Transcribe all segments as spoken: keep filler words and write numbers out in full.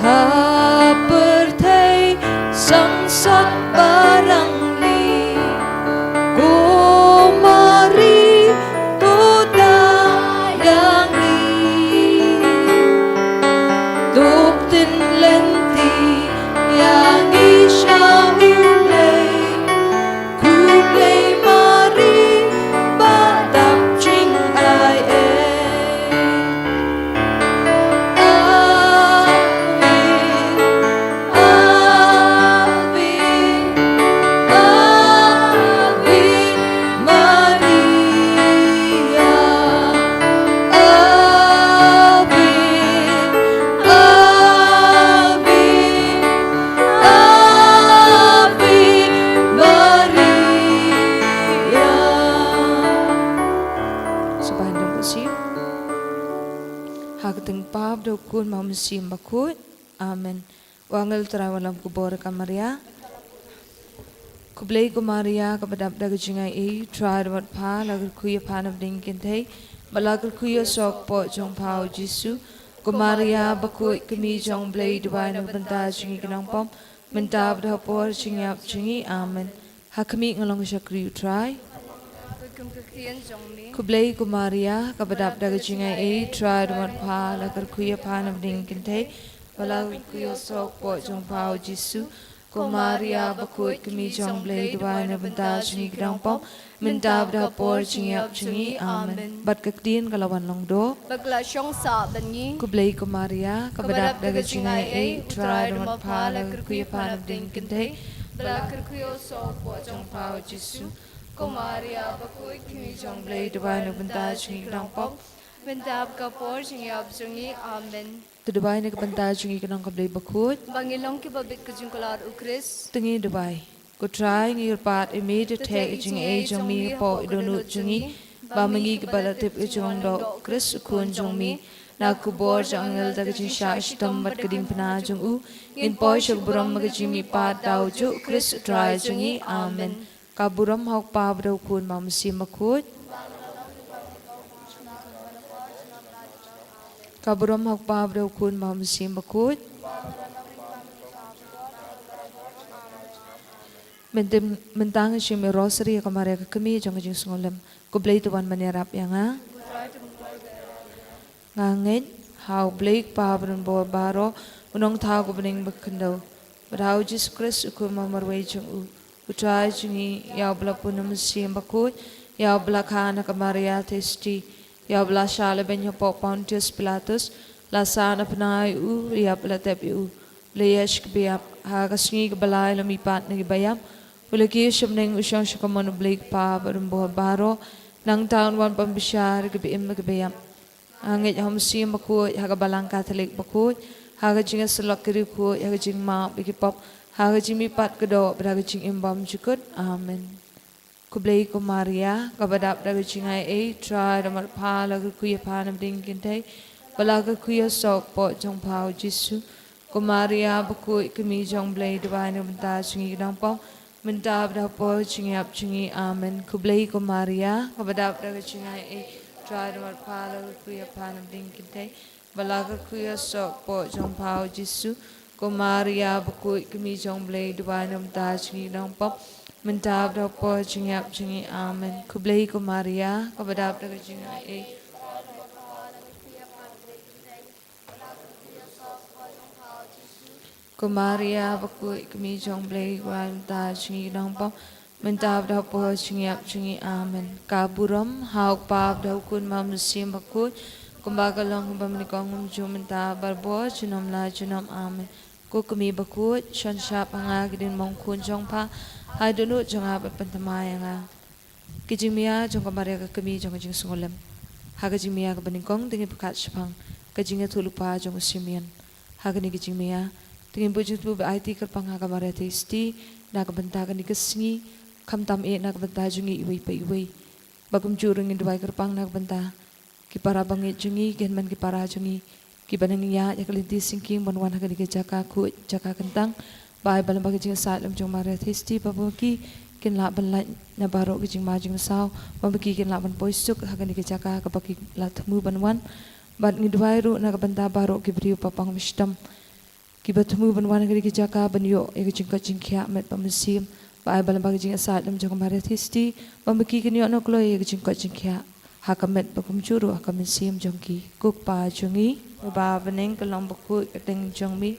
Ha pyrthei sangsot barang li, ko Mari to da ïa ngi. To pynlynti ïa ngi sha U Blei, ko Blei Mari ba dap jingaiei. Ave, Ave, Ave Maria. Ave, Ave, Ave Maria. Sa ban dang ka sim. Ha ka kyrteng u Kpa bad u Khun bad u Mynsiem Bakhuid. Amen. U angel u Trai u wan lem ka bor ïa ka Maria. Khublei ko Maria, kaba dap da ka jingaiei, U Trai u don bad pha, la kyrkhu ïa pha na pdeng ki kynthei, bad la kyrkhu ïa u soh kpoh jong pha u Jisu. Ko Maria bakhuid, ka kmie jong U Blei, duwai na ka bynta jong ngi ki nongpop, mynta bad ha ka por jingïap jong ngi. Amen. Ha khmih, nga long ka shakri U Trai. Khublei ko Maria, kaba dap da ka jingaiei, U Trai u don bad pha, la kyrkhu ïa pha na pdeng ki kynthei, bad la kyrkhu ïa u soh kpoh jong pha u Jisu. Ko Maria bakhuid, ka kmie jong U Blei, duwai na ka bynta jong ngi ki nongpop, mynta bad ha ka por jingïap jong ngi. Amen. Bad ka ktien ka la wan long doh, bad ka la shong sah bad ngi. Khublei ko Maria, kaba dap da ka jingaiei, U Trai u don bad pha, la kyrkhu ïa pha na pdeng ki kynthei, bad la kyrkhu ïa u soh kpoh jong pha u Jisu. Ko Maria bakhuid, ka kmie jong U Blei, duwai na ka bynta jong ngi ki nongpop, mynta bad ha ka por jingïap jong ngi. Amen. To duwai na ka bynta jong ngi ki nong ka Blei bakhuid, ba ngin long kiba bit ka jingkular U Khrist. To ngin duwai. Ko Trai, ngi kyrpad ïa me, to theh ïa ka jingaiei jong me hapoh ïa ka dohnud jong ngi, ba ma ngi kiba la tip ïa ka jingdoh U Khrist U Khun jong me na ka khubor jong ki angel, da ka jingshah shitom bad ka diengphna jong u, ngin poi sha ka burom bad ka jingmihpat da u juh U Khrist U Trai jong ngi. Amen. Ka burom ha U Kpa bad ha U Khun bad ha U Mynsiem Bakhuid. Ka burom ha U Kpa bad ha U Khun bad ha U Mynsiem Bakhuid. Mynta, mynta ngin shim ïa ka Rosary ïa ka Maria ka kmie jong ka jingsngewlem. Ko Blei to wan ban ïarap ïa nga. Nga ngeit ha U Blei Kpa badonbor baroh, U Nongthaw uba ha bneng ba khyndew, bad ha U Jisu Khrist U Khun ba marwei jong u, U Trai jong ngi, ïa uba la pun ha U Mynsiem Bakhuid, ïa uba la kha na ka Maria Theisotti, ïa uba la shah lehbeiñ hapoh Pontius Pilatus, la sah na pnai u, la ïap, la tep ïa u, la ïaishkaba ïap, ha ka sngi kaba lai la mihpat na kiba ïap, u la kiew sha bneng, u shong sha ka mon U Blei Kpa badonbor baroh, nangta un wan ban bishar ïa kiba im bad kiba ïap. Nga ngeit ha U Mynsiem Bakhuid, ha ka Balang Katholik bakhuid, ha ka jingïasyllok ki riewkhuid, ha ka jingmap ïa ki pop, ha ka jingmihpat ka doh, bad ha ka jingim bymjukut. Amen. Khublei ko Maria, kaba dap da ka jingaiei, U Trai u don bad pha, la kyrkhu ïa pha na pdeng ki kynthei, bad la kyrkhu ïa u soh kpoh jong pha u Jisu. Ko Maria bakhuid, ka kmie jong U Blei, duwai na ka bynta jong ngi ki nongpop, mynta bad ha ka por jingïap jong ngi. Amen. Khublei ko Maria, kaba dap da ka jingaiei, U Trai u don bad pha, la kyrkhu ïa pha na pdeng ki kynthei, bad la kyrkhu ïa u soh kpoh jong pha u Jisu. Ko Maria bakhuid, ka kmie jong U Blei, duwai na ka bynta jong ngi ki nongpop, mynta bad ha ka por jingïap jong ngi. Amen. Khublei ko Maria, kaba dap da ka jingaiei. Ko Maria bakhuid, ka kmie jong U Blei, duwai na ka bynta jong ngi ki nongpop, mynta bad ha ka por jingïap jong ngi. Amen. Ka burom ha U Kpa bad ha U Khun bad ha U Mynsiem Bakhuid, kumba ka long, kumba mynnyngkong, mynta, bad ha ka por junom la junom. Amen. Ko Kmie bakhuid, shon shap ha nga ki diengphna khun jong pha, ha ka dohnud jong nga, bad pynthymmai ïa nga. Ka jingmia jong ka Maria ka kmie jong ka jingsngewlem. Ha ka jingmia kaba nyngkong, to ngin pyrkhat shaphang ka jingïathuhlypa jong u Simeon. Ha kane ka jingmia, to ngin buh jingthmu bad aiti kyrpang ha ka Maria Theisotti na ka bynta kane ka sngi, khamtam eh na ka bynta jong ngi iwei pa iwei. Bad kumjuh ruh ngin duwai kyrpang na ka bynta ki para bangeit jong ngi, ki hynmen ki para jong ngi, kiba nang ïaid ïa ka lynti syngkien ban wan ha kane ka jaka khuid, jaka kyntang. Ba ai ba lyngba ka jingïasaid lem jong Maria Theisotti, ba ma ki kin lah ban lait na baroh ki jingma jingsaw, ba ma ki kin lah ban poi suk ha kane ka jaka kaba ki la thmu ban wan. Bad ngi duwai ruh na ka bynta baroh ki briew ba pang ba shitom. Kiba thmu ban wan ha kane ka jaka ban ïoh ïa ka jingkoit jingkhiah met bad mynsiem, ba ai ba lyngba ka jingïasaid lem jong ka Maria Theisotti, ba ma ki kin ïoh noh kloi ïa ka jingkoit jingkhiah ha ka met bad kumjuh ruh ha ka mynsiem jong ki. Ko Kpa jong ngi, uba ha bneng, ka long bakhuid ka kyrteng jong me,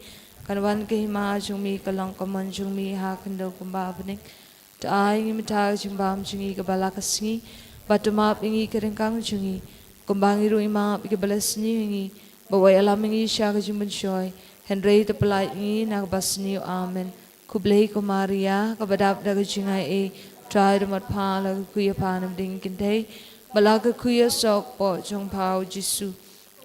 kan wan ka hima jong me, ka long ka mon jong me ha khyndew kumba ha bneng. To ai ngi mynta ka jingbam jong ngi kaba la ka sngi, bad to map ïa ngi ki ryngkang jong ngi, kumba ngi ruh ngi map ïa kiba la sniew ïa ngi, bad wat ïalam ïa ngi sha ka jingpynshoi, hynrei to pyllait ïa ngi na kaba sniew. Amen. Khublei ko Maria, kaba dap da ka jingaiei, U Trai u don bad pha, la ka khuid ïa pha na pdeng ki kynthei, bad la ka khuid ïa ka soh ka kpoh jong pha U Jisu.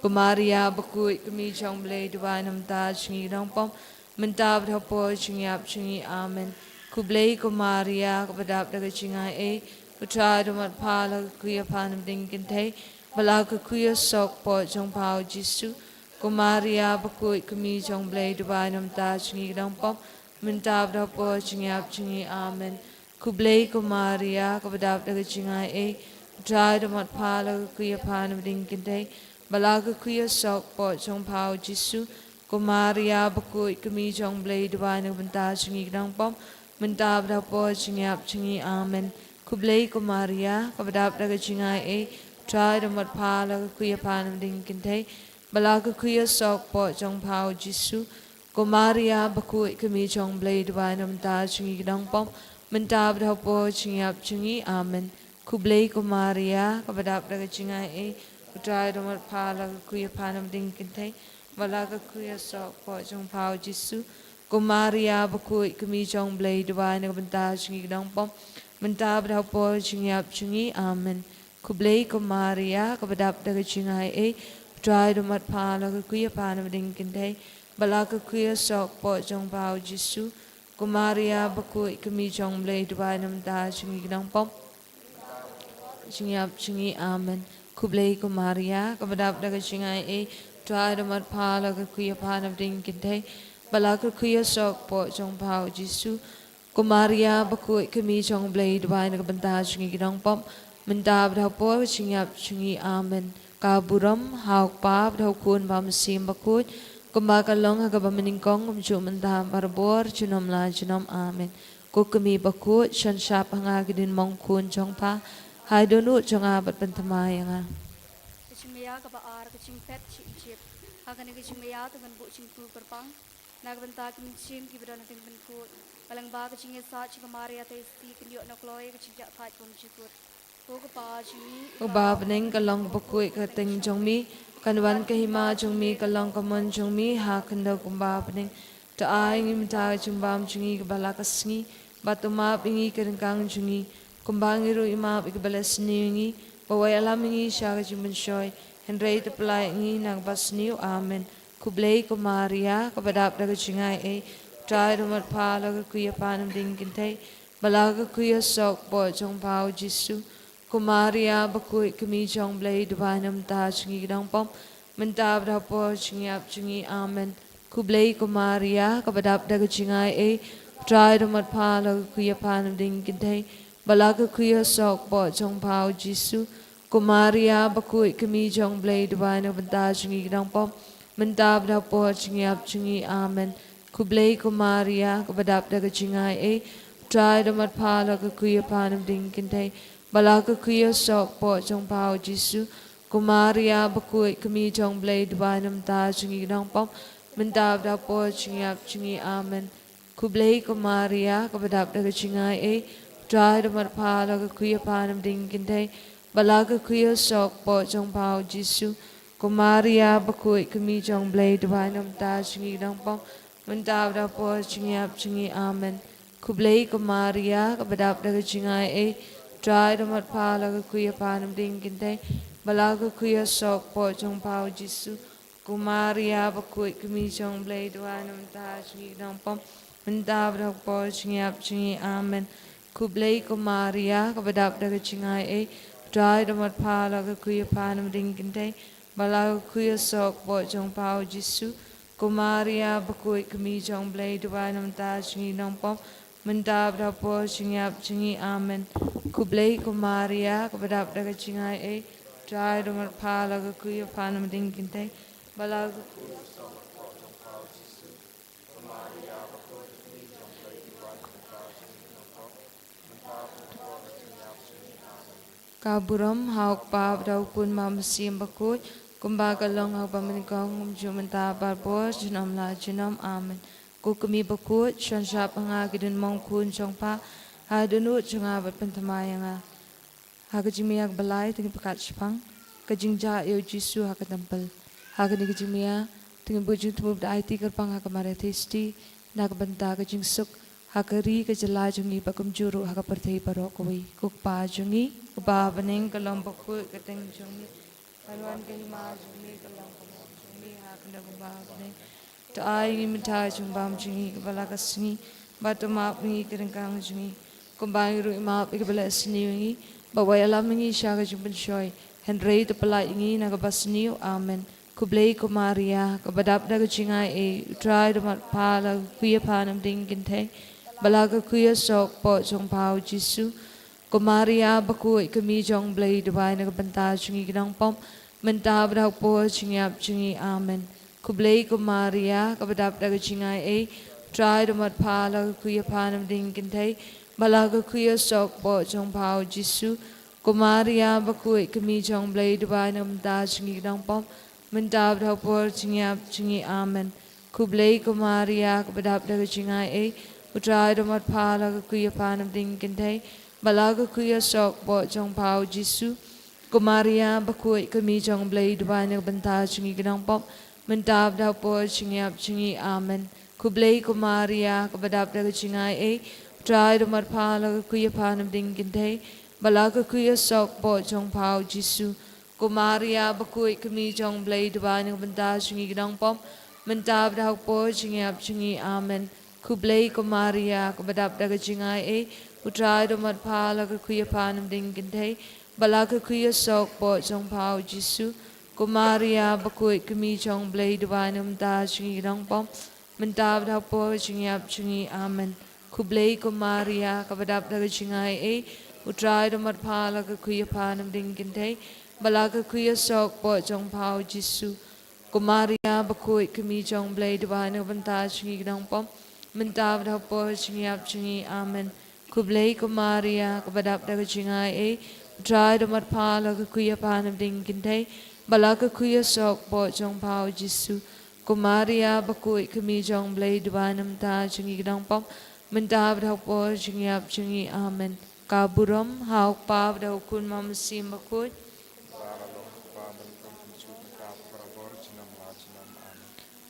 Ko Maria bakhuid, ka Kmie jong U Blei, duwai na ka bynta jong ngi ki nongpop, mynta bad ha ka por jong ka ïap jong ngi. Amen. Khublei ko Maria, kaba dap da ka jingaiei, U Trai u don bad pha, la ka khuid ïa pha na pdeng ki kynthei, bad la ka khuid ïa ka soh ka kpoh jong pha U Jisu. Ko Maria bakhuid, ka Kmie jong U Blei, duwai na ka bynta jong ngi ki nongpop, mynta bad ha ka por jong ka ïap jong ngi. Amen. Khublei ko Maria, kaba dap da ka jingaiei, U Trai u don bad pha, la ka khuid ïa pha na pdeng ki kynthei, bad la ka khuid ïa ka soh ka kpoh jong pha U Jisu. Ko Maria bakhuid, ka Kmie jong U Blei, duwai na ka bynta jong ngi ki nongpop, mynta bad ha ka por jong ka ïap jong ngi. Amen. Khublei ko Maria, kaba dap da ka jingaiei, U Trai u don bad pha, la ka khuid ïa pha na pdeng ki kynthei, bad la ka khuid ïa ka soh ka kpoh jong pha U Jisu. Ko Maria bakhuid, ka Kmie jong U Blei, duwai na ka bynta jong ngi ki nongpop, mynta bad ha ka por jong ka ïap jong ngi. Amen. Khublei ko Maria, kaba dap da ka jingaiei, U Trai u don bad pha, la ka khuid ïa pha na pdeng ki kynthei, bad la ka khuid ïa ka soh ka kpoh jong pha U Jisu. Ko Maria bakhuid, ka Kmie jong U Blei, duwai na ka bynta jong ngi ki nongpop, mynta bad ha ka por jong ka ïap jong ngi. Amen. Khublei ko Maria, kaba dap da ka jingaiei, U Trai u don bad pha, la ka khuid ïa pha na pdeng ki kynthei, bad la ka khuid ïa ka soh ka kpoh jong pha U Jisu. Ko Maria bakhuid, ka Kmie jong U Blei, duwai na ka bynta jong ngi ki nongpop, jong ka ïap jong ngi. Amen. Khublei ko Maria, kaba dap da ka jingaiei, U Trai u don bad pha, la ka khuid ïa pha na pdeng ki kynthei, bad la ka khuid ïa ka soh ka kpoh jong pha U Jisu. Ko Maria bakhuid, ka Kmie jong U Blei, duwai na ka bynta jong ngi ki nongpop, mynta bad ha ka por jong ka ïap jong ngi. Amen. Ka burom ha U Kpa bad ha U Khun bad ha U Mynsiem Bakhuid, kumba ka long ha kaba mynnyngkong, kumjuh mynta, barabor, junom la junom. Amen. Ko Kmie bakhuid, shon shap ha nga ki diengphna khun jong pha, haba don jong nga bad pynthymmai ïa nga. Ka jingmaïa kaba ar, ka jingphet sha Ijipt. Ha kane ka jingmaïa to ngan buh jingpyrkhat kyrpang na ka bynta ki mynsiem kiba don ha ka diengphna khun, ba lyngba ka jingïasaid jong ka Maria Theisotti, kin ïoh noh kloi ïa ka jingïasaid bymjukut. Ko Kpa jong ngi, uba ha bneng, ka long bakhuid ka kyrteng jong me, kan wan ka hima jong me, ka long ka mon jong me ha khyndew kumba ha bneng. To ai ngi mynta ka jingbam jong ngi kaba la ka sngi, bad to map ïa ngi ki ryngkang jong ngi, kumba ngi ruh ngi map ïa kiba la sniew ïa ngi, bad wat ïalam ïa ngi sha ka jingpynshoi, hynrei to pyllait ïa ngi na kaba sniew. Amen. Khublei ko Maria, kaba dap da ka jingaiei, U Trai u don bad pha, la ka khuid ïa pha na pdeng ki kynthei, bad la ka khuid ïa ka soh ka kpoh jong pha U Jisu. Ko Maria bakhuid, ka Kmie jong U Blei, duwai na ka bynta jong ngi ki nongpop, mynta bad ha ka por jong ka ïap jong ngi. Amen. Khublei ko Maria, kaba dap da ka jingaiei, U Trai u don bad pha, la ka khuid ïa pha na pdeng ki kynthei, bad la ka khuid ïa ka soh ka kpoh jong pha U Jisu. Ko Maria bakhuid, ka Kmie jong U Blei, duwai na ka bynta jong ngi ki nongpop, mynta bad ha ka por jong ka ïap jong ngi. Amen. Khublei ko Maria, kaba dap da ka jingaiei, U Trai u don bad pha, la ka khuid ïa pha na pdeng ki kynthei, bad la ka khuid ïa ka soh ka kpoh jong pha U Jisu. Ko Maria bakhuid, ka Kmie jong U Blei, duwai na ka bynta jong ngi ki nongpop, mynta bad ha ka por jong ka ïap jong ngi. Amen. Khublei ko Maria, kaba dap da ka jingaiei, U Trai u don bad pha, la ka khuid ïa pha na pdeng ki kynthei, bad la ka khuid ïa ka soh ka kpoh jong pha U Jisu. Ko Maria bakhuid, ka Kmie jong U Blei, duwai na ka bynta jong ngi ki nongpop, mynta bad ha ka por jong ka ïap jong ngi. Amen. Khublei ko Maria, kaba dap da ka jingaiei, U Trai u don bad pha, la ka khuid ïa pha na pdeng ki kynthei, bad la ka khuid ïa ka soh ka kpoh jong pha U Jisu. Ko Maria bakhuid, ka Kmie jong U Blei, duwai na ka bynta jong ngi ki nongpop, mynta bad ha ka por jong ka ïap jong ngi. Amen. Khublei ko Maria, kaba dap da ka jingaiei, U Trai u don bad pha, la ka khuid ïa pha na pdeng ki kynthei, bad la ka khuid ïa ka soh ka kpoh jong pha U Jisu. Ko Maria bakhuid, ka Kmie jong U Blei, duwai na ka bynta jong ngi ki nongpop, mynta bad ha ka por jong ka ïap jong ngi. Amen. Khublei ko Maria, kaba dap da ka jingaiei, U Trai u don bad pha, la ka khuid ïa pha na pdeng ki kynthei, bad la ka khuid ïa ka soh ka kpoh jong pha U Jisu. Ka burom ha u Kpa bad ha u Khun bad ha u Mynsiem Bakhuid, kumba ka long ha kaba nyngkong, kumjuh mynta, baroh por junom la junom. Amen. Ko Kmie bakhuid, shon shap ha nga ki dien mongkhun jong pha, ha dohnud jong nga bad pynthymmai ïa nga. Ha ka jingmih ïa kaba lai, to ngin pyrkhat shaphang ka jingjah ïa u Jisu ha ka templ. Ha kane ka jingmih ïa, to ngin buh jingthmu bad aiti kyrpang ha ka Maria Theisotti na ka bynta ka jingsuk ha ka ri ka jylla jong ngi bad kumjuh ruh ha ka pyrthei baroh kawei. Ko Kpa jong ngi uba ha bneng, ka long bakhuid ka kyrteng jong me. Kan wan ka hima jong me, ka long ka mon jong me ha ka khyndew kumba ha bneng. To ai ïa ngi mynta ka jingbam jong ngi kaba la ka sngi, bad to map ïa ngi ki ryngkang jong ngi, kumba ngi ruh ngi map ïa kiba leh sniew ïa ngi, bad wat ïalam ïa ngi sha ka jingpynshoi, hynrei to pyllait ïa ngi na kaba sniew. Amen. Khublei ko Maria, kaba dap da ka jingaiei, U Trai u don bad pha, la ka khuid ïa pha na ka bynta ki kynthei, bad la ka khuid ïa u soh kpoh jong pha u Jisu. Ko Maria bakhuid, Kmie jong u Blei, duwai na ka bynta jong ngi ki nongpop, mynta bad ha ka por jingïap jong ngi. Amen. Khublei ko Maria, kaba dap da ka jingaiei, U Trai u don bad pha, la ka khuid ïa pha na ka bynta ki kynthei, bad la ka khuid ïa u soh kpoh jong pha u Jisu. Ko Maria bakhuid, Kmie jong u Blei, duwai na ka bynta jong ngi ki nongpop, mynta bad ha ka por jingïap jong ngi. Amen. Khublei ko Maria, kaba dap da ka jingaiei, U Trai u don bad pha, la ka khuid ïa pha na ka bynta ki kynthei, bad la ka khuid ïa u soh kpoh jong pha u Jisu. Ko Maria bakhuid, Kmie jong u Blei, duwai na ka bynta jong ngi ki nongpop, mynta bad ha ka por jingïap jong ngi. Amen. Khublei ko Maria, kaba dap da ka jingaiei, U Trai u don bad pha, la ka khuid ïa pha na ka bynta ki kynthei, bad la ka khuid ïa u soh kpoh jong pha u Jisu. Ko Maria bakhuid, Kmie jong u Blei, duwai na ka bynta jong ngi ki nongpop, mynta bad ha ka por jingïap jong ngi. Amen. Khublei ko Maria, kaba dap da ka jingaiei, U Trai u don bad pha, la ka khuid ïa pha na ka bynta ki kynthei, bad la ka khuid ïa u soh kpoh jong pha u Jisu. Ko Maria bakhuid, Kmie jong u Blei, duwai na ka bynta jong ngi ki nongpop, mynta bad ha ka por jingïap jong ngi. Amen. Khublei ko Maria, kaba dap da ka jingaiei, U Trai u don bad pha, la ka khuid ïa pha na ka bynta ki kynthei, bad la ka khuid ïa u soh kpoh jong pha u Jisu. Ko Maria bakhuid, Kmie jong u Blei, duwai na ka bynta jong ngi ki nongpop, mynta bad ha ka por jingïap jong ngi. Amen. Khublei ko Maria, kaba dap da ka jingaiei, U Trai u don bad pha, la ka khuid ïa pha na ka bynta ki kynthei, bad la ka khuid ïa u soh kpoh jong pha u Jisu. Ko Maria bakhuid, Kmie jong u Blei, duwai na ka bynta jong ngi ki nongpop, mynta bad ha ka por jingïap jong ngi. Amen. Ka burom ha u Kpa bad ha u Khun bad ha u Mynsiem Bakhuid.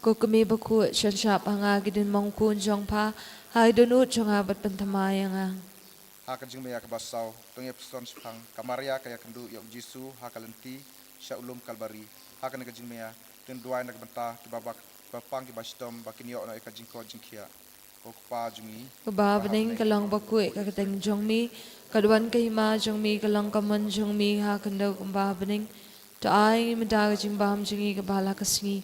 Ko Kmie bakhuid, shon shap ha nga ki dien mongkhun jong pha, ha dohnud jong nga bad pynthymmai ïa nga. Ha ka jingmih ïa kaba saw, to ngin ïa pyrshang shaphang ka Maria ka ïakynduh ïa u Jisu ha ka lynti sha u lum Kalbari. Ha kane ka jingmih ïa, to ngin duwai na ka bynta kiba bak, kiba pang, kiba shitom, ba kin ïoh noh ïa ka jingkoit jingkhiah. Ko Kpa jong ngi uba ha bneng, ka long bakhuid ka kyrteng jong me, ka wan ka hima jong me, ka long ka mon jong me ha ka khyndew kumba ha bneng. To ai ïa ngi mynta ka jingbam jong ngi kaba la ka sngi,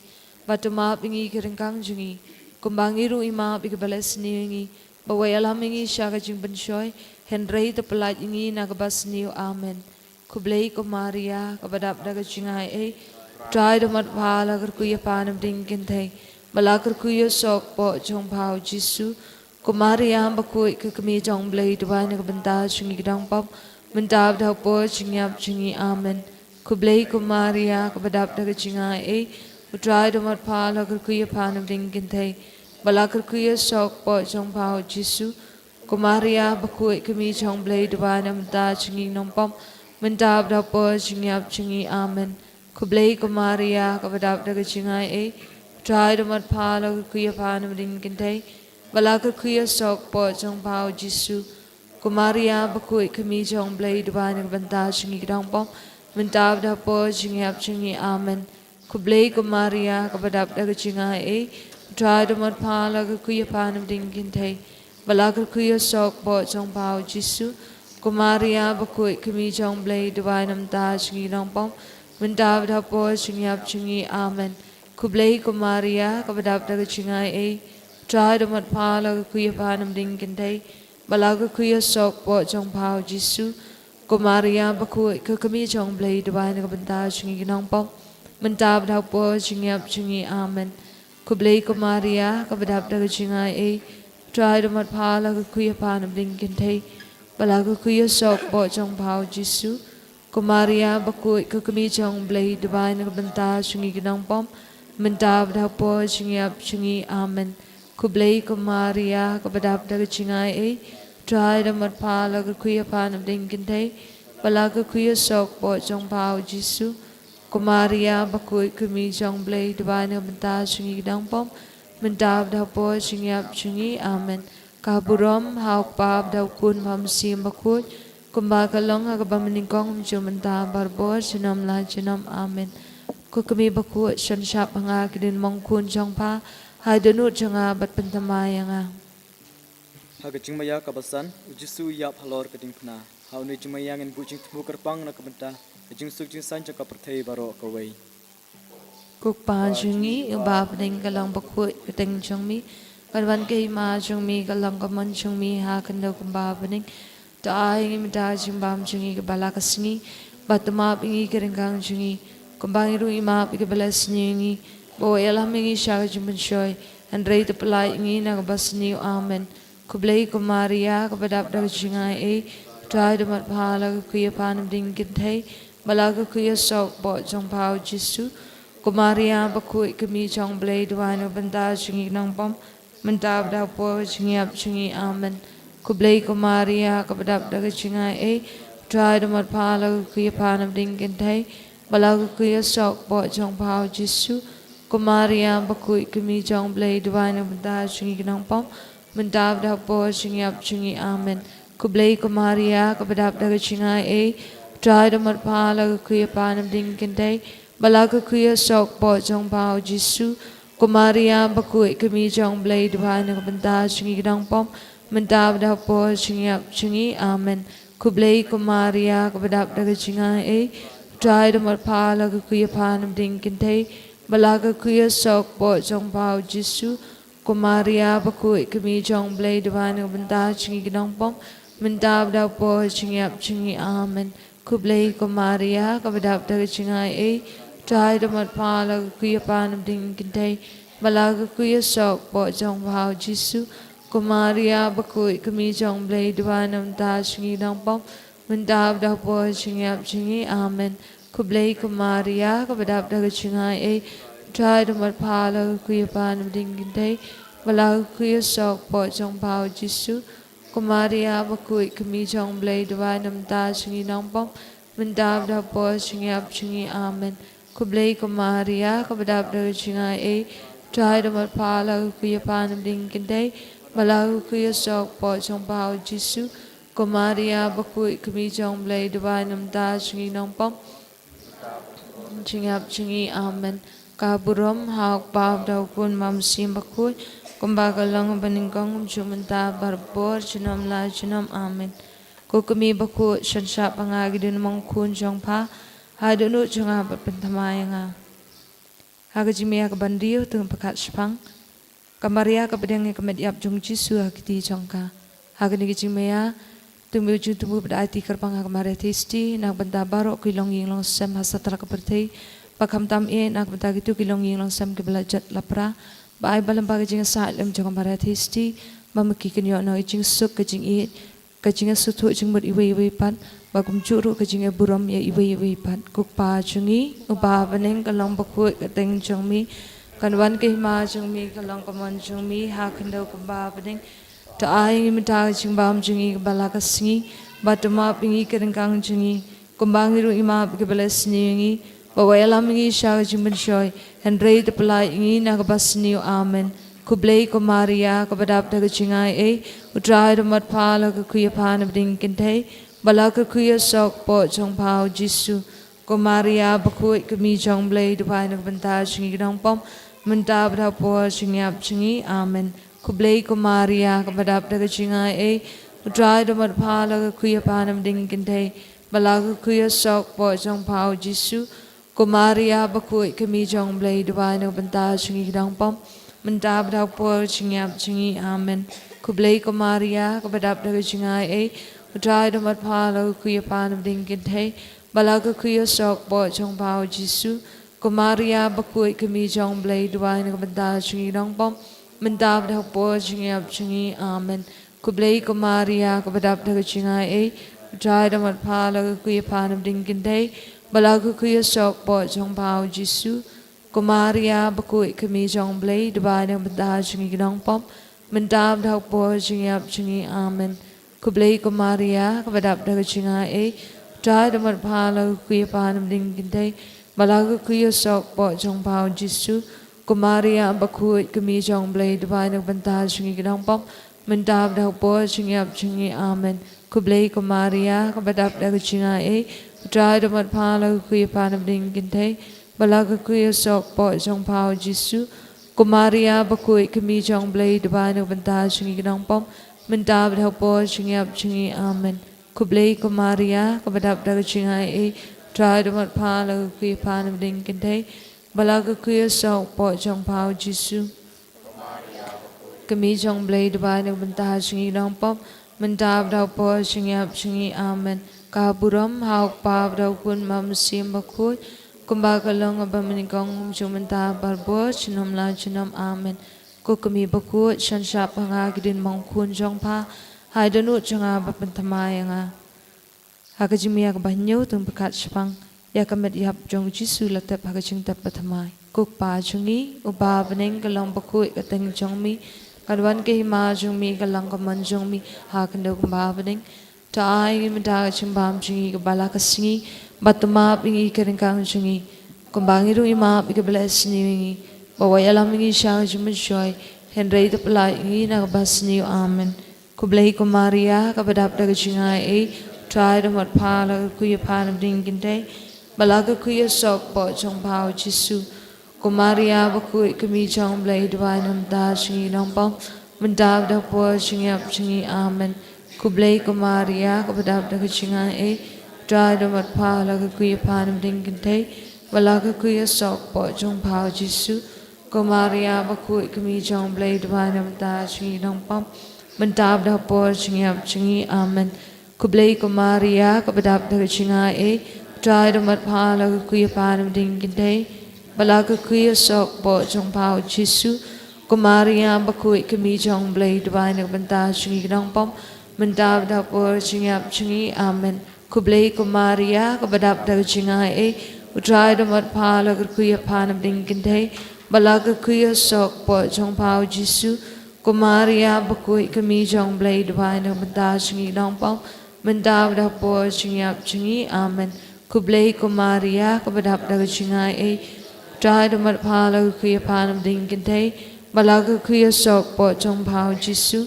bad to map ïa ngi ki ryngkang jong ngi, kumba ngi ruh ngi map ïa kiba leh sniew ïa ngi, bad wat ïalam ïa ngi sha ka jingpynshoi, hynrei to pyllait ïa ngi na kaba sniew. Amen. Khublei ko Maria, kaba dap da ka jingaiei, U Trai u don bad pha, la ka kyrkhu ïa pha na ka bynta ki kynthei, bad la ka kyrkhu ïa u soh kpoh jong pha u Jisu. Ko Maria bakhuid, ka Kmie jong u Blei, duwai na ka bynta jong ngi ki nongpop, mynta bad ha ka por jingïap jong ngi. Amen. Khublei ko Maria, kaba dap da ka jingaiei, U Trai u don bad pha, la ka kyrkhu ïa pha na ka bynta ki kynthei, bad la ka kyrkhu ïa u soh kpoh jong pha u Jisu. Ko Maria bakhuid, ka Kmie jong u Blei, duwai na ka bynta jong ngi ki nongpop, mynta bad ha ka por jingïap jong ngi. Amen. Khublei ko Maria, kaba dap da ka jingaiei, U Trai u don bad pha, la ka kyrkhu ïa pha na ka bynta ki kynthei, bad la ka kyrkhu ïa u soh kpoh jong pha u Jisu. Ko Maria bakhuid, ka Kmie jong u Blei, duwai na ka bynta jong ngi ki nongpop, mynta bad ha ka por jingïap jong ngi. Amen. Khublei ko Maria, kaba dap da ka jingaiei, U Trai u don bad pha, la ka kyrkhu ïa pha na ka bynta ki kynthei, bad la ka kyrkhu ïa u soh kpoh jong pha u Jisu. Ko Maria bakhuid, ka Kmie jong u Blei, duwai na ka bynta jong ngi ki nongpop, mynta bad ha ka por jingïap jong ngi. Amen. Khublei ko Maria, kaba dap da ka jingaiei, U Trai u don bad pha, la ka kyrkhu ïa pha na ka bynta ki kynthei, bad la ka kyrkhu ïa u soh kpoh jong pha u Jisu. Ko Maria bakhuid, ka Kmie jong u Blei, duwai na ka bynta jong ngi ki nongpop, mynta bad ha ka por jingïap jong ngi. Amen. Khublei ko Maria, kaba dap da ka jingaiei, U Trai u don bad pha, la ka kyrkhu ïa pha na ka bynta ki kynthei, bad la ka kyrkhu ïa u soh kpoh jong pha u Jisu. Ko Maria bakhuid, ko kmie jong U Blei, duwai na ka bynta jong ngi ki nongpop, mynta bad ha por jingïap jong ngi. Amen. Khublei ko Maria, kaba dap da ka jingaiei, U Trai u don bad pha, la ka khuid ha pha na pdeng ki kynthei, bad la ka khuid u soh ka kpoh jong pha U Jisu. Ko Maria bakhuid, ko kmie jong U Blei, duwai na ka bynta jong ngi ki nongpop, mynta bad ha por jingïap jong ngi. Amen. Ka burom ha U Kpa bad ha U Khun bad ha U Mynsiem Bakhuid, kumba ka long ha kaba nyngkong, mynta, barabor, junom la junom. Amen. Ko kmie bakhuid, shon shap ha nga ki diengmong khun jong pha, haoid dohnud jong nga bad pynthymmai ïa nga. Ha ka jingmaïa kaba san, U Jisu u ïap halor ka diengphna. Ha une u jingmaïa ngin buh jingthmu kyrpang na ka bynta ka jingsuk jingsaiñ jong ka pyrthei baroh kawei. Ko Kpa jong ngi uba ha bneng, ka long bakhuid ka kyrteng jong me, kan wan ka hima jong me, ka long ka mon jong me ha khyndew kumba ha bneng. To ai ïa ngi mynta ka jingbam jong ngi kaba la ka sngi, bad to map ïa ngi ki ryngkang jong ngi, kumba ngi ruh ngi map ïa kiba la sniew ïa ngi, bad wat ïalam ïa ngi sha ka jingpynshoi, hynrei to pyllait ïa ngi na kaba sniew. Amen. Khublei ko Maria, kaba dap da ka jingaiei, U Trai u don bad pha, la ka khuid ha pha na pdeng ki kynthei, bad la ka khuid u soh ka kpoh jong pha U Jisu. Ko Maria bakhuid, ko kmie jong U Blei, duwai na ka bynta jong ngi ki nongpop, mynta bad ha por jingïap jong ngi. Amen. Khublei ko Maria, kaba dap da ka jingaiei, U Trai u don bad pha, la ka khuid ha pha na pdeng ki kynthei, bad la ka khuid u soh ka kpoh jong pha U Jisu. Ko Maria bakhuid, ko kmie jong U Blei, duwai na ka bynta jong ngi ki nongpop, mynta bad ha por jingïap jong ngi. Amen. Khublei ko Maria, kaba dap da ka jingaiei, U Trai u don bad pha, la ka khuid ha pha na pdeng ki kynthei, bad la ka khuid u soh ka kpoh jong pha U Jisu. Ko Maria bakhuid, ko kmie jong U Blei, duwai na ka bynta jong ngi ki nongpop, mynta bad ha por jingïap jong ngi. Amen. Khublei ko Maria, kaba dap da ka jingaiei, U Trai u don bad pha, la ka khuid ha pha na pdeng ki kynthei, bad la ka khuid u soh ka kpoh jong pha U Jisu. Ko Maria bakhuid, ko kmie jong U Blei, duwai na ka bynta jong ngi ki nongpop, mynta bad ha por jingïap jong ngi. Amen. Khublei ko Maria, kaba dap da ka jingaiei, U Trai u don bad pha, la ka khuid ha pha na pdeng ki kynthei, bad la ka khuid u soh ka kpoh jong pha U Jisu. Ko Maria bakhuid, ko kmie jong U Blei, duwai na ka bynta jong ngi ki nongpop, mynta bad ha por jingïap jong ngi. Amen. Khublei ko Maria, kaba dap da ka jingaiei, U Trai u don bad pha, la ka khuid ha pha na pdeng ki kynthei, bad la ka khuid u soh ka kpoh jong pha U Jisu. Ko Maria bakhuid, ko kmie jong U Blei, duwai na ka bynta jong ngi ki nongpop, mynta bad ha por jingïap jong ngi. Amen. Khublei ko Maria, kaba dap da ka jingaiei, U Trai u don bad pha, la ka khuid ha pha na pdeng ki kynthei, bad la ka khuid u soh ka kpoh jong pha U Jisu. Ko Maria bakhuid, ko kmie jong U Blei, duwai na ka bynta jong ngi ki nongpop, jingïap jong ngi. Amen. Ka burom ha U Kpa bad ha U Khun bad ha U Mynsiem Bakhuid, kumba ka long ha kaba nyngkong, mynta, barabor, junom la junom. Amen. Ko kmie bakhuid, shon shap ha nga ki diengmong khun jong pha, haoid dohnud jong nga bad pynthymmai ïa nga. Ha ka jingmaïa kaba hynriew, to ngin pyrkhat shaphang ka Maria kaba pdiang ïa ka met ïap jong U Jisu ha ka kti jong ka. Ha kane ka jingmaïa to ngin buh jingthmu bad aiti kyrpang ha ka Maria Theisotti na ka bynta baroh ki longïing longsem ha satlak ka pyrthei, bad khamtam eh na ka bynta kito ki longïing longsem kiba la jot la pra. Ba ai ba lem bad ka jingïasaid lem jong ka Maria Theisotti, ba ma ki kin ïoh noh ïa ka jingsuk, ka jingïeit, ka jingïasngewthuh jingmut iwei ïa iwei pat, bad kumjuh ruh ka jingïaburom ïa iwei ïa iwei pat. Ko Kpa jong ngi uba ha bneng, ka long bakhuid ka kyrteng jong me, kan wan ka hima jong me, ka long ka mon jong me ha khyndew kumba ha bneng. To ai ïa ngi mynta ka jingbam jong ngi kaba la ka sngi, bad to map ïa ngi ki ryngkang jong ngi, kumba ngi ruh ngi map ïa kiba la sniew ïa ngi, bad wat ïalam ïa ngi sha ka jingpynshoi, hynrei to pyllait ïa ngi na kaba sniew. Amen. Khublei ko Maria, kaba dap da ka jingaiei, U Trai u don bad pha, la ka khuid ha pha na pdeng ki kynthei, bad la ka khuid u soh ka kpoh jong pha U Jisu. Ko Maria bakhuid, ko kmie jong U Blei, duwai na ka bynta jong ngi ki nongpop, mynta bad ha por jingïap jong ngi. Amen. Khublei ko Maria, kaba dap da ka jingaiei, U Trai u don bad pha, la ka khuid ha pha na pdeng ki kynthei, bad la ka khuid u soh ka kpoh jong pha U Jisu. Ko Maria bakhuid, ko kmie jong U Blei, duwai na ka bynta jong ngi ki nongpop, mynta bad ha por jingïap jong ngi. Amen. Khublei ko Maria, kaba dap da ka jingaiei, U Trai u don bad pha, la ka khuid ha pha na pdeng ki kynthei, bad la ka khuid u soh ka kpoh jong pha U Jisu. Ko Maria bakhuid, ko kmie jong U Blei, duwai na ka bynta jong ngi ki nongpop, mynta bad ha por jingïap jong ngi. Amen. Khublei ko Maria, kaba dap da ka jingaiei, Trai da mat pha la ka kwi pha na ding kynthei, ba la ka kwi sok pok jong pha u Jisu. Ko Maria bakhuid kmie jong Blei, duwai na bynta jong ngi ki nongpop, mynta bad ha por jong ngi ap jong ngi. Amen. Khublei ko Maria, kaba dap da ka jingai ei, Trai da mat pha la ka kwi pha na ding kynthei, ba la ka kwi sok pok jong pha u Jisu. Ko Maria bakhuid kmie jong Blei, duwai na bynta jong ngi ki nongpop, mynta bad ha por jong ngi ap jong ngi. Amen. Khublei ko Maria, kaba dap da ka jingai ei, Trai da mat pha la ka kwi pha na ding kynthei, ba la ka kwi sok pok jong pha u Jisu. Ko Maria bakhuid kmie jong Blei, duwai na bynta jong ngi ki nongpop, mynta bad ha por jong ngi ap jong ngi. Amen. Khublei ko Maria, kaba dap da ka jingai ei, Trai da mat pha la ka kwi pha na ding kynthei, ba la ka kwi sok pok jong pha u Jisu. Kmie jong Blei, duwai na bynta jong ngi ki nongpop, mynta bad ha por jong ngi ap jong ngi. Amen. Ka burom ha u Kpa bad ha u Khun bad ha u Mynsiem Bakhuid, kumba ka long ha ba mynnyngkong, mynta bad ha por junom la junom. Amen. Ko kmie bakhuid, shon shap ha nga ki diengphna khun jong pha, ha ka dohnud jong nga bad pynthymmai ïa nga. Ha ka jingmih ïa kaba hynñiew, tang pyrkhat shaphang ïa ka met ïap jong u Jisu la tep ha ka jingtep bathymmai. Ko Kpa jong ngi uba ha bneng, ka long bakhuid ka kyrteng jong me, kan wan ka hima jong me, kan long ka mon jong me ha ka khyndew kumba ha bneng. To ai ïa ngi mynta ka jingbam jong ngi kaba la ka sngi, bad to map ïa ngi ki ryngkang jong ngi, kumba ngi ruh ngi map ïa kiba leh sniew ïa ngi. Wat ïalam ïa ngi sha ka jingmynshuwa, hynrei to pyllait ïa ngi na kaba sniew. Amen. Khublei ko Maria, kaba dap da ka jingai ei, Trai da mat pha la ka kwi pha na ding kynthei, ba la ka kwi sok pok jong pha u Jisu. Ko Maria bakhuid kmie jong Blei, duwai na bynta jong ngi ki nongpop, mynta bad ha por jong ngi ap jong ngi. Amen. Khublei ko Maria, kaba dap da ka jingai ei, Trai da mat pha la ka kwi pha na ding kynthei, ba la ka kwi sok pok jong pha u Jisu. Ko Maria bakhuid kmie jong Blei, duwai na bynta jong ngi ki nongpop, mynta bad ha por jong ngi ap jong ngi. Amen. Khublei ko Maria, kaba dap da ka jingai ei, Trai da mat pha la ka kwi pha na ding kynthei, ba la ka kwi sok pok jong pha u Jisu. Ko Maria bakhuid kmie jong Blei, duwai na bynta jong ngi ki nongpop, mynta bad ha por jong ngi ap jong ngi. Amen. Khublei ko Maria, kaba dap da ka jingai ei, u Trai da mat pha la ka kwi pha na ding kynthei, ba la ka kwi sok pok jong pha u Jisu. Ko Maria bakhuid kmie jong Blei, duwai na bynta jong ngi ki nongpop, mynta bad ha por jong ngi ap jong ngi. Amen. Khublei ko Maria, kaba dap da ka jingai ei, Trai da mat pha la ka kwi pha na ding kynthei, ba la ka kwi sok pok jong pha u Jisu.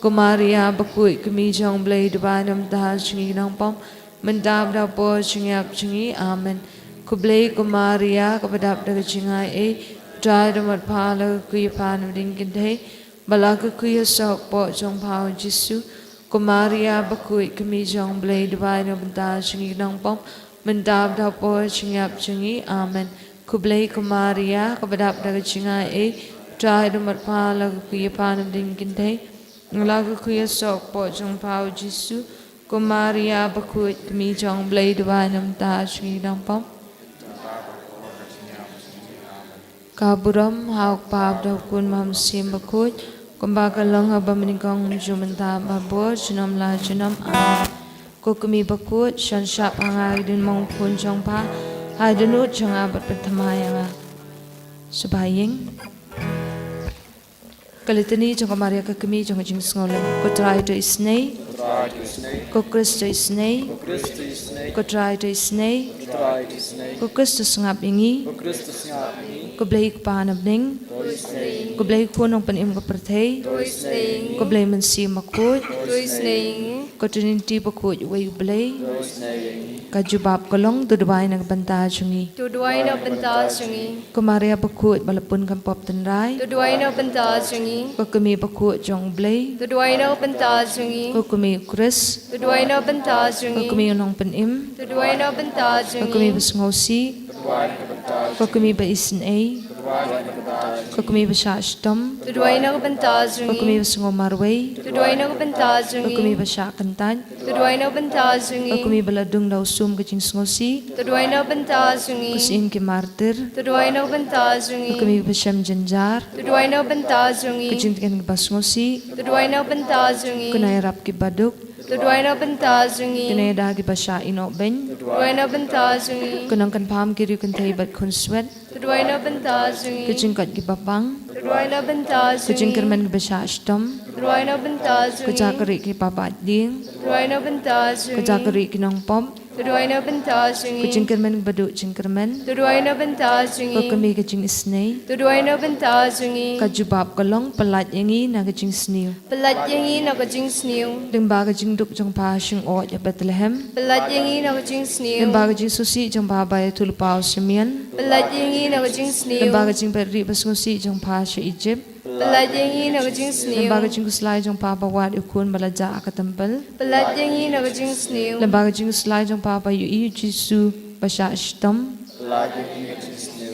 Ko Maria bakhuid kmie jong Blei, duwai na bynta jong ngi ki nongpop, mynta bad ha por jong ngi ap jong ngi. Amen. Khublei ko Maria, kaba dap da ka jingai ei, Trai da mat pha la ka kwi pha na ding kynthei, ba la ka kwi sok pok jong pha u Jisu. Ko Maria bakhuid kmie jong Blei, duwai na bynta jong ngi ki nongpop, mynta bad ha por jong ngi ap jong ngi. Amen. Khublei ko Maria, kaba dap da ka jingai ei, Trai da mat pha la ka kwi pha na ding kynthei, ba la ka kwi sok pok jong pha u Jisu. Ko Maria bakhuid kmie jong Blei, duwai na bynta jong ngi ki nongpop. Ka burom ha u Kpa bad ha u Khun bad ha u Mynsiem Bakhuid, kumba ka long ha ba mynnyngkong, mynta bad ha por junom la junom. Amen. Ko kmie bakhuid, shon shap ha nga ki diengphna khun jong pha, ha ka dohnud jong nga bad pynthymmai ïa nga. Sngewbha ïing. Ka Litani jong ka Maria ka kmie jong ka jingsngewlem. Ko Trai to isynei. Ko Khrist to isynei. Ko Trai to isynei. Ko Khrist to sngap ïa ngi. Ko Blei Kpa na bneng. Ko Blei Khun nongpynim ka pyrthei. Ko Blei Mynsiem Bakhuid. Ko Trinity bakhuid uwei U Blei. Ka jubab ka long, to duwai na ka bynta jong ngi. To duwai na ka bynta jong ngi. Ko Maria bakhuid ba la pun kham pop tynrai. To duwai na ka bynta jong ngi. Ko kmie bakhuid jong U Blei. To duwai na ka bynta jong ngi. Ko kmie U Khrist. To duwai na ka bynta jong ngi. Ko kmie u nongpynim. To duwai na ka bynta jong ngi. Ko kmie ba sngewsih. Ko kmie ba isynei. Ko kmie ba shah shitom. To duwai na ka bynta jong ngi. Ko kmie ba sngew marwei. To duwai na ka bynta jong ngi. Ko kmie ba shah kyntait. To duwai na ka bynta jong ngi. Ko kmie ba la dung da u sum ka jingsngewsih. To duwai na ka bynta jong ngi. Ko syiem ki martir. To duwai na ka bynta jong ngi. Ko kmie ba shem jynjar. To duwai na ka bynta jong ngi. Ko jingtngen kiba sngewsih. To duwai na ka bynta jong ngi. Ko nongïarap kiba duk. To To duwai na ka bynta jong ngi. Ki nongïada kiba shah ïehnoh beiñ. To duwai na ka bynta jong ngi. Ki nongkynpham, ki riewkynthei bad khunswet. To duwai na ka bynta jong ngi. Ki jingkoit kiba pang. To duwai na ka bynta jong ngi. Ki jingkyrmen kiba shah shitom. To duwai na ka bynta jong ngi. Ki jakri kiba bad ding. To duwai na ka bynta jong ngi. Ki jakri ki nongpop. To duwai na ka bynta jong ngi. Ki jingkyrmen kiba duh jingkyrmen. To duwai na ka bynta jong ngi. Ki kmie ki jingisynei. To duwai na ka bynta jong ngi. Ka jubab ka long, pyllait ïa ngi na ka jingsniew. Pyllait ïa ngi na ka jingsniew. Lyngba ka jingduk jong pha shyngod ïa Bethlehem. Pyllait ïa ngi na ka jingsniew. Lyngba ka jingsngewsih jong pha ba ïathuhlypa u Simeon. Pyllait ïa ngi na ka jingsniew. Lyngba ka jingpeit rieh basngewsih jong pha sha Egypt. Pyllait ïa ngi na ka jingsniew. Lyngba ka jingkhuslai jong pha ba wad ïa u khun ba la jah ha ka templ. Pyllait ïa ngi na ka jingsniew. Lyngba ka jingkhuslai jong pha ba ïohi ïa u Jisu ba shah shitom.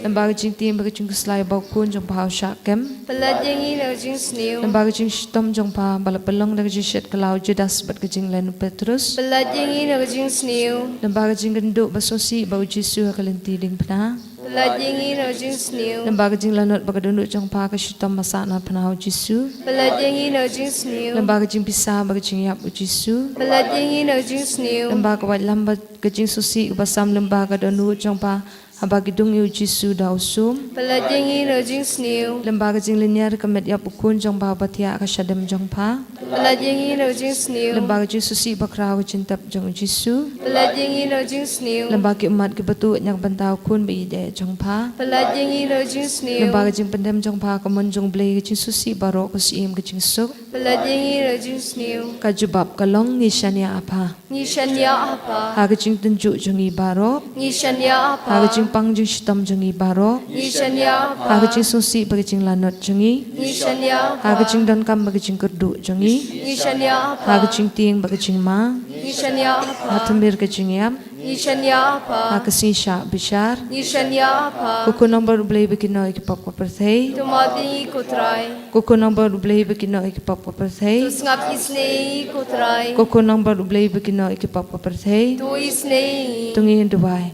Lyngba ka jingtieng bad ka jingkhuslai ba u khun jong pha u shah kem. Pyllait ïa ngi na ka jingsniew. Lyngba ka jingshitom jong pha ba la pynlong da ka jingshet kylla u Judas bad ka jinglen u Petrus. Pyllait ïa ngi na ka jingsniew. Lyngba ka jingkynduh basngewsih ba u Jisu ha ka lynti diengphna. Pyllait ïa ngi na ka jingsniew. Lyngba ka jinglanot ba ka dohnud jong pha ka shitom ba sah na phna u Jisu. Pyllait ïa ngi na ka jingsniew. Lyngba ka jingpisa bad ka jingïap u Jisu. Pyllait ïa ngi na ka jingsniew. Lyngba ka waitlam bad ka jingsngewsih kaba sam lyngba ka dohnud jong pha haba ki dung ïa u Jisu da u sum. Pyllait ïa ngi na ka jingsniew. Lyngba ka jinglynñiar ka met ïap u khun jong pha ba thiah ha ka shadem jong pha. Pyllait ïa ngi na ka jingsniew. Lyngba ka jingsngewsih bakhraw ka jingtep jong u Jisu. Pyllait ïa ngi na ka jingsniew. Lyngba ki ummat kiba tuid na ka bynta u khun ba ïeit jong pha. Pyllait ïa ngi na ka jingsniew. Lyngba ka jingpyndem jong pha ha ka mon jong u Blei, ka jingsngewsih baroh, ka syiem, ka jingsuk. Pyllait ïa ngi na ka jingsniew. Ka jubab ka long, ngi shaniah ha pha. Ngi shaniah ha pha. Ha ka jingtynjuh jong ngi baroh. Ngi shaniah ha pha. Ha ka jingpang jingshitom jong ngi baroh. Ngi shaniah ha pha. Ha ka jingsngewsih bad ka jinglanot jong ngi. Ngi shaniah ha pha. Ha ka jingdonkam bad ka jingkyrduh jong ngi. Ngi shaniah ha pha. Ha ka jingtieng bad ka jingma. Ngi shaniah ha pha. Ha tmier ka jingïap. Ngi shaniah ha pha. Ha ka sngi shah bishar. Ngi shaniah ha pha. Ko khun nongbuh U Blei ba kynnoh ïa ki pop ka pyrthei. To map ïa ngi ko Trai. Ko khun nongbuh U Blei ba kynnoh ïa ki pop ka pyrthei. To sngap isynei ïa ngi ko Trai. Ko khun nongbuh U Blei ba kynnoh ïa ki pop ka pyrthei. To isynei ïa ngi. To ngin duwai.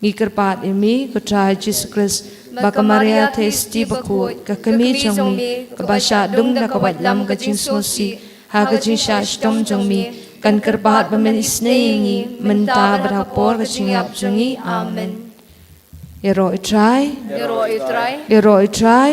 Ngi kyrpad ïa me ko Trai Jisu Khrist, ba ka Maria Theisotti bakhuid, ka kmie jong me, kaba shah dung da ka waitlam ka jingsngewsih ha ka jingshah shitom jong me, kan kyrpad ba men isynei ïa ngi mynta bad ha por ka jingïap jong ngi. Amen. Ïaroh ïa u Trai. Ïaroh ïa u Trai. Ïaroh ïa u Trai.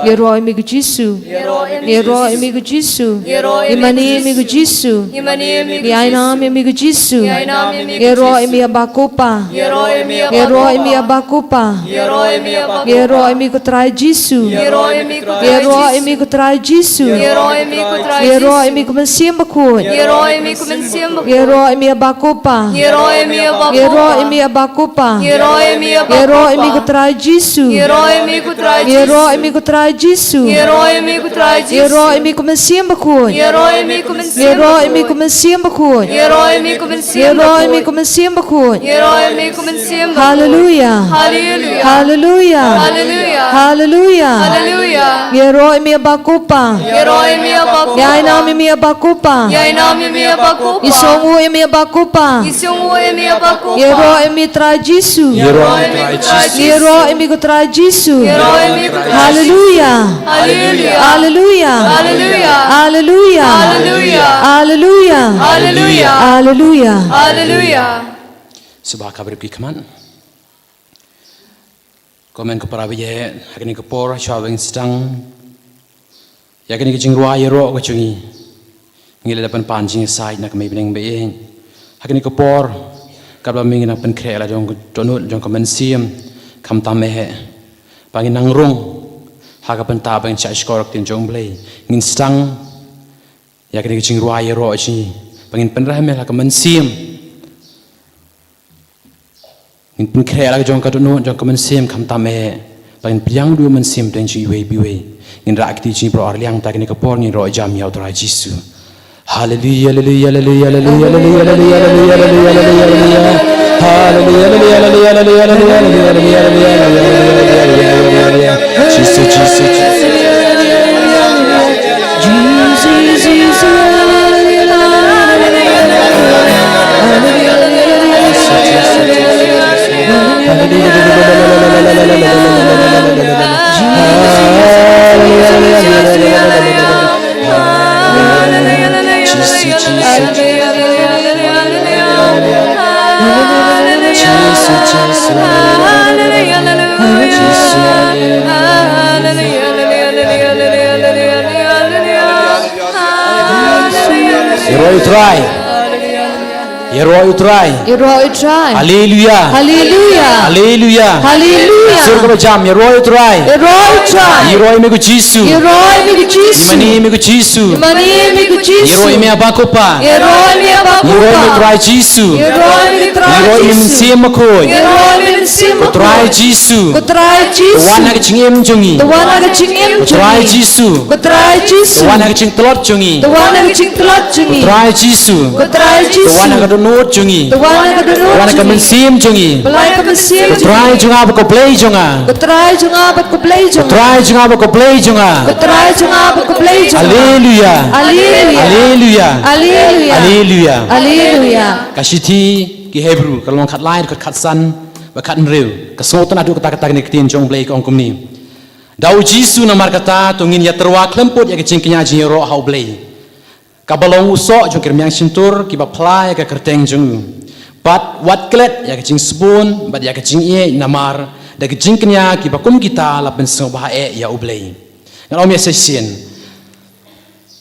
Ïaroh ïa me ko Jisu. Ïaroh ïa me ko Jisu. Ïaroh ïa me ko Jisu. Ïaroh ïa me ko Jisu. Ïaroh ïa me ko Jisu. Ïaroh ïa me ko Jisu. Ïaroh ïa me ko Jisu. Ïaroh ïa me Abba ko Pa. Ïaroh ïa me Abba ko Pa. Ïaroh ïa me Abba ko Pa. Ïaroh ïa me Abba ko Pa. Ïaroh ïa me ko Trai Jisu. Ïaroh ïa me ko Trai Jisu. Ïaroh ïa me ko Trai Jisu. Ïaroh ïa me ko Trai Jisu. Ïaroh ïa me ko Mynsiem Bakhuid. Ïaroh ïa me ko Mynsiem Bakhuid. Ïaroh ïa me Abba ko Pa. Ïaroh ïa me Abba ko Pa. Ïaroh ïa me Abba ko Pa. Ïaroh ïa me Abba ko Pa. Ïaroh ïa me ko Trai Jisu. Ïaroh ïa me ko Trai Jisu. Ïaroh ïa me ko Trai Jisu. Ïaroh ïa me ko Trai Jisu. Ïaroh ïa me ko Mynsiem Bakhuid. Ïaroh ïa me ko Mynsiem Bakhuid. Ïaroh ïa me ko Mynsiem Bakhuid. Ïaroh ïa me ko Mynsiem Bakhuid. Ïaroh ïa me ko Mynsiem Bakhuid. Ïaroh ïa me ko Mynsiem Bakhuid. Haleluia. Haleluia. Haleluia. Haleluia. Haleluia. Haleluia. Ïaroh ïa me Abba ko Pa. Ïaroh ïa me Abba ko Pa. Ïainam ïa me Abba ko Pa. Ïainam ïa me Abba ko Pa. Isynei ïa me Abba ko Pa. Isynei ïa me Abba ko Pa. Ïaroh ïa me Trai Jisu. Ïaroh ïa me Trai Jisu. Ïaroh ïa me ko Trai Jisu. Ïaroh ïa me ko Trai Jisu. Haleluia. Haleluia. Haleluia. Haleluia. Haleluia. Haleluia. Haleluia. Sngewbha kaba rip ki khmat. Ko hynmen ko para baieit, ha kane ka por shuwa ba ngin sdang ïa kane ka jingrwai ïaroh ka jong ngi, ngi la dep ban pan jingïasaid na ka mei bneng ba ïeit. Ha kane ka por, katba mynta ngin nang pynkhreh la jong ka dohnud jong ka mynsiem, khamtam eh ba ngin nang rung ha ka bynta ba ngin shah shkor ïa ka ktien jong U Blei. Ngin sdang ïa kane ka jingrwai ïaroh jong ngi ba ngin pynrem eh la ka mynsiem. Ngin pynkhreh la ka jong ka dohnud jong ka mynsiem, khamtam eh ba ngin pdiang da u Mynsiem Bteng jong iwei pa iwei. Ngin rah kti jingïaroh arliang, ta kane ka por ngin ïaroh jam ïa U Trai Jisu. Haleluia, haleluia, haleluia. Jisu, Jisu, Jisu. Ïaroh ïa u Trai. Ïaroh ïa u Trai. Ïaroh ïa u Trai. Haleluia. Haleluia. Haleluia. Haleluia. Sur kaba jam, ïaroh ïa u Trai. Ïaroh ïa u Trai. Ïaroh ïa me ko Jisu. Ïaroh ïa me ko Jisu. Ïa mane me ko Jisu. Ïa mane me ko Jisu. Ïaroh ïa me Aba ko Pa. Ïaroh ïa me Aba ko Pa. Ïaroh ïa me u Trai Jisu. Ïaroh ïa me u Trai Jisu. Ïaroh ïa me Mynsiem Bakhuid. Ïaroh ïa me Mynsiem Bakhuid. Ko Trai Jisu. Ko Trai Jisu. To wan ha ka jingim jong ngi. To wan ha ka jingim jong ngi. Ko Trai Jisu. Ko Trai Jisu. To wan ha ka jingtlot jong ngi. To wan ha ka jingtlot jong ngi. Ko Trai Jisu. Ko Trai Jisu. To wan ha ka dohnud jong ngi. To wan ha ka dohnud jong ngi. To wan ha ka mynsiem jong ngi. To wan ha ka mynsiem jong ngi. Ko Trai jong nga bad ko Blei jong nga. Ko Trai jong nga bad ko Blei jong nga. Ko Trai jong nga bad ko Blei jong nga. Ko Trai jong nga bad ko Blei jong nga. Haleluia. Haleluia. Haleluia. Haleluia. Haleluia. Haleluia. Ka shithi ki Hebru ka lynnong khatlai dkhot khatsan bad khathynriew. Ka sngewtynnad haduh katta katta kane ka ktien jong U Blei ka ong kumne. Da u Jisu namar kata to ngin ïatyrwa khlem pud ïa ka jingkñia jingïaroh ha U Blei, kaba long u soh jong ki rmiang shyntur kiba phla ïa ka kyrteng jong u. Bad wat klet ïa ka jingsbun bad ïa ka jingïeit, namar da ka jingkñia kiba kum kita la pynsngewbha eh ïa U Blei. Ngan ong ïa shisien.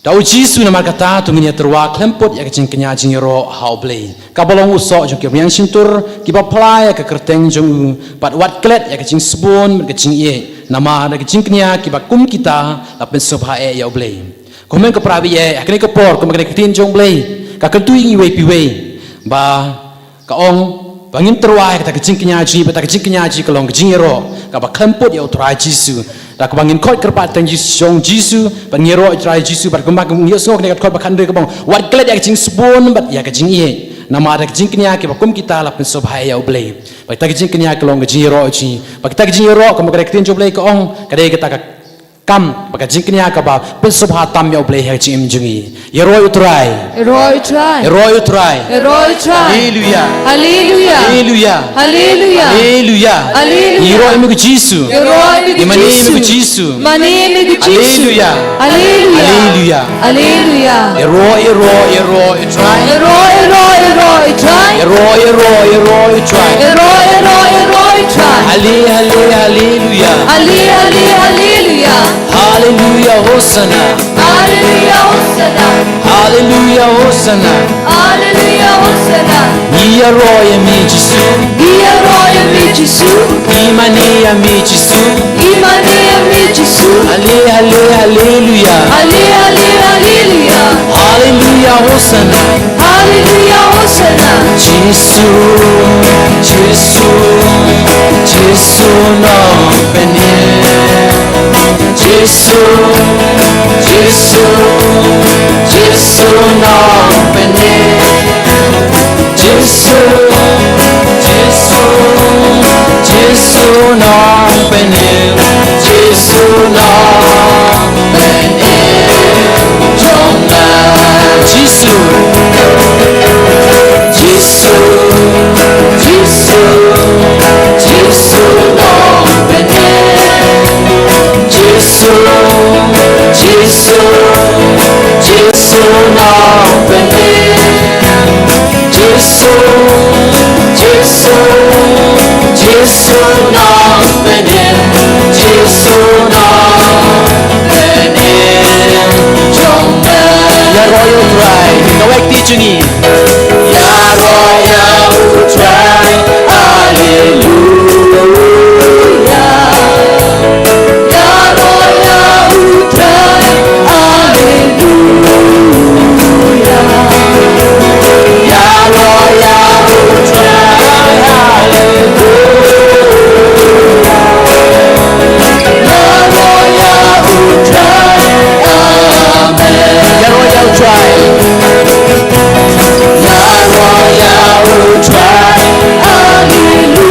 Da u Jisu namar kata to ngin ïatyrwa khlem pud ïa ka jingkñia jingïaroh ha U Blei, kaba long u soh jong ki rmiang shyntur kiba phla ïa ka kyrteng jong u. Bad wat klet ïa ka jingsbun bad ka jingïeit, namar da ka jingkñia kiba kum kita la pynsngewbha eh ïa U Blei. Ko hynmen ko para baieit, ha kane ka por, kumba kane ka ktien jong U Blei ka kyntu ïa ngi iwei pa iwei, ba ka ong ba ngin tyrwa ïa kata ka jingkñia jong ngi, ba kata ka jingkñia jong ngi ka long ka jingïaroh kaba khlem pud ïa U Trai Jisu. Da kaba ngin khot kyrpad tang Jisu, jong Jisu, bad ngin ïaroh ïa U Trai Jisu, bad kumba ngin ïohsngew kane ka dkhot ba khathynriew kaba ong, wat klet ïa ka jingsbun bad ïa ka jingïeit, namar da ka jingkñia kiba kum kita la pynsngewbha eh ïa U Blei. Bad kata ka jingkñia ka long ka jingïaroh jong ngi. Bad kata ka jingïaroh, kumba kane ka ktien jong U Blei ka ong, ka dei kata ka kam bad ka jingkñia kaba pynsngewbha tam ïa U Blei ha ka jingim jong ngi. Ïaroh ïa U Trai. Ïaroh ïa U Trai. Ïaroh ïa U Trai. Ïaroh ïa U Trai. Haleluia. Haleluia. Haleluia. Haleluia. Haleluia. Ïaroh ïa me ko Jisu. Ïaroh ïa me ko Jisu. Ïa mane me ko Jisu. Mane me ko Jisu. Haleluia. Haleluia. Haleluia. Haleluia. Ïaroh, ïaroh, ïaroh ïa U Trai. Ïaroh, ïaroh, ïaroh ïa U Trai. Ïaroh, ïaroh, ïaroh ïa U Trai. Ïaroh, ïaroh, ïaroh ïa U Trai. Hale, hale, haleluia. Hale, hale, haleluia. Haleluia, Hosanna. Haleluia, Hosanna. Haleluia, Hosanna. Haleluia, Hosanna. Ngi ïaroh ïa me Jisu. Ngi ïaroh ïa me Jisu. Ngi mane ïa me Jisu. Ngi mane ïa me Jisu. Hale, hale, haleluia. Hale, hale, haleluia. Haleluia, Hosanna. Haleluia, Hosanna. Jisu, Jisu, Jisu nongpynim. Jisu, Jisu, Jisu nongpynim. Jisu, Jisu, Jisu nongpynim. Jisu nongpynim jong nga. Jisu. Jisu, Jisu, Jisu nongpynim. Jisu, Jisu, Jisu nongpynim. Jisu, Jisu, Jisu nongpynim. Jisu nongpynim jong nga. Ïaroh ïa U Trai. Kawei kti jong ngi. Ïaroh ïa U Trai. Haleluia. Ïaroh ïa U Trai. Haleluia. Ïaroh ïa U Trai. Haleluia. Ïaroh ïa U Trai. Amen. Ïaroh ïa U Trai. Ïaroh ïa U Trai. Haleluia.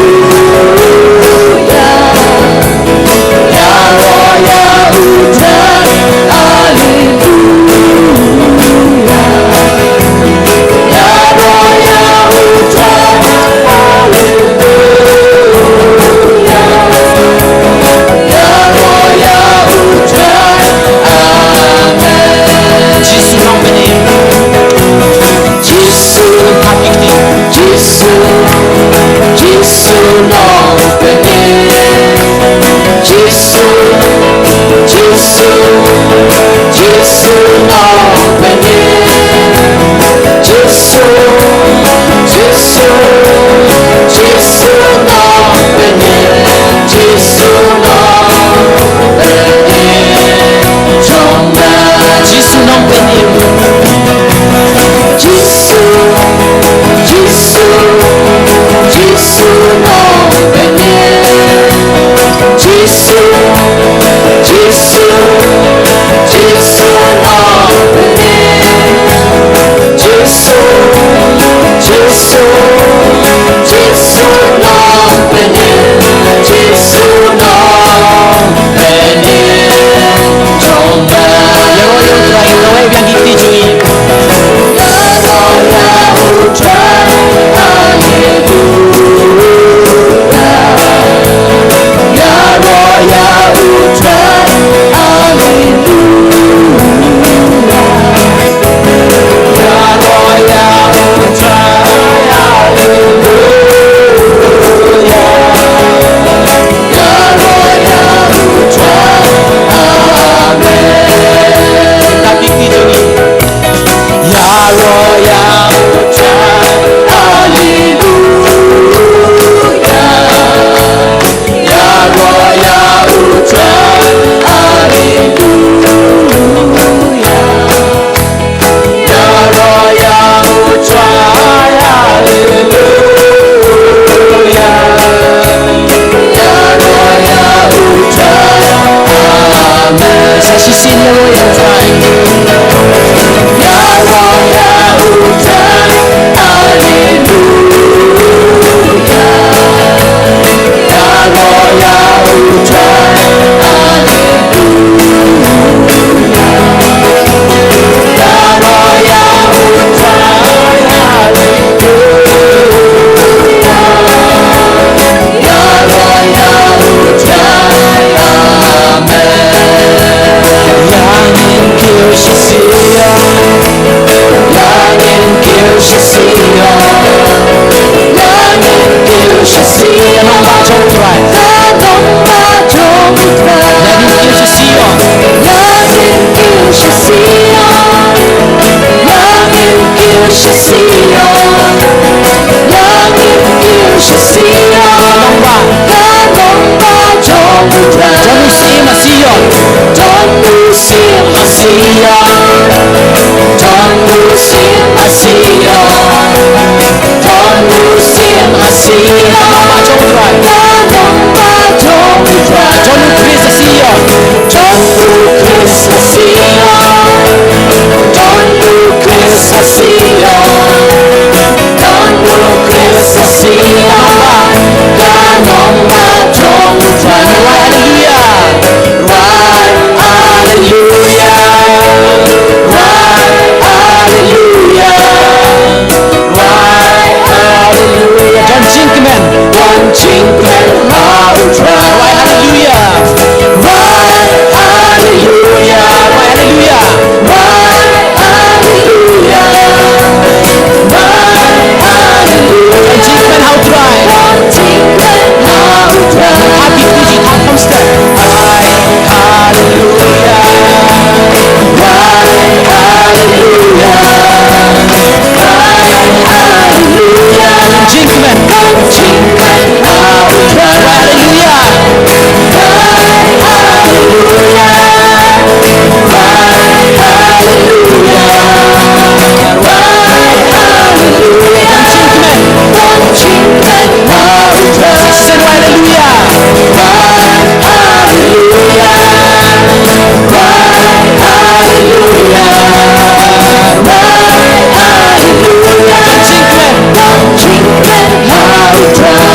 Ïaroh ïa U Trai. Haleluia. Ïaroh ïa U Trai. Haleluia. Ïaroh ïa U Trai. Amen. Jisu nongpynim. Jisu. Jisu. Jisu nongpynim. Jisu. Jisu. Jisu nongpynim. Jisu, Jisu nongpynim, Jisu nongpynim, jong nga. Jisu nongpynim. Jisu, Jisu, Jisu nongpynim. Jisu, Jisu, Jisu nongpynim. Jisu, Jisu, Jisu nongpynim. Jisu nongpynim jong nga. Ïaroh ïa U Trai, ïaroh biang ki kti jong ngi. Ïaroh ïa U Trai, haleluya. Ïaroh ïa U Trai, haleluya. Ïaroh ïa U Trai, haleluya. Ïaroh ïa U Trai, amen. Kita kiki jong ngi. Ïaroh ïa U Trai, haleluya. Ïaroh ïa U Trai, haleluya. Ïaroh ïa U Trai, haleluya. Ïaroh ïa U Trai, amen. Sa shisien ïaroh ïa U Trai. Ïaroh ïa U Trai, haleluya. Ïaroh ïa U Trai, haleluya. Ïaroh ïa U Trai, haleluya. Ïaroh ïa U Trai, amen. Ïa ngin kiew sha Sion. Ïa ngin kiew sha Sion. Ïa ngin kiew sha Sion. Nongpynim jong U Trai. Nongpynim jong U Trai. Ïa ngin kiew sha Sion. Ïa ngin kiew sha Sion. Ïa ngin kiew sha Sion. Ïa ngin kiew sha Sion. Nongpynim. Nongpynim jong U Trai. Don u syiem ha Sion. Don u syiem ha Sion. Don u syiem ha Sion. Don u syiem ha Sion. Nongpynim jong U Trai. Nongpynim jong U Trai. Don u Khrist ha Sion. Don u Khrist ha Sion. Don u Khrist ha Sion. Don u Khrist ha Sion. Ka nongpynim jong U Trai. Haleluya. Wai haleluya. Wai haleluya. Wai haleluya. Don jingkmen. Don jingkmen ha U Trai. Wai haleluya. Wai haleluya. Wai haleluya. Wai haleluya. Wai haleluya. Don jingkmen ha U Trai. Don jingkmen ha U Trai. Happy Fuji, happy Homestead. Wai haleluya. Wai haleluya. Wai haleluya. Don jingkmen. Don jingkmen ha U Trai. Wai haleluya. Wai haleluya. Wai haleluya. Wai haleluya. Don jingkmen. Don jingkmen ha U Trai. Shisien wai haleluya. Wai haleluya. Wai haleluya. Wai haleluya. Don jingkmen. Don jingkmen ha U Trai.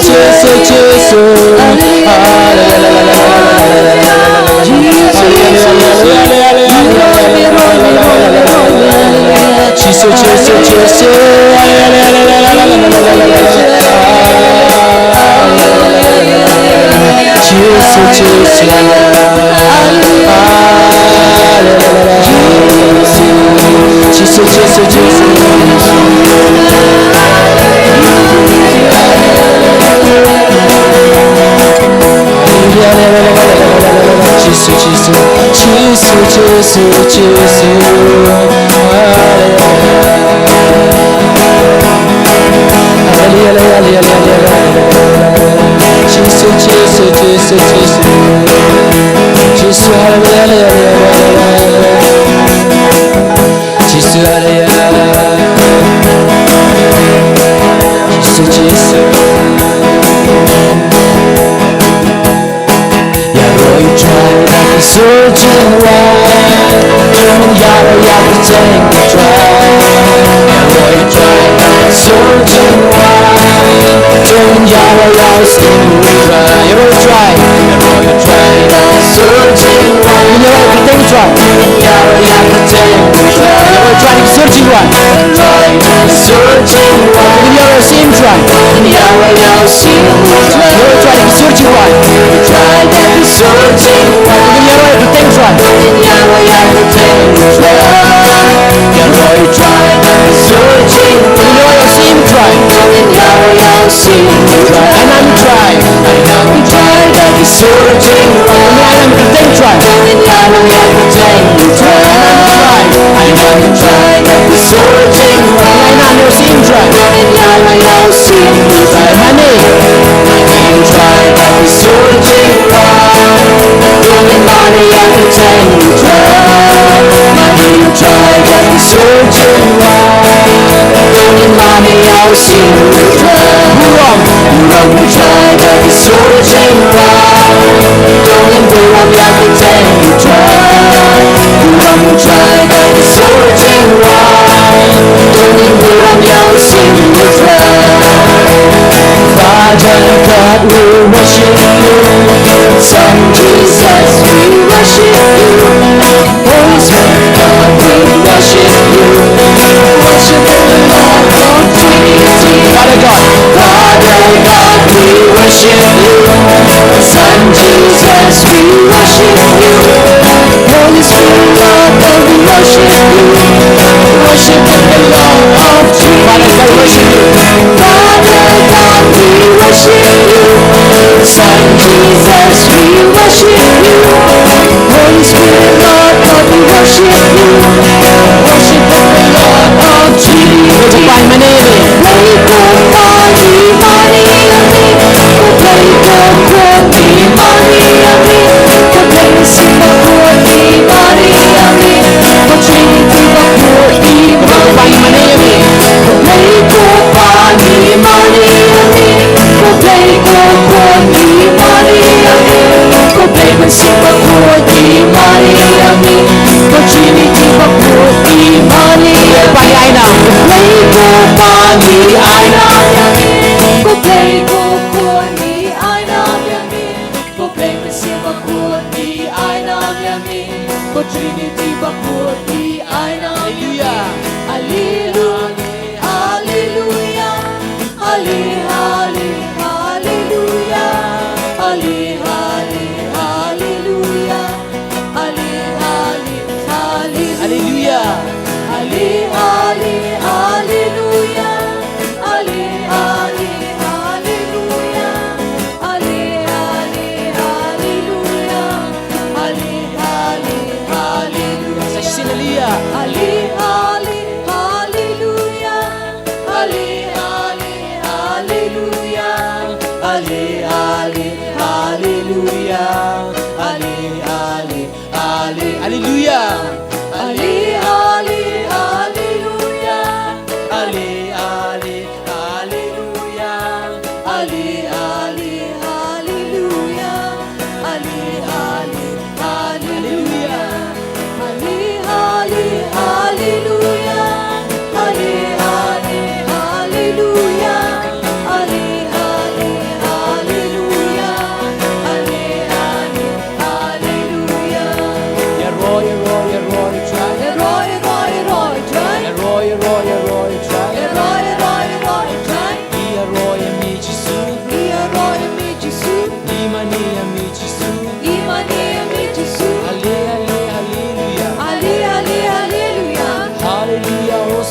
Jisu, Jisu. Jisu, Jisu, Jisu. Jisu, Jisu. Jisu, Jisu, Jisu. Jisu, Jisu, Jisu, Jisu, Jisu. Hallelujah, hallelujah, hallelujah, hallelujah. Jisu, Jisu, Jisu, Jisu. Jisu, hallelujah, hallelujah, hallelujah. Jisu, hallelujah. Jisu, Jisu. Ïaroh ïa u Trai da ka sur jingwan. Ïaroh ïa ka kyrteng u Trai. Ïaroh ïa u Trai da ka sur jingwan. Ïaroh ïa u Trai. Ïaroh ïa u Trai. Ïaroh ïa u Trai da ka sur jingwan. Ïaroh ïa ka kyrteng u Trai. Ïaroh ïa ka kyrteng u Trai. Ïaroh ïa u Trai da ka sur jingwan. Ïaroh ïa u Trai. Ïaroh ïa u Trai. Ïaroh ïa u Trai. Ïaroh ïa u Trai da ka sur jingwan. Ïaroh ïa u Trai. Ïaroh ïa u Trai. Ïaroh ïa u Trai. Ïaroh ïa u Trai da ka sur jingwan. Ïaroh ïa u Trai. Ïaroh ïa u Trai. Ai nam u Trai. Ai nam u Trai da ka sur jingwan. Ai nam u Trai. Ïaroh ïa u Trai. Ai nam u Trai. Ai nam u Trai da ka sur jingwan. Ai nam u Trai. Ïaroh ïa u Trai. Ai nam u Trai. Ai nam u Trai da ka sur jingwan. Ai nam u Trai. Ai nam u Trai da ka sur jingwan. Ai nam u Trai. Burom. Burom u Trai da ka sur jingwan. Ai nam u Trai. Burom ïa ka kyrteng u Trai. Burom u Trai da ka sur jingwan. Ai nam u Trai. Father God, we worship you. Son Jesus, we worship you. Holy Spirit, God, we worship you. Worship the Lord of Trinity. Father God. Father God, we worship you. Son Jesus, we worship you. Holy Spirit, Lord, we worship you. Worship the Lord of Trinity. Father God, we worship you. Father God, we worship you. Son Jesus, we worship you. Holy Spirit, Lord, Lord, we worship you. Worship the Lord of Trinity. Glorify my name. Glorify my name. Ko Blei ko khun ngi ai nam ïa me. Ko Blei mynsiem bakhuid ngi ai nam ïa me. Ko Trinity bakhuid ngi ai nam ïa me. Hallelujah. Hallelujah. Hallelujah. Hallelujah. Hallelujah. Hallelujah. Hallelujah. Hallelujah. Hallelujah. Hallelujah. Hallelujah. Hallelujah. Hallelujah. Hallelujah. Hallelujah. Hallelujah. Hallelujah. Hallelujah.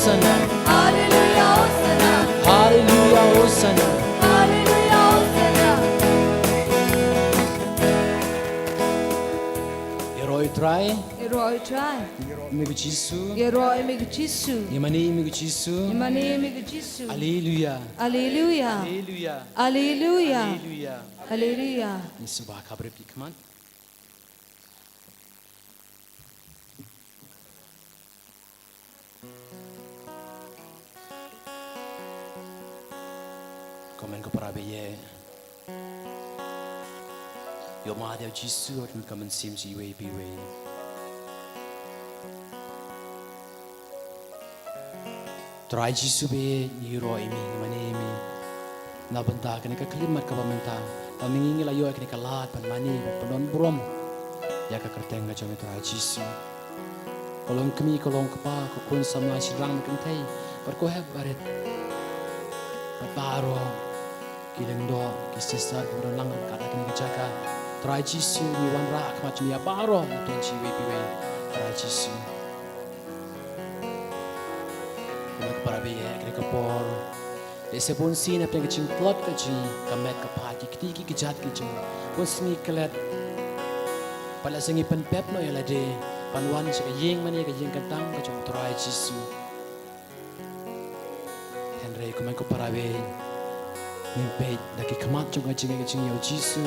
Hosanna. Hallelujah, Hosanna. Hallelujah, Hosanna. Hallelujah, Hosanna. Ïaroh ïa u Trai. Ïaroh ïa u Trai. Ïaroh ïa me ko Jisu. Ïaroh ïa me ko Jisu. Ïamane ïa me ko Jisu. Ïamane ïa me ko Jisu. Hallelujah. Hallelujah. Hallelujah. Hallelujah. Hallelujah. Hallelujah. Ngin sngewbha khapbrip ki khmat. Ko hynmen ko para baieit, ïohmad ïa u Jisu, wat nud ka mynsiem jong iwei pa iwei. Trai Jisu baieit, ngi ïaroh ïa me, ngi mane ïa me na bynta kane ka khyllipmat kaba mynta. Ba ma ngi ngi la ïoh ïa kane ka lad ban mane, ban pyndonkam burom ïa ka kyrteng ka jong me Trai Jisu. Ko long kmie, ko long kpa, ko khun samla shynrang bad kynthei, bad ko hep barit, bad baroh ki lyngdoh, ki sister kiba don lang ryngkat ha kane ka jaka. Trai Jisu, ngi wanrah ha khmat jong me ïa baroh, ngi don jingïeit iwei pa iwei. Trai Jisu. Ko hynmen ko para baieit, ha kane ka por, lehse bunsien hapdeng ka jingtlot ka jong ngi, ka met ka phad, ki kti ki kjat ki jong ngi, bunsien ngi klet, bad lehse ngi pynpep noh ïa lade ban wan sha ka ïing mane, ka ïing kyntang ka jong u Trai Jisu. Hynrei ko hynmen ko para baieit, ngin peit da ki khmat jong ka jingngeit ka jong ngi ïa u Jisu.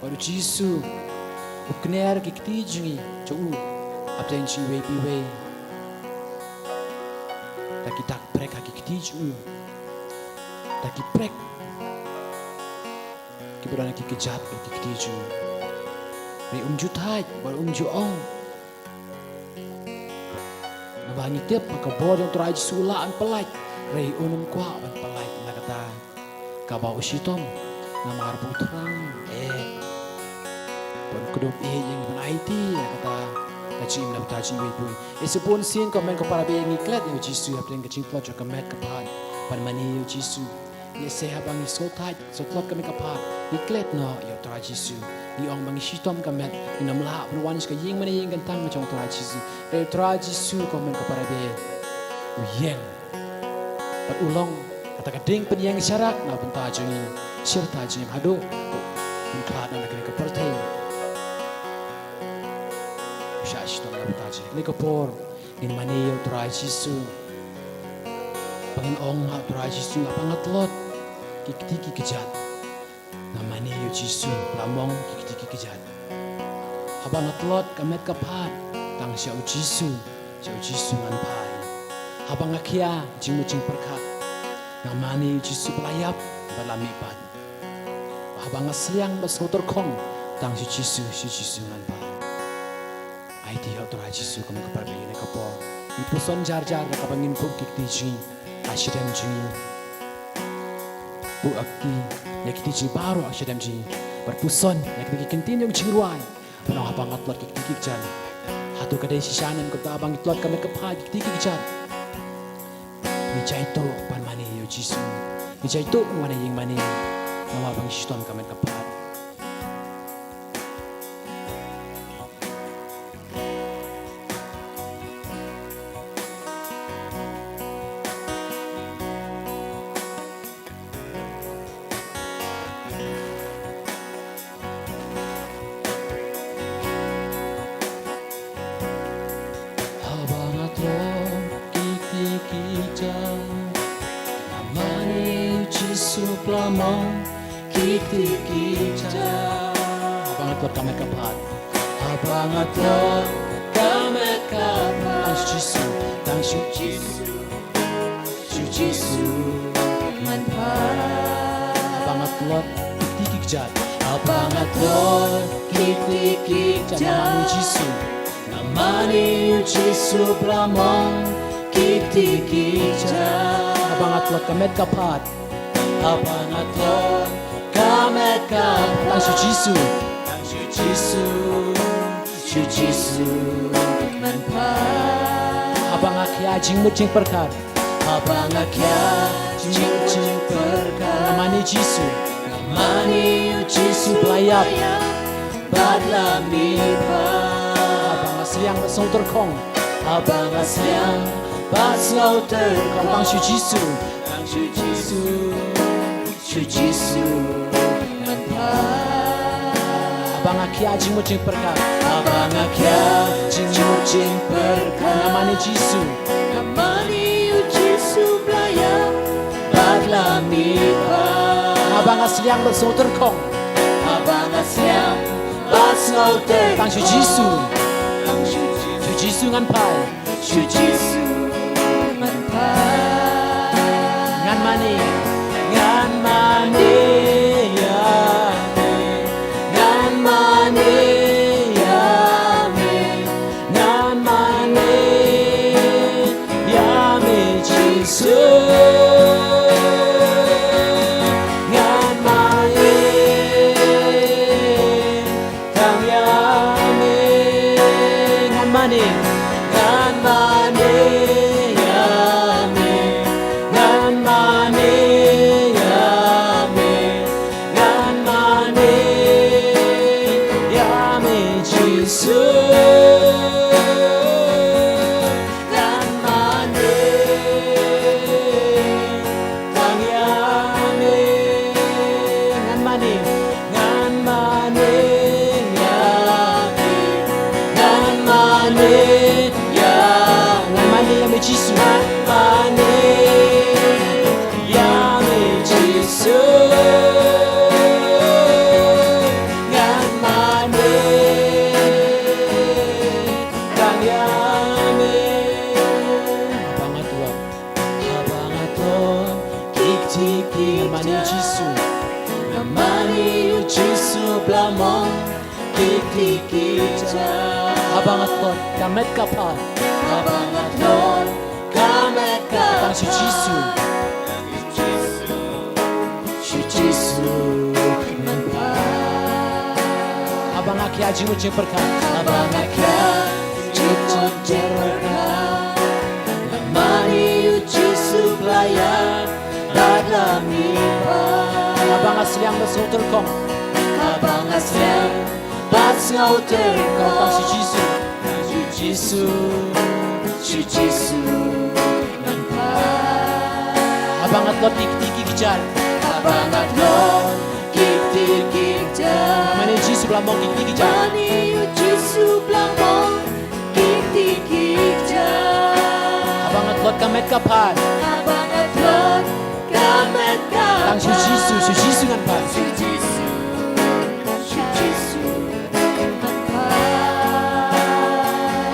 Bad u Jisu u kner ki kti jong ngi, jong u, hapdeng jong ngi iwei pa iwei. Da ki dak prek ha ki kti jong u. Da ki prek kiba don ha ki kjat ha ki kti jong u. Hynrei um ju thait, bad um ju ong. Naba ngi tip ba ka bor jong u Trai Jisu u lah ban pyllait, hynrei un ym kwah ban pyllait na kata kaba u shitom, namar ba u thrang eh ban kdup ïa ngi, ban aiti ïa kata ka jingim na ka bynta jong ngi iwei pa iwei. Lehse bunsien ko hynmen ko para baieit ngi klet ïa u Jisu hapdeng ka jingtlot jong ka met ka phad ban mane ïa u Jisu. Lehse haba ngi sngewthait, sngewtlot ka met ka phad, ngi klet noh ïa u Trai Jisu. Ngi ong ba ngi shitom ka met, ngin ym lah ban wan sha ka ïing mane ïing kyntang ka jong u Trai Jisu. Hynrei u Trai Jisu ko hynmen ko para baieit, u ïeng. Bad u long kata ka dieng pynïeng sharak na bynta jong ngi, shirta jong ngi haduh ba un khlad noh na kane ka pyrthei. U shah shitom na bynta jong ngi. Kane ka por ngin mane ïa u Trai Jisu. Ba ngin ong ha u Trai Jisu, haba nga tlot ki kti ki kjat, nga mane ïa u Jisu ba la mong ki kti ki kjat. Haba nga tlot ka met ka phad, tang sha u Jisu, sha u Jisu ngan phai. Haba nga khia jingmut jingpyrkhat, nga mane ïa u Jisu ba la ïap bad la mihpat. Haba nga sliang bad sngewtyrkhong, tang sha u Jisu, sha u Jisu ngan phai. Aiti ha u Trai Jisu ko hynmen ko para baieit ha kane ka por. Ngin puson jar jar da kaba ngin buh ki kti jong ngi ha shadem jong ngi. Buh ki kti ïa ki kti jong ngi baroh ha shadem jong ngi. Bad puson ïa kita ki kyntien jong ka jingrwai. Ban ong haba nga tlot ki kti ki kjat. Hato ka dei shisha ne em kata haba ngi tlot ka met ka phad, ki kti ki kjat? Ngi jaituh ban mane ïa u Jisu. Ngi jaituh ban wan ïing mane. Namar ba ngi shitom ka met ka phad. Haba nga tlot ki kti ki kjat, nga mane ïa u Jisu ba la mong ki kti ki kjat. Haba nga tlot ka met ka phad. Haba nga tlot ka met ka phad. Tang sha u Jisu, tang sha u Jisu. Sha u Jisu ngan phai. Haba nga tlot ki kti ki kjat. Haba nga tlot ki kti ki kjat. Nga mane ïa u Jisu. Nga mane ïa u Jisu ba la mong ki kti ki kjat. Haba nga tlot ka met ka phad. Haba nga tlot ka met ka phad. Tang sha u Jisu. Tang sha u Jisu. Sha u Jisu ngan phai. Haba nga khia jingmut jingpyrkhat. Haba nga khia jingmut jingpyrkhat. Nga mane ïa u Jisu. Nga mane ïa u Jisu ba la ïap bad la mihpat. Haba nga sliang bad sngewtyrkhong. Haba nga sliang bad Tang shu Jisu. Tang shu Jisu. Shu Jisu. Haba nga khia jingmut jingpyrkhat. Haba nga khia jingmut jingpyrkhat. Nga mane Jisu. Nga mane ïa u Jisu ba la ïap bad la mihpat. Haba nga sliang bad sngewtyrkhong. Haba nga sliang bad sngewtyrkhong. Tang shu Jisu. Tang shu Jisu. Shu Jisu ngan phai. Shu Jisu ngan phai. Ngan mane, ngan mane ïa me. Ngan mane ïa me. Ngan mane ïa me Jisu. Ngan mane tang ïa me. Ngan mane, ngan mane ïa me. Ngan mane ïa me. Ngan mane ïa me Jisu. Ngan mane tang ïa me. Ngan mane, ngan mane ïa me. Ngan mane ïa, ngan mane ïa me Jisu. Ngan mane ïa me Jisu. Ngan mane tang ïa me. Haba nga don, haba nga don ki kti ki jam. Ngan mane ïa u Jisu. Ngan mane ïa u Jisu ba la mon ki kti ki jam. Haba nga don ka met ka phad. Haba nga don ka met ka phad. Tang shu Jisu. Shu Jisu ngan phai. Haba nga khia jingmut jingpyrkhat. Haba nga khia jingmut jingpyrkhat. Ngan mane ïa u Jisu ba la ïap bad la mihpat. Haba nga sliang bad sngewtyrkhong. Haba nga sliang bad sngewtyrkhong. Tang shu Jisu. Tang shu Jisu. Shu Jisu ngan phai. Haba nga tlot ki kti ki kjat. Haba nga tlot ki kti ki kjat. Ngan mane ïa u Jisu ba la mon ki kti ki kjat. Mane ïa u Jisu ba la mon ki kti ki kjat. Haba nga tlot ka met ka phad. Haba nga tlot ka met ka phad. Tang shu Jisu, shu Jisu ngan phai. Shu Jisu, shu Jisu ngan phai.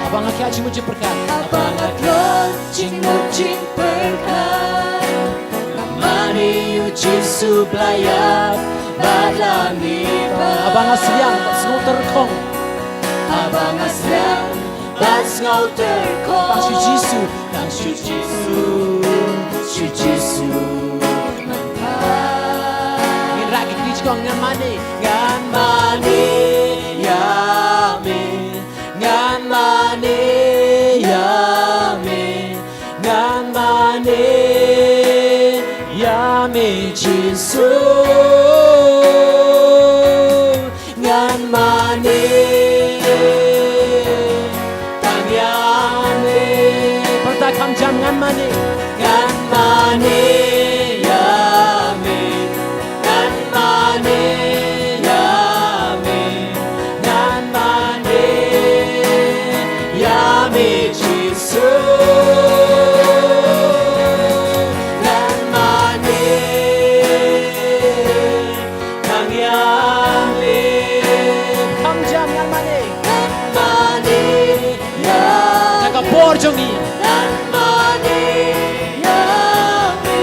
Haba nga khia jingmut jingpyrkhat. Haba nga tlot jingmut jingpyrkhat. Ngan mane ïa u Jisu ba la ïap bad la mihpat. Haba nga sliang bad sngewtyrkhong. Haba nga sliang bad sngewtyrkhong. Tang shu Jisu. Tang shu Jisu. Shu Jisu ngan phai. Ngin rah ki kti jingkhong. Ngan mane. Ngan mane ïa me. Ngan mane ïa me. Ngan mane ïa me Jisu. Ngan mane tang ïa me. Pyrta kham jam. Ngan mane. Ngan mane ïa me. Ngan mane ïa me. Ngan mane ïa me Jisu. Ngan mane tang ïa me. Kham jam. Ngan mane. Ngan mane ïa me. Da ka bor jong ngi. Ngan mane ïa me.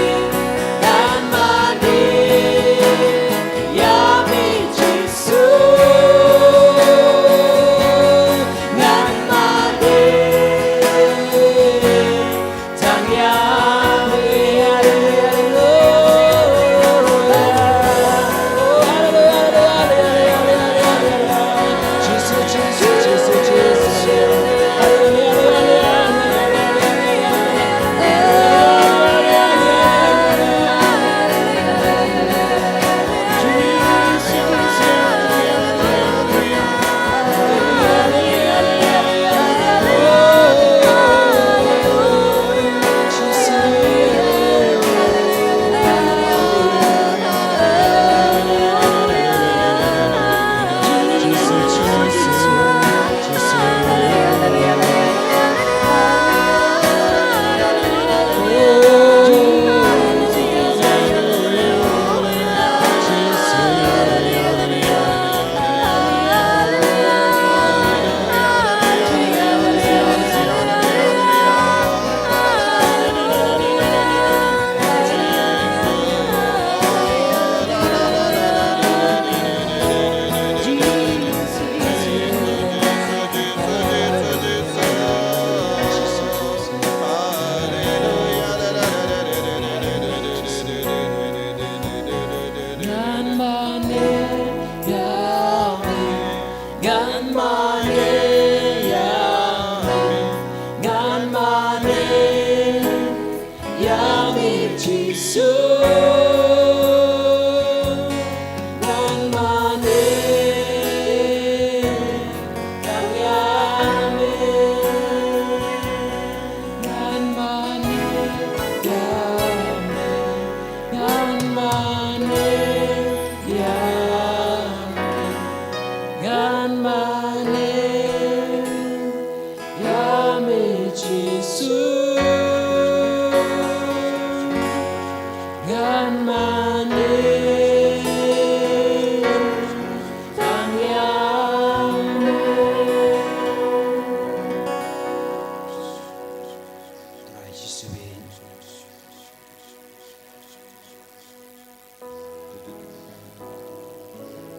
Jisu, ngan mane ïa me, ngan mane ïa me, ngan mane ïa me, ngan mane ïa me Jisu, ngan mane tang ïa me. Trai Jisu,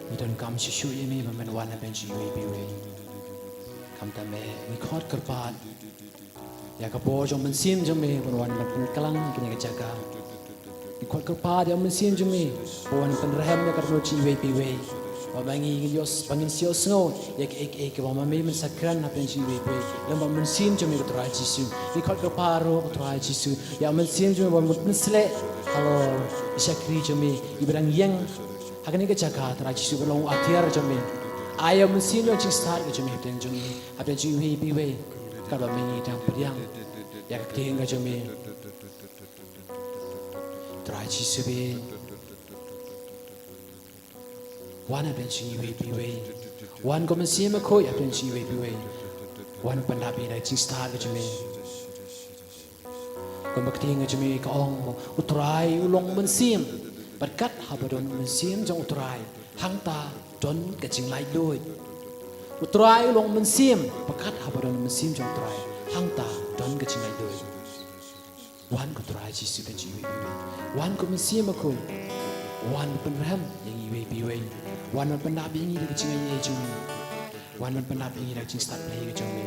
ngi donkam shisha ïa me ba men wan hapdeng jong iwei pa iwei. Khamtam me, ngi khot kyrpad ïa ka bor jong u Mynsiem jong me ban wan ban pynklang ïa kane ka jaka. Ngi khot kyrpad ïa u Mynsiem jong me ban wan pynrhem ïa ka dohnud jong iwei pa iwei. Ba ma ngi ngin ïoh, ba ngin sa ïohsngew ïa kiei kiei kiba ma me men sa kren hapdeng jong iwei pa iwei. Lem bad u Mynsiem jong me, ko Trai Jisu. Ngi khot kyrpad ruh, ko Trai Jisu, ïa u Mynsiem jong me ban mut pynsleh halor i shakri jong me iba dang ïeng ha kane ka jaka, Trai Jisu, ba long u atiar jong me. Ai ïa u Mynsiem jong jingstad ka jong me hapdeng jong ngi, hapdeng jong iwei pa iwei, katba ma ngi dang pdiang ïa ka ktien ka jong me. Trai Jisu, wan hapdeng jong iwei pa iwei. Wan ko Mynsiem Bakhuid hapdeng jong iwei pa iwei. Wan pyndap ïa ka jingstad ka jong me. Kumba ka ktien ka jong me ka ong, u Trai u long mynsiem, bad kat haba don mynsiem jong u Trai, hangta don ka jinglaitluid. U Trai u long mynsiem, bad kat haba don mynsiem jong u Trai, hangta don ka jinglaitluid. Wan ko Trai Jisu hapdeng jong iwei pa iwei. Wan ko Mynsiem Bakhuid. Wan pynrhem ïa ngi iwei pa iwei. Wan ban pyndap ïa ngi da ka jingaiei jong me. Wan ban pyndap ïa ngi da ka jingstad Blei ka jong me.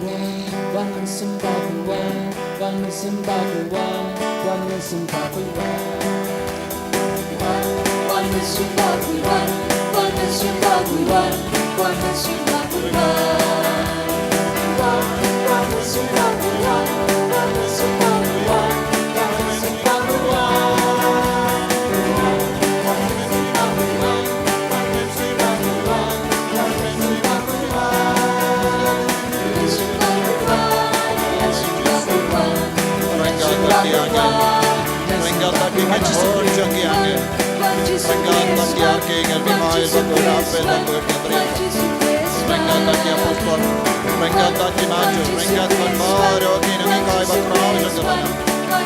Wan, wan Mynsiem Bakhuid wan, wan Mynsiem Bakhuid wan, wan Mynsiem Bakhuid wan. Wan, wan Mynsiem Bakhuid wan, wan Mynsiem Bakhuid wan, wan Mynsiem Bakhuid wan. Wan, wan Mynsiem Bakhuid wan, wan Mynsiem Bakhuid wan, wan Mynsiem Bakhuid wan.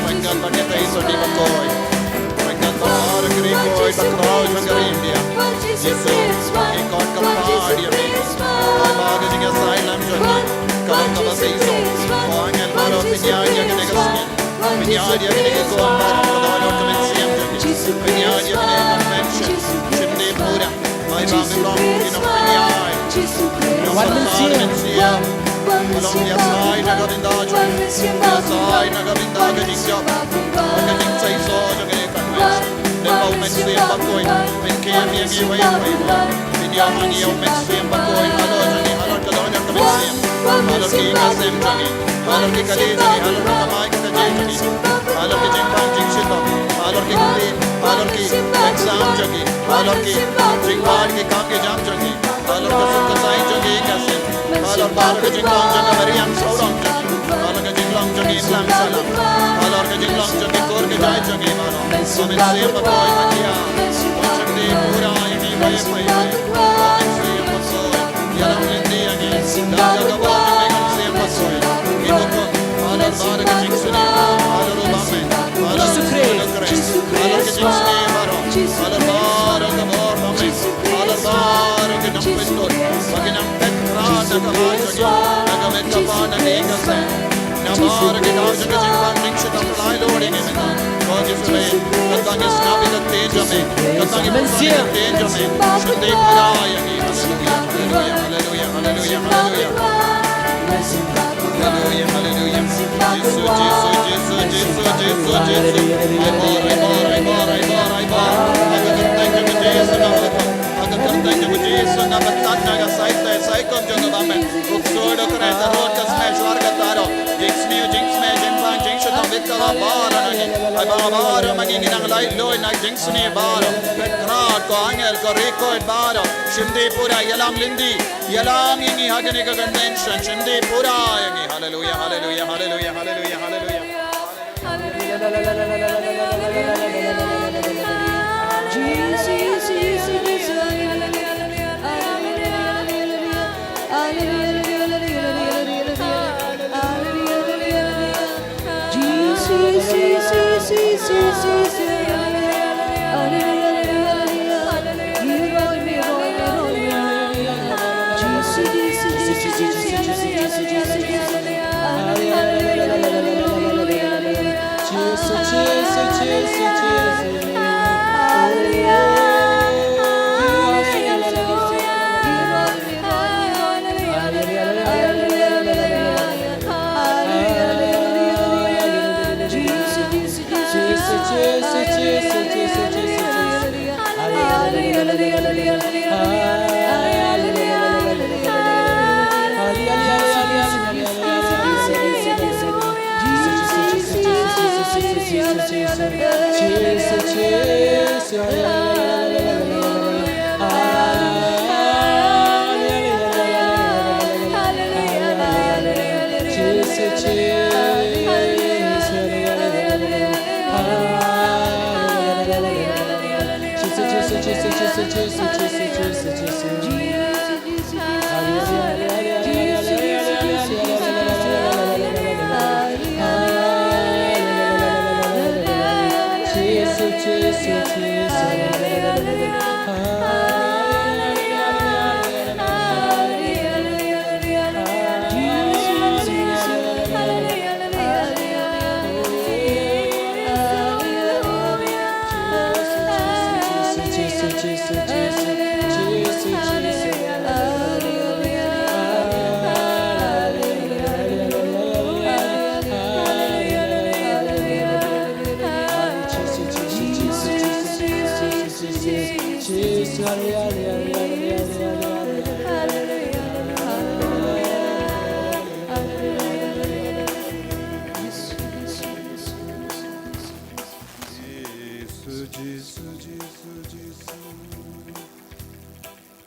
Renggat bad kita iso di bakoi. Renggat bad baroh ki rikoi ba khraw jong ka ri India. Jisu, ngi khot kyrpad ïa me. Ai ba ka jingïasaid lam jong ngi, ka long kaba seisoh. Ko angel baroh, pynïaid ïa kane ka sngi. Pynïaid ïa kane ka khun baroh, ka dohnud ka mynsiem jong ngi. Pynïaid ïa kane ka convention. Shim Tripura. Ai ba ngin long ki nongpynïaid. Wan Mynsiem. Ka long ïasaid na ka bynta jong ngi. Ïasaid na ka bynta ka jingjop, ka jingseisoh jong kane ka convention. Lem bad u Mynsiem Bakhuid, pynkhie ïa ngi iwei pa iwei. Pynïaid ïa ngi ïa u Mynsiem Bakhuid halor jong ngi, halor ka dohnud ka mynsiem, halor ki ïing ki sem jong ngi, halor ki kali jong ngi, halor ka kamai ka kajih jong ngi, halor ki jingpang jingshitom, halor ki kli, halor ki exam jong ngi, halor ki jingpang ki kam ki jam jong ngi. Halor ka suk ka saiñ jong ngi ka seng. Halor baroh ka jinglong jong ka mariang sawdong jong ngi. Halor ka jinglong jong ngi slam salam. Halor ka jinglong jong ngi kur ka jait jong ngi baroh. Mynsiem Bakhuid, ma ki ïa. Shakti pura ïa ngi iwei pa iwei. Mynsiem Bakhuid, ïalam lynti ïa ngi. Da ka bor jong ngi Mynsiem Bakhuid. Ngi bokok. Halor baroh ka jingsngewsih. Halor u bamei. Halor u Khrist. Halor ka jingsngewsih baroh. Halor baroh ka bor bamei. Halor baroh ki nongpynlut, ba ki nang peit khraw na ka bor jong ngi, na ka met kaba na ka ïing ka sem. Na baroh ki daw jong ka jingpang jingshitom, Trai, lor ïa ngi mynta. Ko Jisu, katba ngi sngap ïa ka ktien jong me, katba ngi pule ïa ka ktien jong me, shakti pura ïa ngi. Haleluia, haleluia, haleluia, haleluia, haleluia. Haleluia, haleluia. Jisu, Jisu, Jisu, Jisu, Jisu, Jisu. Ai bor, ai bor, ai bor, ai bor, ai bor. Ha ka kyrteng jong ka Jisu naba kyrteng. Ha ka Ka saite, saikum jong u bameh. Khup suk u Khrist, ta rud ka smew jwar ka taro. Jingsniew, jingsmew, jingpang, jingshitom bit ka la baroh na ngi. Ai ba baroh ma ngi ngi nang laitluid na jingsniew baroh. Peit Khrist, ko angel, ko rikoit baroh. Shim dih pura, ïalam lynti. Ïalam ïa ngi ha kane ka convention. Shim dih pura ïa ngi. Hallelujah, hallelujah, hallelujah, hallelujah, hallelujah.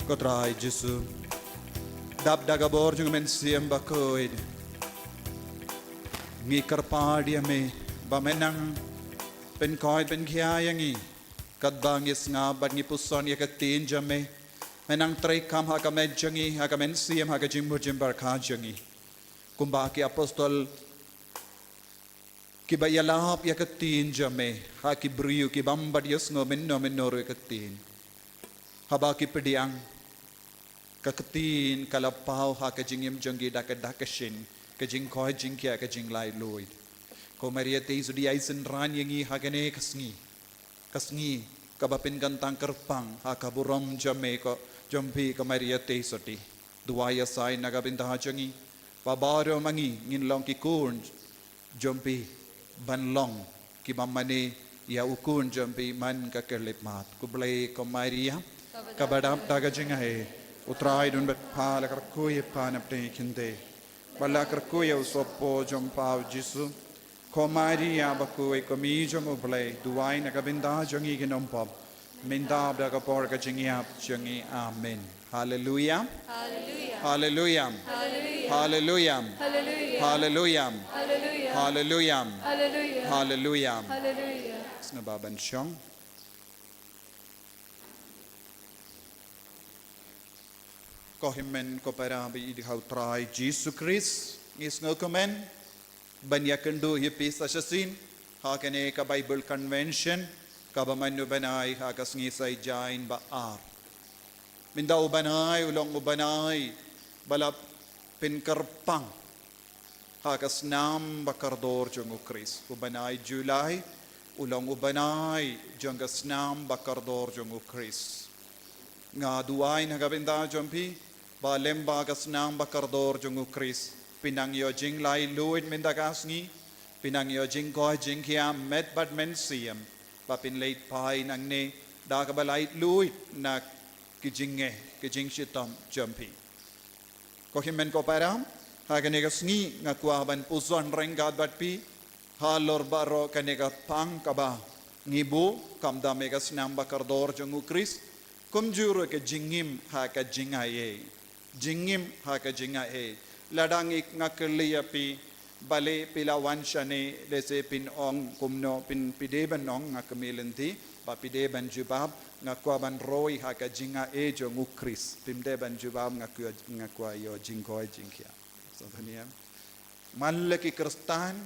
Ko Trai Jisu, dap da ka bor jong u Mynsiem Bakhuid, ngi kyrpad ïa me ba me nang pynkoit pynkhia ïa ngi katba ngi sngap bad ngi puson ïa ka ktien jong me. Me nang treikam ha ka met jong ngi, ha ka mynsiem, ha ka jingmut jingpyrkhat jong ngi. Kumba ki apostol kiba ïalap ïa ka ktien jong me ha ki briew kibym pat ïohsngew mynno mynno ruh ïa ka ktien. Haba ki pdiang, ka ktien ka la paw ha ka jingim jong ki da ka dak ka shin, ka jingkoit jingkhiah, ka jinglaitluid. Ko Maria Theisotti, ai synran ïa ngi ha kane ka sngi. Ka sngi kaba pynkyntang kyrpang ha ka burom jong me, ko, jong phi ko Maria Theisotti. Duwai ïa saiñ na ka bynta jong ngi, ba baroh ma ngi ngin long ki khun jong phi, ban long kiba mane ïa u Khun jong phi man ka khyllipmat. Khublei ko Maria, kaba dap da ka jingaiei, U Trai u don bad pha. La kyrkhu ïa pha na pdeng ki khyndai, bad la kyrkhu ïa u sohpoi jong pha u Jisu. Ko Maria bakhuid, ko Mei jong U Blei, duwai na ka bynta jong ngi ki nongpop, mynta bad ha ka por ka jingïap jong ngi. Amen. Haleluia. Haleluia. Haleluia. Haleluia. Haleluia. Haleluia. Haleluia. Haleluia. Haleluia. Haleluia. Sngewbha ban shong. Ko hynmen ko para ba ïeit ha U Trai Jisu Khrist, ngi sngewkmen ban ïakynduh ïa phi sa shisien ha kane ka Bible Convention kaba man u bnai ha ka sngi Saitjaiñ ba ar. Mynta u bnai u long u bnai ba la pynkyrpang ha ka snam ba kordor jong U Khrist. U bnai July u long u bnai jong ka snam ba kordor jong U Khrist. Nga duwai na ka bynta jong phi ba lem bad ka snam ba kordor jong U Khrist, phin nang ïoh jinglaitluid mynta ka sngi, phin nang ïoh jingkoit jingkhiah met bad mynsiem, ba phin leit phai nangne da kaba laitluid na ki jingeh, ki jingshitom jong phi. Ko hynmen ko para, ha kane ka sngi nga kwah ban puson ryngkat bad phi halor baroh kane ka pang kaba ngi buh, khamtam ïa ka snam ba kordor jong U Khrist, kumjuh ruh ka jingim ha ka jingaiei. Jingim ha ka jingaiei. Lada ngi, nga kylli ïa phi, balei phi la wan shane, lehse phin ong kumno, phin, phi dei ban ong, nga kmie lynti, ba phi dei ban jubab, nga kwah ban roi ha ka jingaiei jong U Khrist. Phim dei ban jubab, nga kwah, nga kwah ïoh jingkoi jingkhiah. Sngewthuh ne em? Man la ki Khristan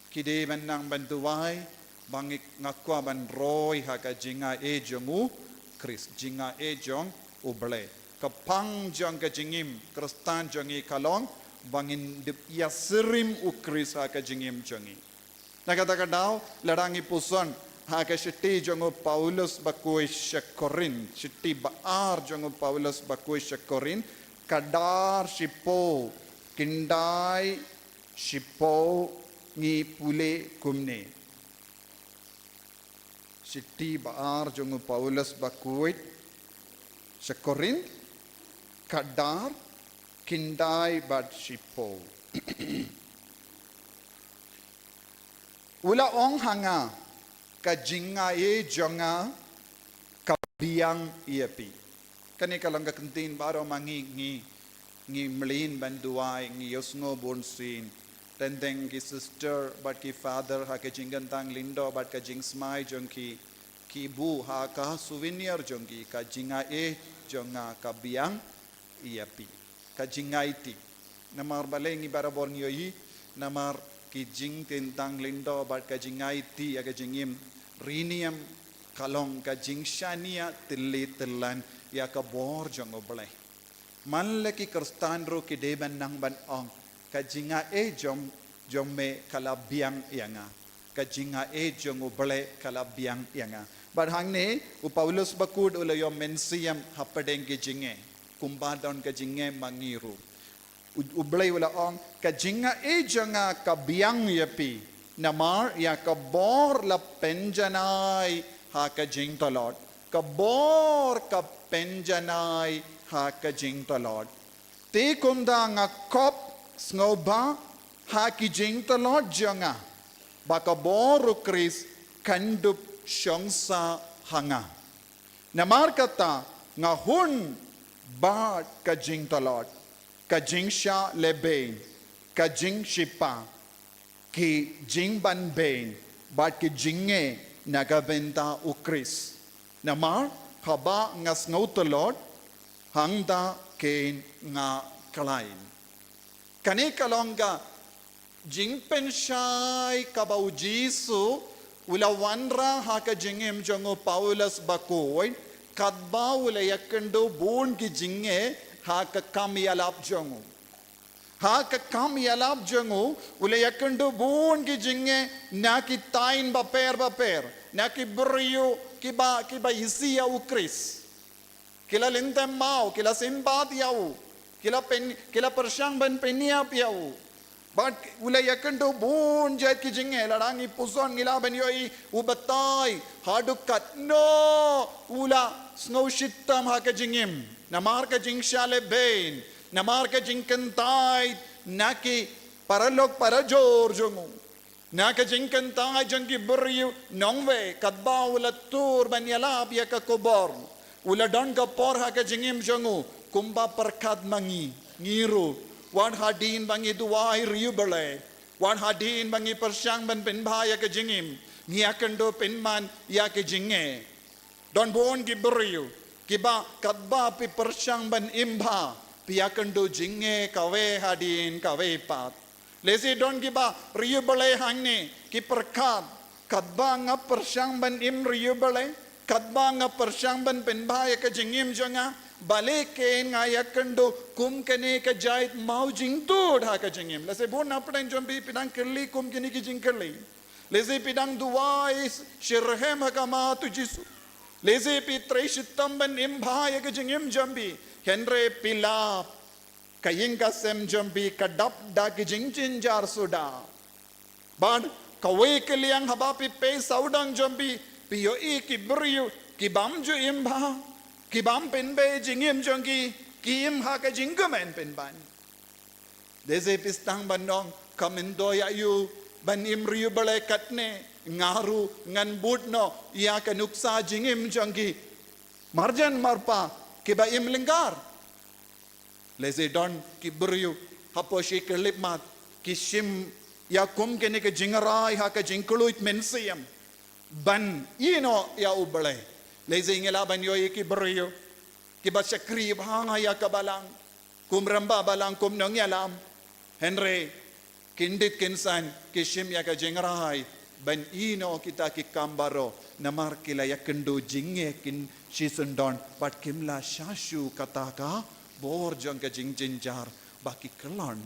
ki dei ban nang ban duwai ba ngi, nga kwah ban roi ha ka jingaiei jong U Khrist, jingaiei jong U Blei. Ka pang jong ka jingim Khristan jong ngi ka long ba ngin dep ïasyriem U Khrist ha ka jingim jong ngi. Na kata ka daw, lada ngi puson ha ka shithi jong u Paulus bakhuid sha Korinth, shithi ba ar jong u Paulus bakhuid sha Korinth, khadar shiphew, khyndai shiphew, ngi pule kumne. Shithi ba ar jong u Paulus bakhuid sha Korinth, khadar, khyndai bad shiphew. U la ong ha nga, ka jingaiei jong nga ka biang ïa phi. Kane ka long ka ktien baroh ma ngi, ngi, ngi mlien ban duwai, ngi ïohsngew bunsien. Teng teng ki sister bad ki father ha ka jingkyntang lyngdoh bad ka jingsmai jong ki, ki buh ha ka souvenir jong ki, ka jingaiei jong nga ka biang ïa phi. Ka jingaiti. Namar balei ngi barabor ngi ïohi, namar ki jingkyntang lyngdoh bad ka jingaiti ïa ka jingim riewniam ka long ka jingshaniah tylli tyllan ïa ka bor jong U Blei. Man la ki Khristan ruh ki dei ban nang ban ong, ka jingaiei jong, jong me ka la biang ïa nga. Ka jingaiei jong U Blei ka la biang ïa nga. Bad hangne, u Paulus bakhuid u la ïoh mynsiem hapdeng ki jingeh. Kumba don ka jingeh ma ngi ruh. U, U Blei u la ong, ka jingaiei jong nga ka biang ïa phi. Namar ïa ka bor la pynjanai ha ka jingtlot. Ka bor ka pynjanai ha ka jingtlot. Te kumta nga khop sngewbha ha ki jingtlot jong nga, ba ka bor U Khrist kan dup shong sah ha nga. Namar kata nga hun bad ka jingtlot, ka jingshah lehbeiñ, ka jingshipa, ki jingbanbeiñ bad ki jingeh na ka bynta U Khrist. Namar haba nga sngewtlot, hangta kein nga khlaiñ. Kane ka long ka jingpynshai kaba U Jisu u la wanrah ha ka jingim jong u Paulus bakhuid, katba u la ïakynduh bun ki jingeh ha ka kam ïalap jong u. Ha ka kam ïalap jong u, u la ïakynduh bun ki jingeh na ki thaiñ bapher bapher, na ki briew kiba, kiba isih ïa U Khrist. Ki la lynthem maw, ki la sympat ïa u, ki la pyn, ki la pyrshang ban pynïap ïa u. Bad u la ïakynduh bun jait ki jingeh, lada ngi puson ngi lah ban ïohi u batai haduh katno u la sngewshitom ha ka jingim. Namar ka jingshah lehbeiñ, namar ka jingkyntait na ki paralok parajor jong u, na ka jingkyntait jong ki briew nongwei, katba u la tur ban ïalap ïa ka khubor. U la don ka por ha ka jingim jong u, kumba pyrkhat ma ngi, ngi ruh. Wat hadien ba ngi duwai riewblei, wat hadien ba ngi pyrshang ban pynbha ïa ka jingim, ngi ïakynduh pynman ïa ka jingeh. Don bun ki briew kiba katba phi pyrshang ban im bha, phi ïakynduh jingeh kawei hadien kawei pat. Lehse don kiba riewblei hangne ki pyrkhat, katba nga pyrshang ban im riewblei, katba nga pyrshang ban pynbha ïa ka jingim jong nga, balei kein nga ïakynduh kum kane ka jait mawjingtud ha ka jingim. Lehse bun na pdeng jong phi phi dang kylli kum kine ki jingkylli. Lehse phi dang duwai shitrhem ha khmat U Jisu. Lehse phi trei shitom ban im bha ïa ka jingim jong phi. Hynrei phi lap, ka ïing ka sem jong phi ka dap da ki jingjynjar suda. Bad kawei ka liang haba phi peit sawdong jong phi, phi ïohi ki briew ki bym ju im bha. Ki bym pynbeit jingim jong ki, ki im ha ka jingkmen pynban. Dei se phi sdang ban ong, ka myntoi aïu ban im riewblei katne, nga ruh ngan bud noh ïa ka nuksa jingim jong ki marjan marpa kiba im lyngkar. Lehse don ki briew hapoh shi khyllipmat ki shim ïa kum kane ka jingrai ha ka jingkylluid mynsiem ban ïehnoh ïa U Blei. Lehse ngi lah ban ïohi ki briew kiba shakri bha ïa ka balang, kum rangbah balang, kum nongïalam. Hynrei kyndit kynsan ki shim ïa ka jingrai ban ïehnoh kita ki kam baroh, namar ki la ïakynduh jingeh kin shisyndon bad kim lah shah shuh kata ka bor jong ka jingjynjar ba ki kyllon.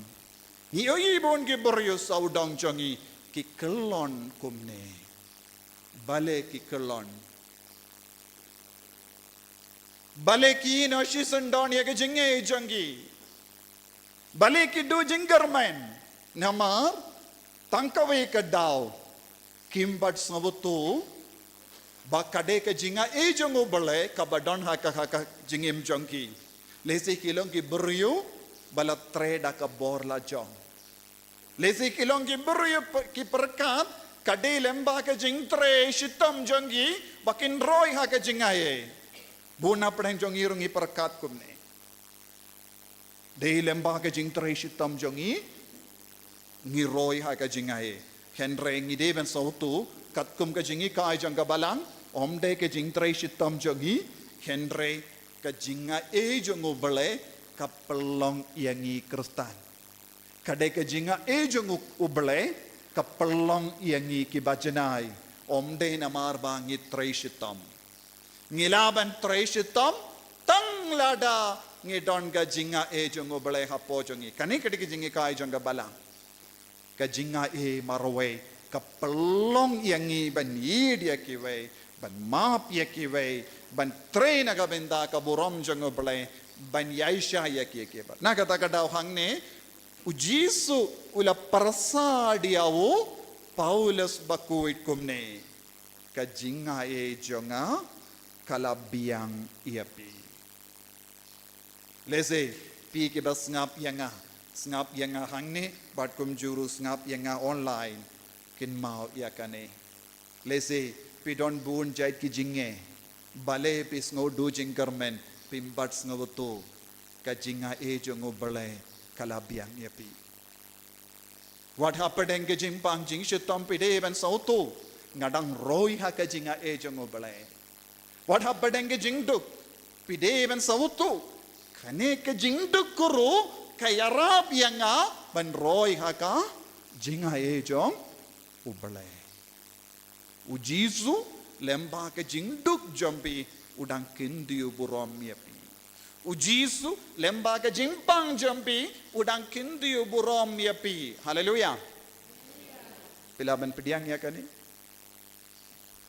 Ngi ïohi bun ki briew sawdong jong ngi ki kyllon kumne. Balei ki kyllon? Balei ki ïehnoh shisyndon ïa ka jingeh jong ki? Balei ki duh jingkyrmen? Namar tang kawei ka daw, kim pat sngewthuh ba ka dei ka jingai jong U Blei kaba don ha ka, ha ka jingim jong ki. Lehse ki long ki briew ba la trei da ka bor lajong. Lehse ki long ki briew pe-, ki pyrkhat ka dei lem bad ka jingtrei shitom jong ki ba kin roi ha ka jingai. Bun na pdeng jong ngi ruh ngi pyrkhat kumne. Dei lem bad ka jingtrei shitom jong ngi, ngi roi ha ka jingai. Hynrei ngi dei ban sngewthuh, katkum ka jinghikai jong ka balang, ym dei ka jingtrei shitom jong ngi, hynrei ka jingai jong U Blei ka pynlong ïa ngi Khristan. Ka dei ka jingai jong U, U Blei ka pynlong ïa ngi kiba janai, ym dei namar ba ngi trei shitom. Ngi lah ban trei shitom tang lada ngi don ka jingai jong U Blei hapoh jong ngi. Kane ka dei ka jinghikai jong ka balang. Ka jingai marwei ka pynlong ïa ngi ban ïeit ïa kiwei, ban map ïa kiwei, ban trei na ka bynta ka burom jong U Blei, ban ïaishah ïa ki, ïa kiba. Na kata ka daw hangne, U Jisu u la pyrsad ïa u Paulus ba khuid kumne. Ka jingai jong nga ka la biang ïa phi. Lehse phi kiba sngap ïa nga, sngap ïa nga hangne, bad kumjuh ruh sngap ïa nga online, kynmaw ïa kane. Lehse phi don bun jait ki jingeh, balei phi sngew duh jingkyrmen, phim pat sngewthuh ka jingai jong U Blei ka la biang ïa phi. Wat hapdeng ka jingpang jingshitom phi dei ban sngewthuh, nga dang roi ha ka jingai jong U Blei. Wat hapdeng ka jingduk phi dei ban sngewthuh, kane ka jingduk ruh ka ïarap ïa nga ban roi ha ka jingai jong U Blei. U Jisu lem bad ka jingduk jong phi u dang kyntiew burom ïa phi. U Jisu lem bad ka jingpang jong phi u dang kyntiew burom ïa phi. Haleluia. Phi lah ban pdiang ïa kane.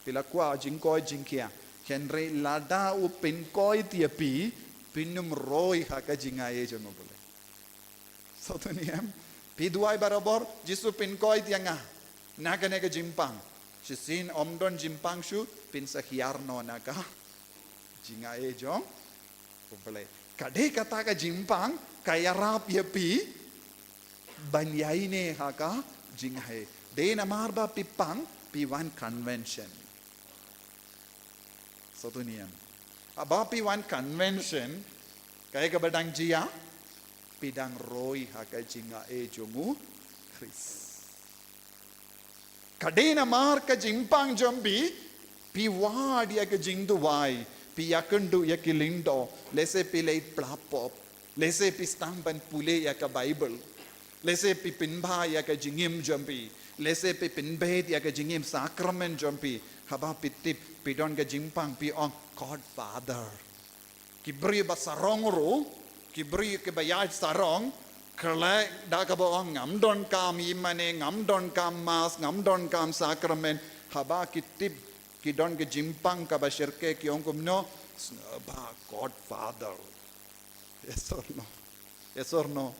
Phi lah kwah jingkoit jingkhiah. Hynrei lada u pynkoit ïa phi, phin ym roi ha ka jingai jong U Blei. Sngewthuh ne em? Phi duwai barabor, Jisu pynkoit ïa nga na kane ka jingpang. Shisien ym don jingpang shuh, phin sa hiar noh na ka jingai jong U Blei. Ka dei kata ka jingpang ka ïarap ïa phi ban ïaineh ha ka jingai. Dei namar ba phi pang, phi wan convention. Sngewthuh ne em? Haba phi wan convention, kaei kaba dang jia, phi dang roi ha ka jingai jong U Khrist. Ka dei namar ka jingpang jong phi, phi wad ïa ka jingduwai, phi ïakynduh ïa ki lyngdoh, lehse phi leit pla pop, lehse phi sdang ban pule ïa ka Baibl, lehse phi pynbha ïa ka jingim jong phi, lehse phi pynbeit ïa ka jingim sakramen jong phi, haba phi tip phi don ka jingpang phi ong, God Father. Ki briew ba sarong ruh, ki briew kiba ïaid sarong, khlem da kaba ong ngam donkam ïingmane, ngam donkam Mass, ngam donkam sakramen, haba ki tip ki don ka jingpang kaba shyrkhei ki ong kumno, sngewbha God Father. Yes or no? Yes or no?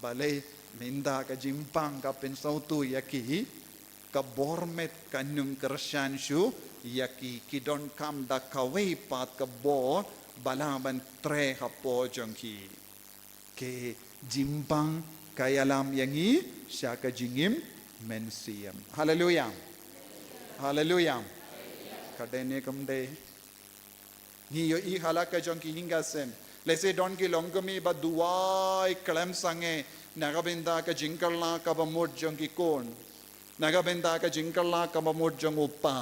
Balei? Mynta ka jingpang ka pynsngewthuh ïa ki, ka bor met kan ym kyrshan shuh ïa ki, ki donkam da kawei pat ka bor ba lah ban trei hapoh jong ki. Ka jingpang ka ïalam ïa ngi sha ka jingim mynsiem. Haleluya. Haleluya. Ka dei ne kam dei? Ngi ïohi ha la ka jong ki ïing ki sem, lehse don ki longkmie ba duwai khlem sangeh na ka bynta ka jingkylla kaba mut jong ki khun, na ka bynta ka jingkylla kaba mut jong u kpa.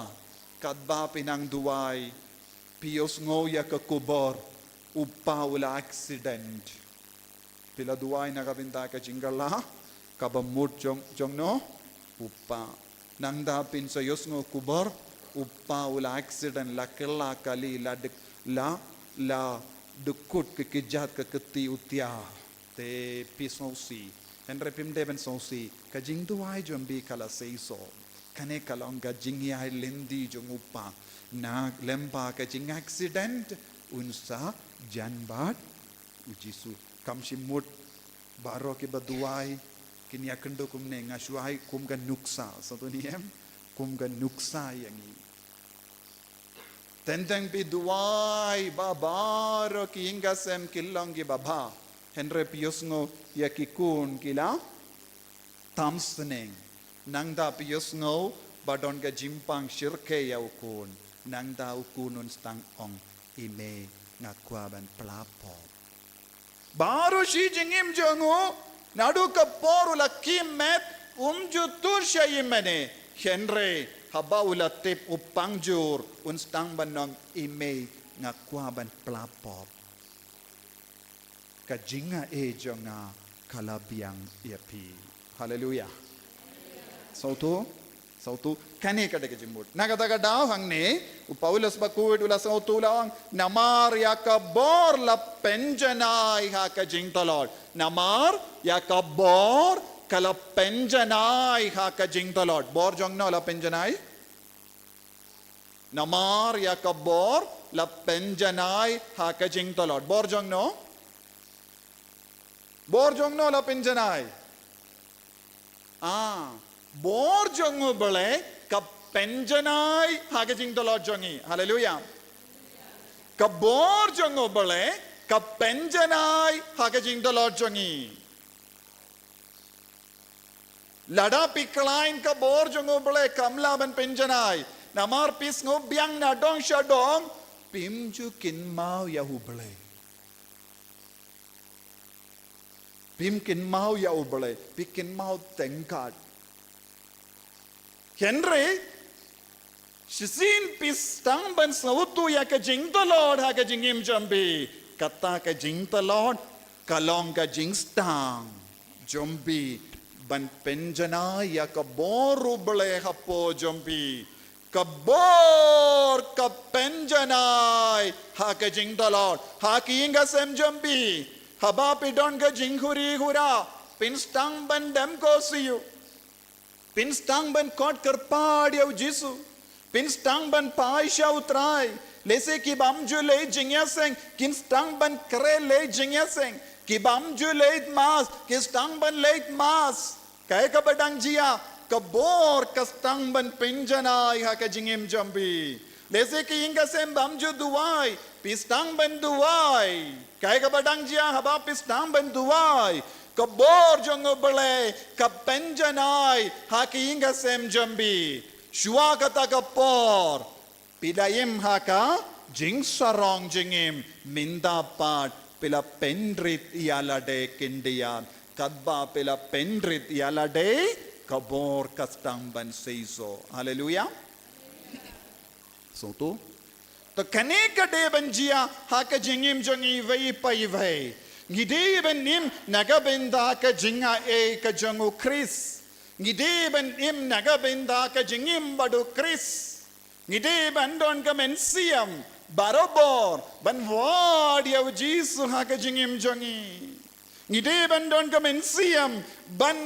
Katba phi nang duwai, phi ïohsngew ïa ka khubor, u kpa u la accident. Phi la duwai na ka bynta ka jingkylla kaba mut jong, jong no? U kpa. Nangta phin sa ïohsngew khubor, u kpa u la accident, la kylla kali, la duk, la, la dukut ka kjat ka kti u tia. Te phi sngewsih. Hynrei phim dei ban sngewsih. Ka jingduwai jong phi ka la seisoh. Kane ka long ka jingïaid lynti jong u kpa. Na lyngba ka jingaccident, un sa jan bad u Jisu. Kam shym mut baroh kiba duwai kin ïakynduh kumne, nga shu ai kum ka nuksa, sa tu ni em, kum ka nuksa ïa ngi. Teng teng phi duwai ba baroh ki ïing ki sem ki long kiba bha, hynrei phi ïohsngew ïa ki khun ki la tam sneng. Nangta phi ïohsngew ba don ka jingpang shyrkhei ïa u khun. Nangta u khun un sa tang ong, "I mei, nga kwah ban pla pop." Baroh shi jingim jong u, naduh ka por u la khie met, um ju tur sha ïingmane. Hynrei haba u la tip u pang jur, un sa tang ban ong, "I mei, nga kwah ban pla pop. Ka jingaiei jong nga ka la biang ïa phi." Haleluya. Sngewthuh, sngewthuh, kane ka dei ka jingmut. Na kata ka daw hangne, u Paulus bakhuid u la sngewthuh, u la ong, "Namar ïa ka bor la pynjanai ha ka jingtlot." Namar ïa ka bor ka la pynjanai ha ka jingtlot. Bor jong no la pynjanai? Namar ïa ka bor la pynjanai ha ka jingtlot. Bor jong no? Bor jong no la pynjanai? Ah, bor jong u Blei ka pynjanai ha ka jingtlot jong ngi. Haleluya. Ka bor jong u Blei ka pynjanai ha ka jingtlot jong ngi. Lada phi khlaiñ, ka bor jong u Blei kam lah ban pynjanai. Namar phi sngew biang na dong sha dong, phim ju kynmaw ïa u Blei. Phim kynmaw ïa u Blei, phi kynmaw tyngkat. Hynrei shisien phi sdang ban sngewthuh ïa ka jingtlot ha ka jingim jong phi. Kata ka jingtlot ka long ka jingsdang jong phi ban pynjanai ïa ka bor u Blei hapoh jong phi. Ka bor ka pynjanai ha ka jingtlot ha ki ïing ki sem jong phi. Haba phi don ka jingkhuri khura, phin sdang ban dem ko siew. Phin sdang ban khot kyrpad ïa u Jisu. Phin sdang ban phai sha u Trai. Lehse ki bym ju leit jingïaseng kin sdang ban kren leit jingïaseng. Ki bym ju leit mass kin sdang ban leit mass. Kaei kaba dang jia? Ka bor ka sdang ban pynjanai ha ka jingim jong phi. Lehse ki ïing ki sem bym ju duwai, phi sdang ban duwai. Kaei kaba dang jia? Haba phi sdang ban duwai, ka bor jong u Blei ka pynjanai ha ki ïing ki sem jong phi. Shuwa kata ka por, phi la im ha ka jingsarong jingim, mynta pat phi la pynrit ïa lade khyndiat. Katba phi la pynrit ïa lade, ka bor ka sdang ban seisoh. Haleluya. Sngewthuh? To kane ka dei ban jia ha ka jingim jong ngi iwei pa iwei. Ngi dei ban im na ka bynta ka jingaiei ka jong u Khrist. Ngi dei ban im na ka bynta ka jingim bad u Khrist. Ngi dei ban don ka mynsiem barabor ban wad ïa u Jisu ha ka jingim jong ngi. Ngi dei ban don ka mynsiem ban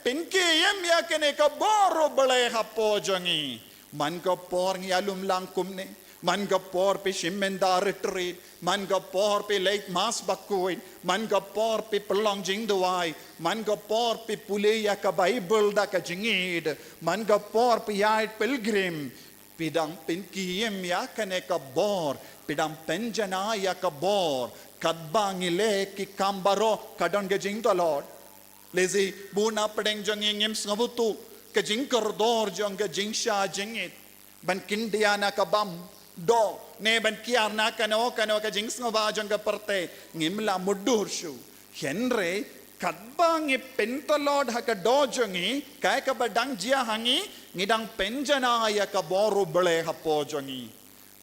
pynkhie ïa kane ka bor u Blei hapoh jong ngi. Man ka por ngi ïalum lang kumne, Man ka por phi shim mynta retreat, man ka por phi leit mass bakhuid, man ka por phi pynlong jingduwai, man ka por phi pule ïa ka Bible da ka jingïeid, man ka por phi ïaid pilgrim, phi dang pynkhie ïa kane ka bor, phi dang pynjanai ïa ka bor, katba ngi leh ki kam baroh ka don ka jingtlot. Lehse bun na pdeng jong ngi ngim sngewthuh ka jingkordor jong ka jingsha jingit ban kyndit na ka bam doh ne ban kiar na kano kano ka jingsngewbha jong ka pyrthei, ngim la mutdur shuh. Hynrei katba ngi pyntlot ha ka doh jong ngi, kaei kaba dang jia ha ngi, ngi dang pynjanai ïa ka bor U Blei hapoh jong ngi.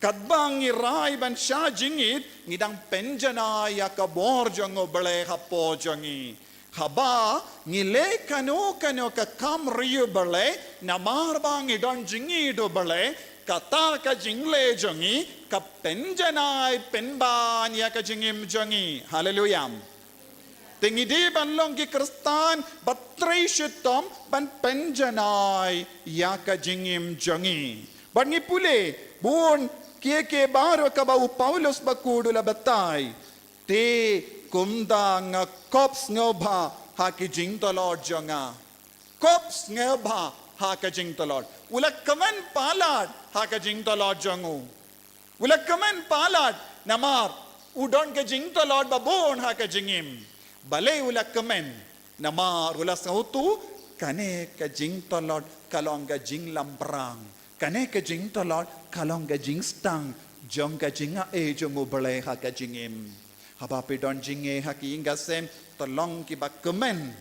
Katba ngi rai ban shah jingit, ngi dang pynjanai ïa ka bor jong U Blei hapoh jong ngi. Haba ngi leh kano kano ka kam ri U Blei, namar ba ngi don jingïeid U Blei, kata ka jingleh jong ngi ka pynjanai pynban ïa ka jingim jong ngi. Haleluia. Te ngi dei ban long ki Khristan ba trei shitom ban pynjanai ïa ka jingim jong ngi. Bad ngi pule bun kiei kiei baroh kaba u Paulus bakhuid u la batai. Te kumta nga khop sngewbha ha ki jingtlot jong nga. Khop sngewbha ha ka jingtlot. U la kmen palat ha ka jingtlot jong u. U la kmen palat namar u don ka jingtlot ba bun ha ka jingim. Balei u la kmen? Namar u la sngewthuh kane ka jingtlot ka long ka jinglambrang. Kane ka jingtlot ka long ka jingsdang jong ka jingaiei jong U Blei ha ka jingim. Haba phi don jingeh ha ki ïing ka sem, to long kiba kmen.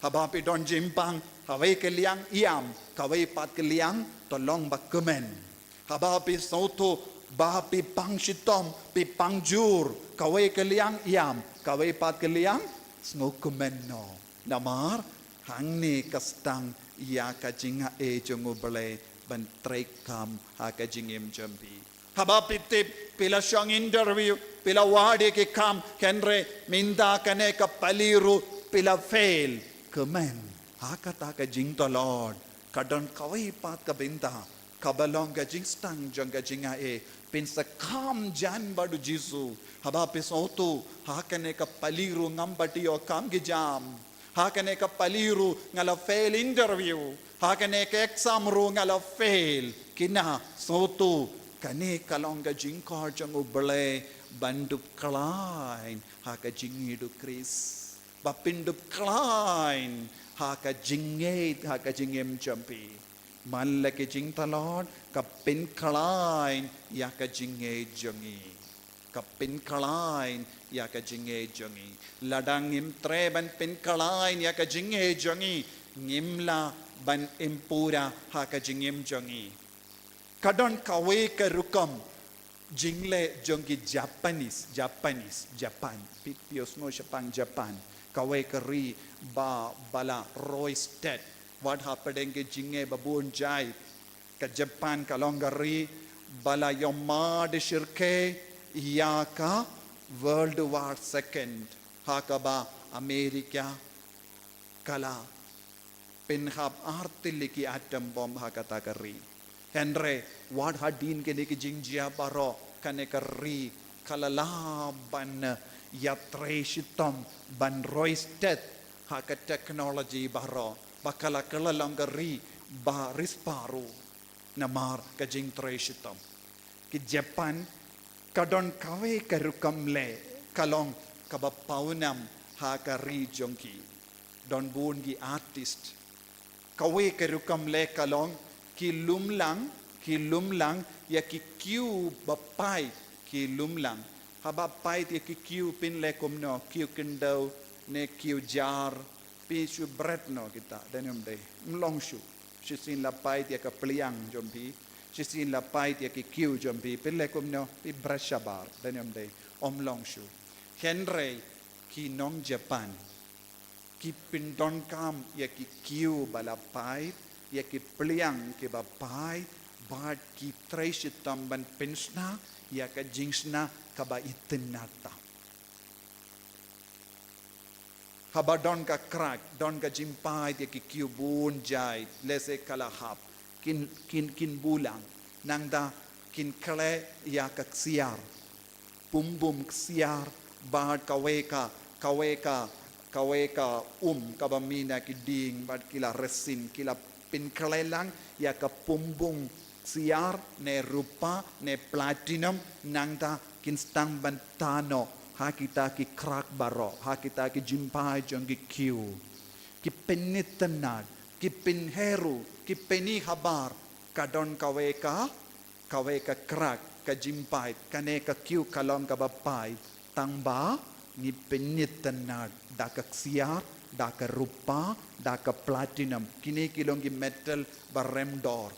Haba phi don jingpang, kawei ka liang ïam, kawei pat ka liang to long ba kmen. Haba phi sngewthuh ba phi pang shitom, phi pang jur, kawei ka liang ïam, kawei pat ka liang sngewkmen noh. Namar hangne ka sdang ïa ka jingaiei jong U Blei ban treikam ha ka jingim jong phi. Haba phi tip phi la shong interview, phi la wad ïa ki kam, hynrei mynta kane ka pali ruh phi la fail, kmen. Ha kata ka jingtlot ka don kawei pat ka bynta kaba long ka jingsdang jong ka jingaiei. Phin sa kham jan bad U Jisu haba phi sngewthuh ha kane ka pali ruh ngam pat ïoh kam ki jam. Ha kane ka pali ruh nga la fail interview. Ha kane ka exam ruh nga la fail. Kynmaw, sngewthuh, kane ka long ka jingkhot jong U Blei ban dup khlaiñ ha ka jingïeit U Khrist. Ba phin dup khlaiñ ha ka jingngeit, ha ka jingim jong phi. Man la ki jingtlot ka pynkhlaiñ ïa ka jingngeit jong ngi. Ka pynkhlaiñ ïa ka jingngeit jong ngi. Lada ngim treh ban pynkhlaiñ ïa ka jingngeit jong ngi, ngim lah ban im pura ha ka jingim jong ngi. Ka don kawei ka rukom jingleh jong ki Japanese, Japanese, Japan. Phi, phi ïohsngew shaphang Japan. Kawei ka ri ba, ba la roi stet. Wat hapdeng ki jingeh ba bun jait, ka Japan ka long ka ri ba la ïohmad shyrkhei ïa ka World War Second, ha kaba America ka la pynhap artylli ki atom bomb ha kata ka ri. Hynrei wat hadien kine ki jingjia baroh, kane ka ri ka la lah ban ïatrei shitom ban roi stet ha ka technology baroh, ba ka la, ka la long ka ri ba riewspah ruh namar ka jingtrei shitom. Ki Japan ka don kawei ka rukom leh, ka long kaba pawnam ha ka ri jong ki. Don bun ki artist. Kawei ka rukom leh ka long ki lum lang, ki lum lang ïa ki kiew ba pait, ki lum lang. Haba pait ïa ki kiew phin leh kumno? Kiew khyndew ne kiew jar? Phi shu bret noh kita, dang ym dei, ym long shuh. Shisien la pait ïa ka pliang jong phi, shisien la pait ïa ki kiew jong phi, phin leh kumno? Phi bret shabar, dang ym dei, ym long shuh. Hynrei ki nong Japan ki pyndonkam ïa ki kiew ba la pait, ïa ki pliang kiba pait, bad ki trei shitom ban pynshna ïa ka jingshna kaba itynnad tam. Haba don ka crack, don ka jingpait ïa ki kiew bun jait, lehse ka la hap, kin, kin, kin bulang. Nangta kin khleh ïa ka ksiar, pumbum ksiar, bad kawei ka, kawei ka, kawei ka um kaba mih na ki dieng, bad ki la resyn, ki la pynkhleh lang ïa ka pumbum ksiar ne rupa ne platinum, nangta kin sdang ban tah noh ha kita ki khrak baroh, ha kita ki jingphai jong ki kiew. Ki pynitynnad, ki pynheh ruh, ki pyni habar, ka don kawei ka, kawei ka khrak, ka jingphai, kane ka kiew ka long kaba phai, tangba ngi pynitynnad da ka ksiar, da ka rupa, da ka platinum. Kine ki long ki metal ba rem dor.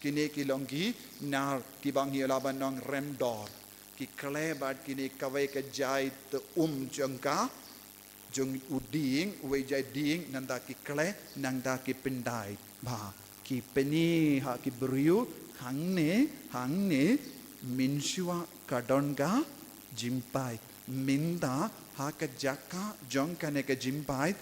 Kine ki long ki nar kiba ngi lah ban ong rem dor. Ki khleh bad kine kawei ka jait um jong ka, jong u dieng, uwei jait dieng, nangta ki khleh, nangta ki pyndait. Ba, ki pyni ha ki briew, hangne, hangne, mynshuwa ka don ka jingphai. Mynta ha ka jaka jong kane ka jingphai,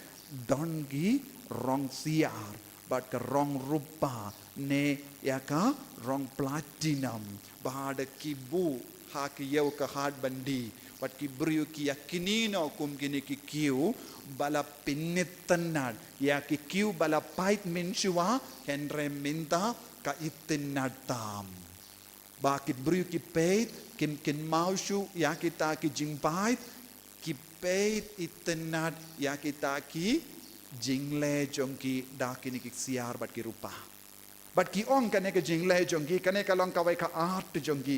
don ki rong ksiar, bad ka rong rupa, ne ïa ka rong platinum. Bad ki buh ha ki ïew ka hathbandi, bad ki briew ki ïakynnoh kum kine ki kiew ba la pynitynnad, ïa ki kiew ba la phai mynshuwa, hynrei mynta ka itynnad tam. Ba ki briew ki peit, kim kynmaw shuh ïa kita ki jingphai, ki peit itynnad ïa kita ki jingleh jong ki da kine ki ksiar bad ki rupa. Bad ki ong kane ka jingleh jong ki, kane ka long kawei ka art jong ki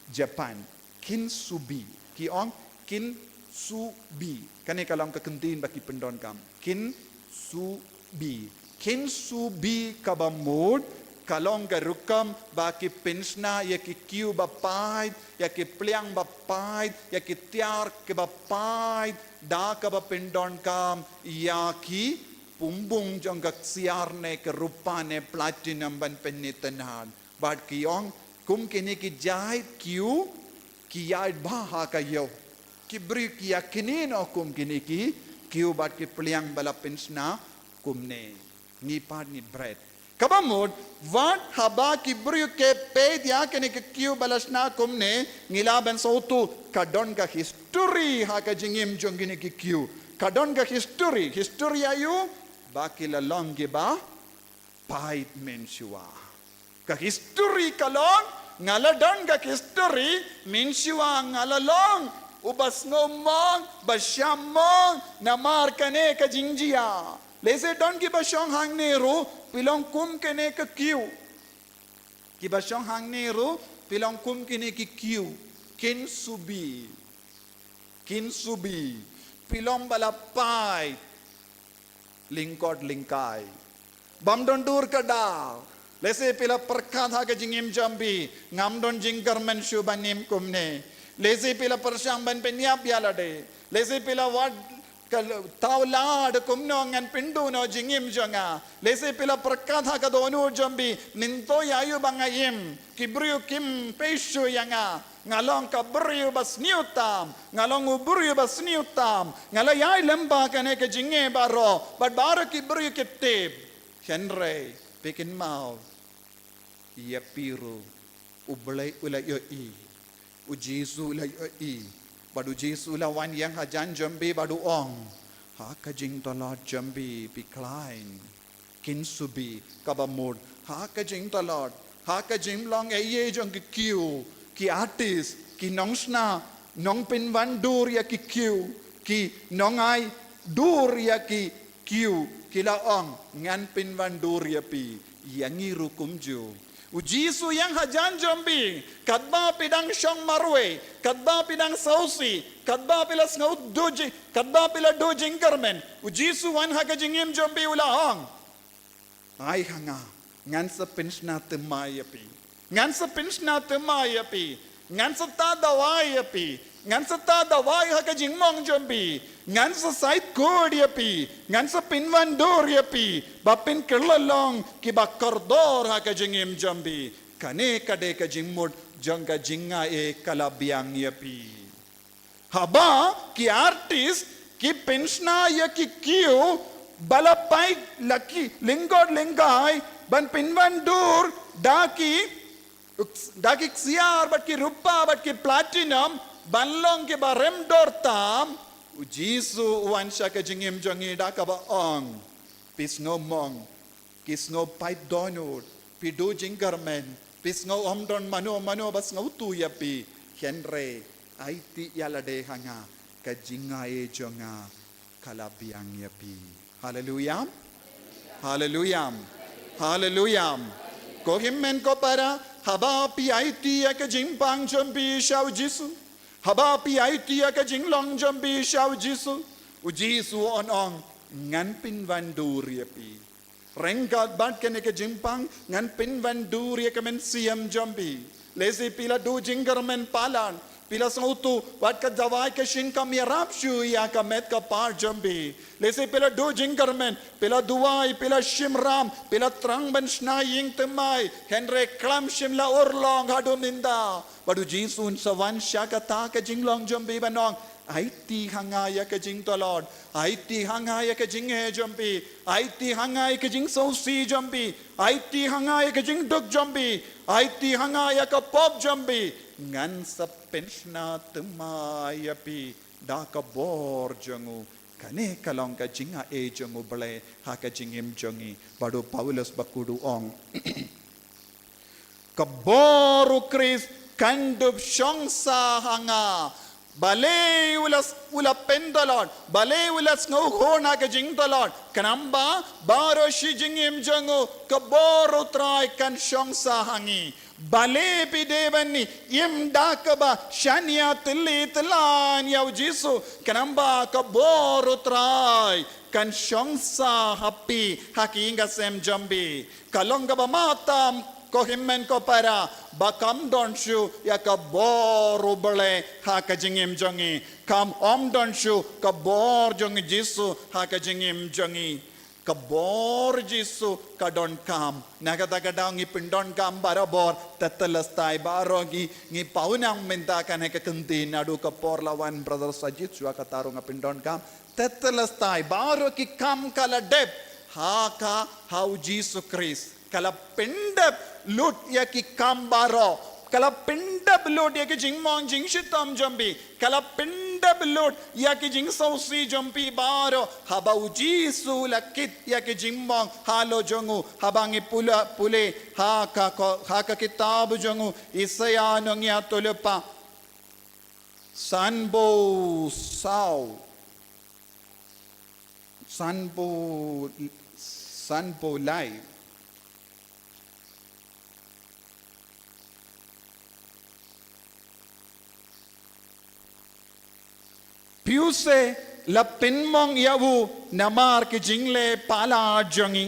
Japan. Kintsugi. Ki ong kintsugi. Kane ka long ka kyntien ba ki pyndonkam. Kintsugi. Kintsugi kaba mut, ka long ka rukom ba ki pynshna ïa ki kiew ba phai, ïa ki pliang ba phai, ïa ki tiar kiba phai, da kaba pyndonkam ïa ki pumbum jong ka ksiar ne ka rupa ne platinum ban pynitynnad. Bad ki ong, kum kine ki jait kiew, ki ïaid bha ha ka ïew. Ki briew ki ïakynnoh kum kine ki kiew bad ki pliang ba la pynshna kumne. Ngi pat ngi bret. Kaba mut, wat haba ki briew ki peit ïa kine ki kiew ba la shna kumne, ngi lah ban sngewthuh, ka don ka history ha ka jingim jong kine ki kiew. Ka don ka history, history aïu, ba ki la long kiba phai mynshuwa. Ka history ka long, nga la don ka history, mynshuwa nga la long uba sngewmong, ba shah mong namar kane ka jingjia. Lehse don kiba shong hangne ruh, phi long kum kane ka kiew. Kiba shong hangne ruh, phi long kum kine ki kiew. Kintsugi. Kintsugi. Phi long ba la phai lyngkot lyngkai. Bym don dur ka daw. Lehse phi la pyrkhat ha ka jingim jong phi, ngam don jingkyrmen shuh ban im kumne. Lehse phi la pyrshang ban pynïap ïa lade. Lehse phi la wad ka l-, thaw lad kumno ngan pynduh noh jingim jong nga. Lehse phi la pyrkhat ha ka dohnud jong phi, mynta ïa aïu ba nga im. Ki briew kim peit shuh ïa nga. Nga long ka briew ba sniew tam, nga long u briew ba sniew tam, nga la ïai lem bha kane ka jingeh baroh, bad baroh ki briew ki tip. Hynrei, phi kynmaw, ïa phi ruh, U Blei u la ïohi, U Jisu u la ïohi, bad U Jisu u la wan ïeng hajan jong phi bad u ong, ha ka jingtlot jong phi phi khlaiñ. Kintsugi, kaba mut, ha ka jingtlot, ha ka jinglong ei ei jong ki kiew, ki artist, ki nongshna, nongpynwandur ïa ki kiew, ki nongai dur ïa ki kiew, ki la ong, ngan pynwandur ïa phi, ïa ngi ruh kumjuh. U Jisu ïeng hajan jong phi, katba phi dang shong marwei, katba phi dang sngewsih, katba phi la sngew duh ji-, katba phi la duh jingkyrmen, U Jisu wan ha ka jingim jong phi u la ong, ai ha nga, ngan sa pynshna thymmai ïa phi. Ngan sa pynshna thymmai ïa phi. Ngan sa tah dawai ïa phi. Ngan sa tah dawai ha ka jingmong jong phi. Ngan sa sait kut ïa phi. Ngan sa pynwandur ïa phi. Ba phin kylla long kiba kordor ha ka jingim jong phi. Kane ka dei ka jingmut jong ka jingai ka la biang ïa phi. Haba ki artist ki pynshna ïa ki kiew ba la pait la ki lyngkot lyngkai ban pynwandur da ki Da ki ksiar bad ki rupa bad ki platinum ban long kiba rem dor tam, u Jisu u wan sha ka jingim jong ngi da kaba ong, phi sngew mong, phi sngew pait dohnud, phi duh jingkyrmen, phi sngew ym don mano mano ba sngewthuh ïa phi, hynrei aiti ïa lade ha nga, ka jingaiei jong nga ka la biang ïa phi. Haleluya. Haleluya. Haleluya. Ko hynmen ko para, haba phi aiti ïa ka jingpang jong phi sha u Jisu, haba phi aiti ïa ka jinglong jong phi sha u Jisu, u Jisu un ong, ngan pynwan dur ïa phi. Ryngkat bad kane ka jingpang, ngan pynwan dur ïa ka mynsiem jong phi. Lehse phi la duh jingkyrmen palat, phi la sngewthuh bad ka dawai ka shin kam ïarap shuh ïa ka met ka par jong phi. Lehse phi la duh jingkyrmen, phi la duwai, phi la shim ram, phi la thrang ban shna ïing thymmai, hynrei khlem shym la urlong haduh mynta. Bad u Jisu un sa wan sha kata ka jinglong jong phi ban ong, aiti ha nga ïa ka jingtlot, aiti ha nga ïa ka jingeh jong phi, aiti ha nga ïa ka jingsngewsih jong phi, aiti ha nga ïa ka jingduk jong phi, aiti ha nga ïa ka pop jong phi, ngan sa pynshna thymmai ïa phi da ka bor jong u. Kane ka long ka jingaiei jong U Blei ha ka jingim jong ngi. Bad u Paulus bakhuid u ong, ka bor u Khrist kan dup shong sah ha nga. Balei u la, u la pyntlot, balei u la sngewhun ha ka jingtlot? Khnang ba baroh shi jingim jong u ka bor u Trai kan shong sah ha ngi. Balei phi dei ban ïeng da kaba shaniah tylli tyllan ïa u Jisu? Khnang ba ka bor u Trai kan shong sah ha phi, ha ki ïing ka sem jong phi. Ka long kaba mad tam, ko hynmen ko para, ba kam don shuh ïa ka bor U Blei ha ka jingim jong ngi. Kam, ym don shuh ka bor jong u Jisu ha ka jingim jong ngi. Ka bor Jisu ka donkam. Na kata ka daw ngi pyndonkam barabor, tetelestai baroh ngi, ngi pawnang mynta kane ka kyntien naduh ka por la wan Brother Sajid shuwa kata ruh nga pyndonkam. Tetelestai baroh ki kam ka la dep ha ka, ha u Jisu Khrist. Ka la pyndep lut ïa ki kam baroh. Ka la pyndep lut ïa ki jingmong jingshitom jong phi. Ka la pyndep lut ïa ki jingsngewsih jong phi baroh. Haba u Jisu la kit ïa ki jingmong halor jong u. Haba ngi pule, pule ha ka, ha ka kitab jong u Isaiah nongïathuhlypa sanphew saw. Sanphew, sanphew lai. Phi u se la pynmong ïa u namar ki jingleh palat jong ngi.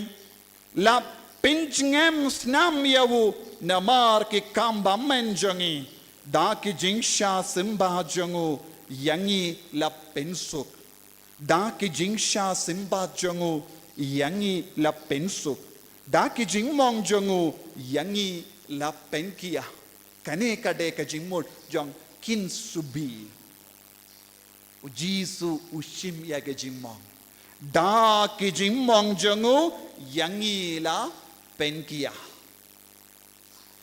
La pynjngem snam ïa u namar ki kam bymmen jong ngi. Da ki jingshah symbat jong u ïa ngi la pynsuk. Da ki jingshah symbat jong u ïa ngi la pynsuk. Da ki jingmong jong u ïa ngi la pynkiah. Kane ka dei ka jingmut jong Kynsubi. U Jisu u shim ïa ka jingmong. Da ki jingmong jong u ïa ngi la pynkiah.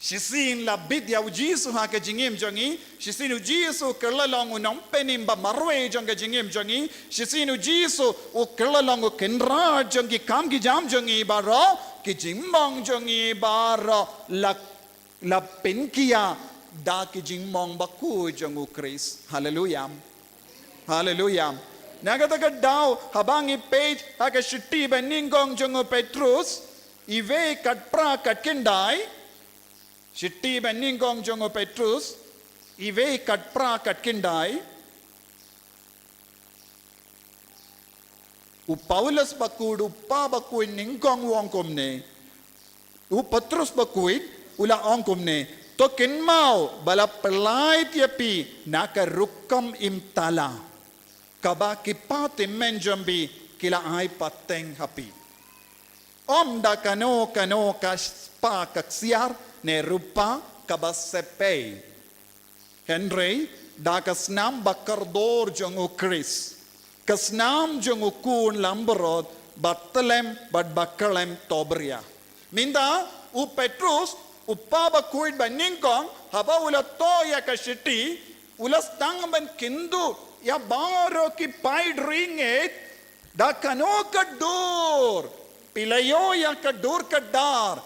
Shisien la bit ïa u Jisu ha ka jingim jong ngi, shisien u Jisu u kylla long u nongpynim ba marwei jong ka jingim jong ngi, shisien u Jisu u kylla long u kynrad jong ki kam ki jam jong ngi baroh, ki jingmong jong ngi baroh la, la pynkiah da ki jingmong bakhuid jong u Khrist. Haleluya. Haleluya. Na kata ka daw, haba ngi peit ha ka shithi ba nyngkong jong u Petrus, iwei katphra katkyndai, shithi ba nyngkong jong u Petrus, iwei katphra katkyndai, u Paulus bakhuid, u pa bakhuid nyngkong u ong kumne. U Petrus bakhuid, u la ong kumne. To kynmaw, ba la pyllait ïa phi, na ka rukom im tala. Kaba ki pateng jong phi, ki la ai pateng ha phi. Ym da kano kano ka spah ka ksiar, ne rupa, kaba sepei. Hynrei, da ka snam ba kordor jong u Khrist. Ka snam jong u khun langbrot, ba tyllem, bad ba kyllem tobria. Mynta, u Petrus, U kpa bakhuid banyngkong, haba u la thoh ïa ka shithi, u la sdang ban kynduh ïa baroh ki paidbah, da kano ka dur phi la ïoh ïa ka dur ka dar,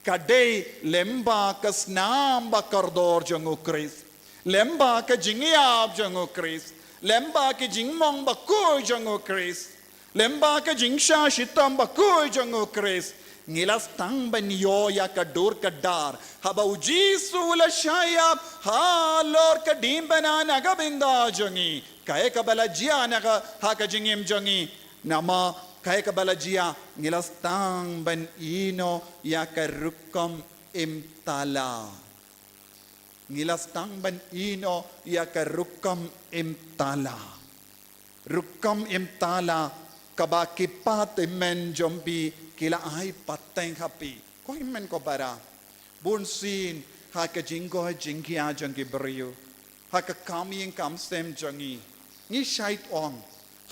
ka dei lyngba ka snam ba kordor jong U Khrist, lyngba ka jingïap jong U Khrist, lyngba ka jingmong bakhuid jong U Khrist, lyngba ka jingshah shitom bakhuid jong U Khrist, ngi la sdang ban ïoh ïa ka dur ka dar. Haba U Jisu u la shah ïap halor ka diengphna na ka bynta jong ngi, kaei kaba la jia na ka, ha ka jingim jong ngi? Namar kaei kaba la jia? Ngi la sdang ban ïehnoh ïa ka rukom im tala. Ngi la sdang ban ïehnoh ïa ka rukom im tala. Rukom im tala kaba ki kpa tymmen jong phi ki la ai pateng ha phi. Ko hynmen ko para, bunsien ha ka jingkoit jingkhiah jong ki briew, ha ka kam ïing kam sem jong ngi, ngi shait ong,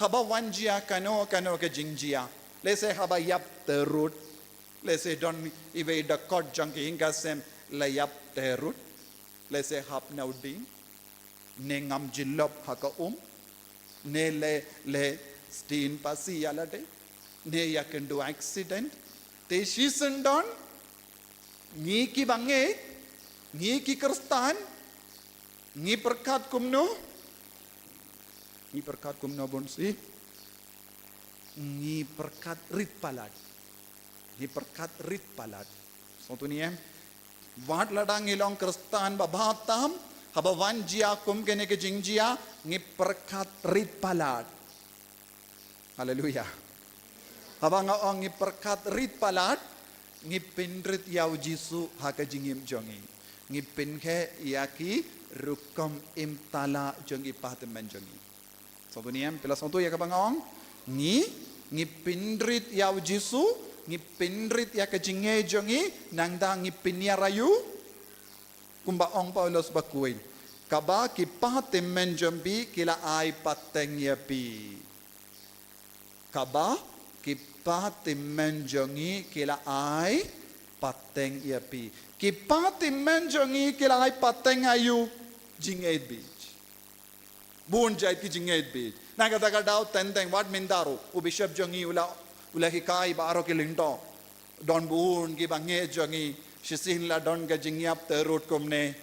haba wan jia kano kano ka jingjia, lehse haba ïap tyrut, lehse don iwei i dkhot jong ka ïing ka sem la ïap tyrut, lehse hap na u dieng, ne ngam jyllop ha ka um, ne le, le sdien phasi ïa lade, ne ïakynduh accident. Te shisien don ngi ki bangeit, ngi ki Khristan, ngi pyrkhat kumno? Ngi pyrkhat kumno, bunsien? Ngi pyrkhat rit palat. Ngi pyrkhat rit palat. Sngewthuh ne em? Wat lada ngi long Khristan babha tam, haba wan jia kum kane ka jingjia, ngi pyrkhat rit palat. Haleluia. Haba nga ong ngi pyrkhat rit palat, ngi pynrit ïa U Jisu ha ka jingim jong ngi. Ngi pynkheiñ ïa ki rukom im tala jong ki kpa tymmen jong ngi. Sngewthuh ne em, phi la sngewthuh ïa kaba nga ong? Ngi, ngi pynrit ïa U Jisu, ngi pynrit ïa ka jingngeit jong ngi, nangta ngi pynïar ïa u. Kumba ong Paulus bakhuid, kaba ki kpa tymmen jong phi ki la ai pateng ïa phi. Kaba ki kpa tymmen jong ngi ki la ai pateng ïa phi. Ki kpa tymmen jong ngi ki la ai pateng ïa u. Jingngeit bieit. Bun jait ki jingngeit bieit. Na kata ka daw teng teng, wat mynta ruh, u bishop jong ngi u la, u la hikai baroh ki lyngdoh. Don bun ki bangeit jong ngi, shisien la don ka jingïap tyrut kumne,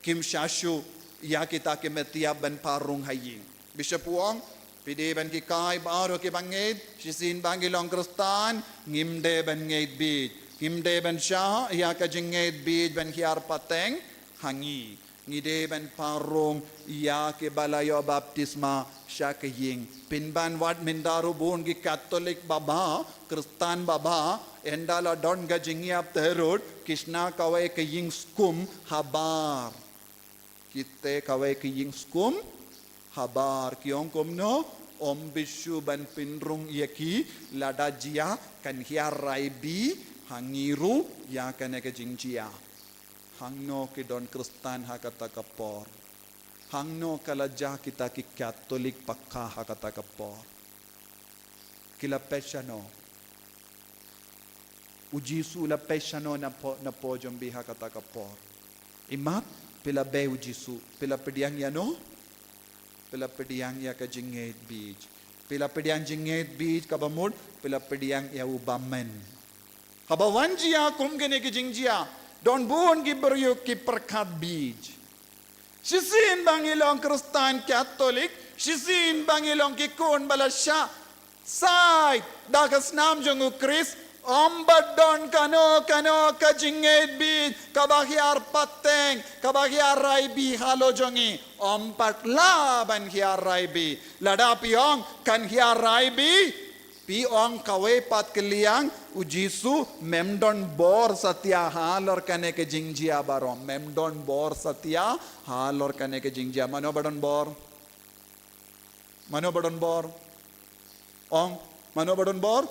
kim shah shu ïa kita ki met ïap ban pynrung ha ïing. Bishop u ong, phi dei ban hikai baroh ki bangeit, shisien ba ngi long Khristan, ngim dei ban ngeit bieit. Ngim dei ban shah ïa ka jingngeit bieit ban hiar pateng ha ngi. Ngi dei ban pynrung ïa kiba la ïoh baptisma sha ka ïing. Pynban, wat mynta ruh bun ki Katholik babha, Khristan babha, ynda la don ka jingïap tyrut, ki shna kawei ka ïing skum habar. Ki tei kawei ka ïing skum habar, ki ong kumno, ym bishni ban pynrung ïa ki, lada jia kan hiar rai bha ha ngi ruh ïa kane ka jingjia. Hangno ki don Khristan ha kata ka por? Hangno ka la jia kita ki Katholik paka ha kata ka por? Ki la peit shano? U Jisu u la peit shano na pdeng, na pdeng jong phi ha kata ka por? Imat, phi la bei u Jisu, phi la pdiang ïano? Phi la pdiang ïa ka jingngeit bieit. Phi la pdiang jingngeit bieit kaba mut, phi la pdiang ïa u bymman. Haba wan jia kum kine ki jingjia, don bun ki briew ki pyrkhat bieit. Shisien ba ngi long Khristan Katholik, shisien ba ngi long ki khun ba la shah said da ka snam jong U Khrist, ym pat don kano kano ka jingngeit bieit kaba hiar pateng, kaba hiar rai bha halor jong ngi, ym pat lah ban hiar rai bha. Lada phi ong kan hiar rai bha, phi ong kawei pat ka liang, u Jisu mem don bor satia halor kane ka jingjia baroh, mem don bor satia halor kane ka jingjia. Mano ba don bor? Mano ba don bor? Ong, mano ba don bor?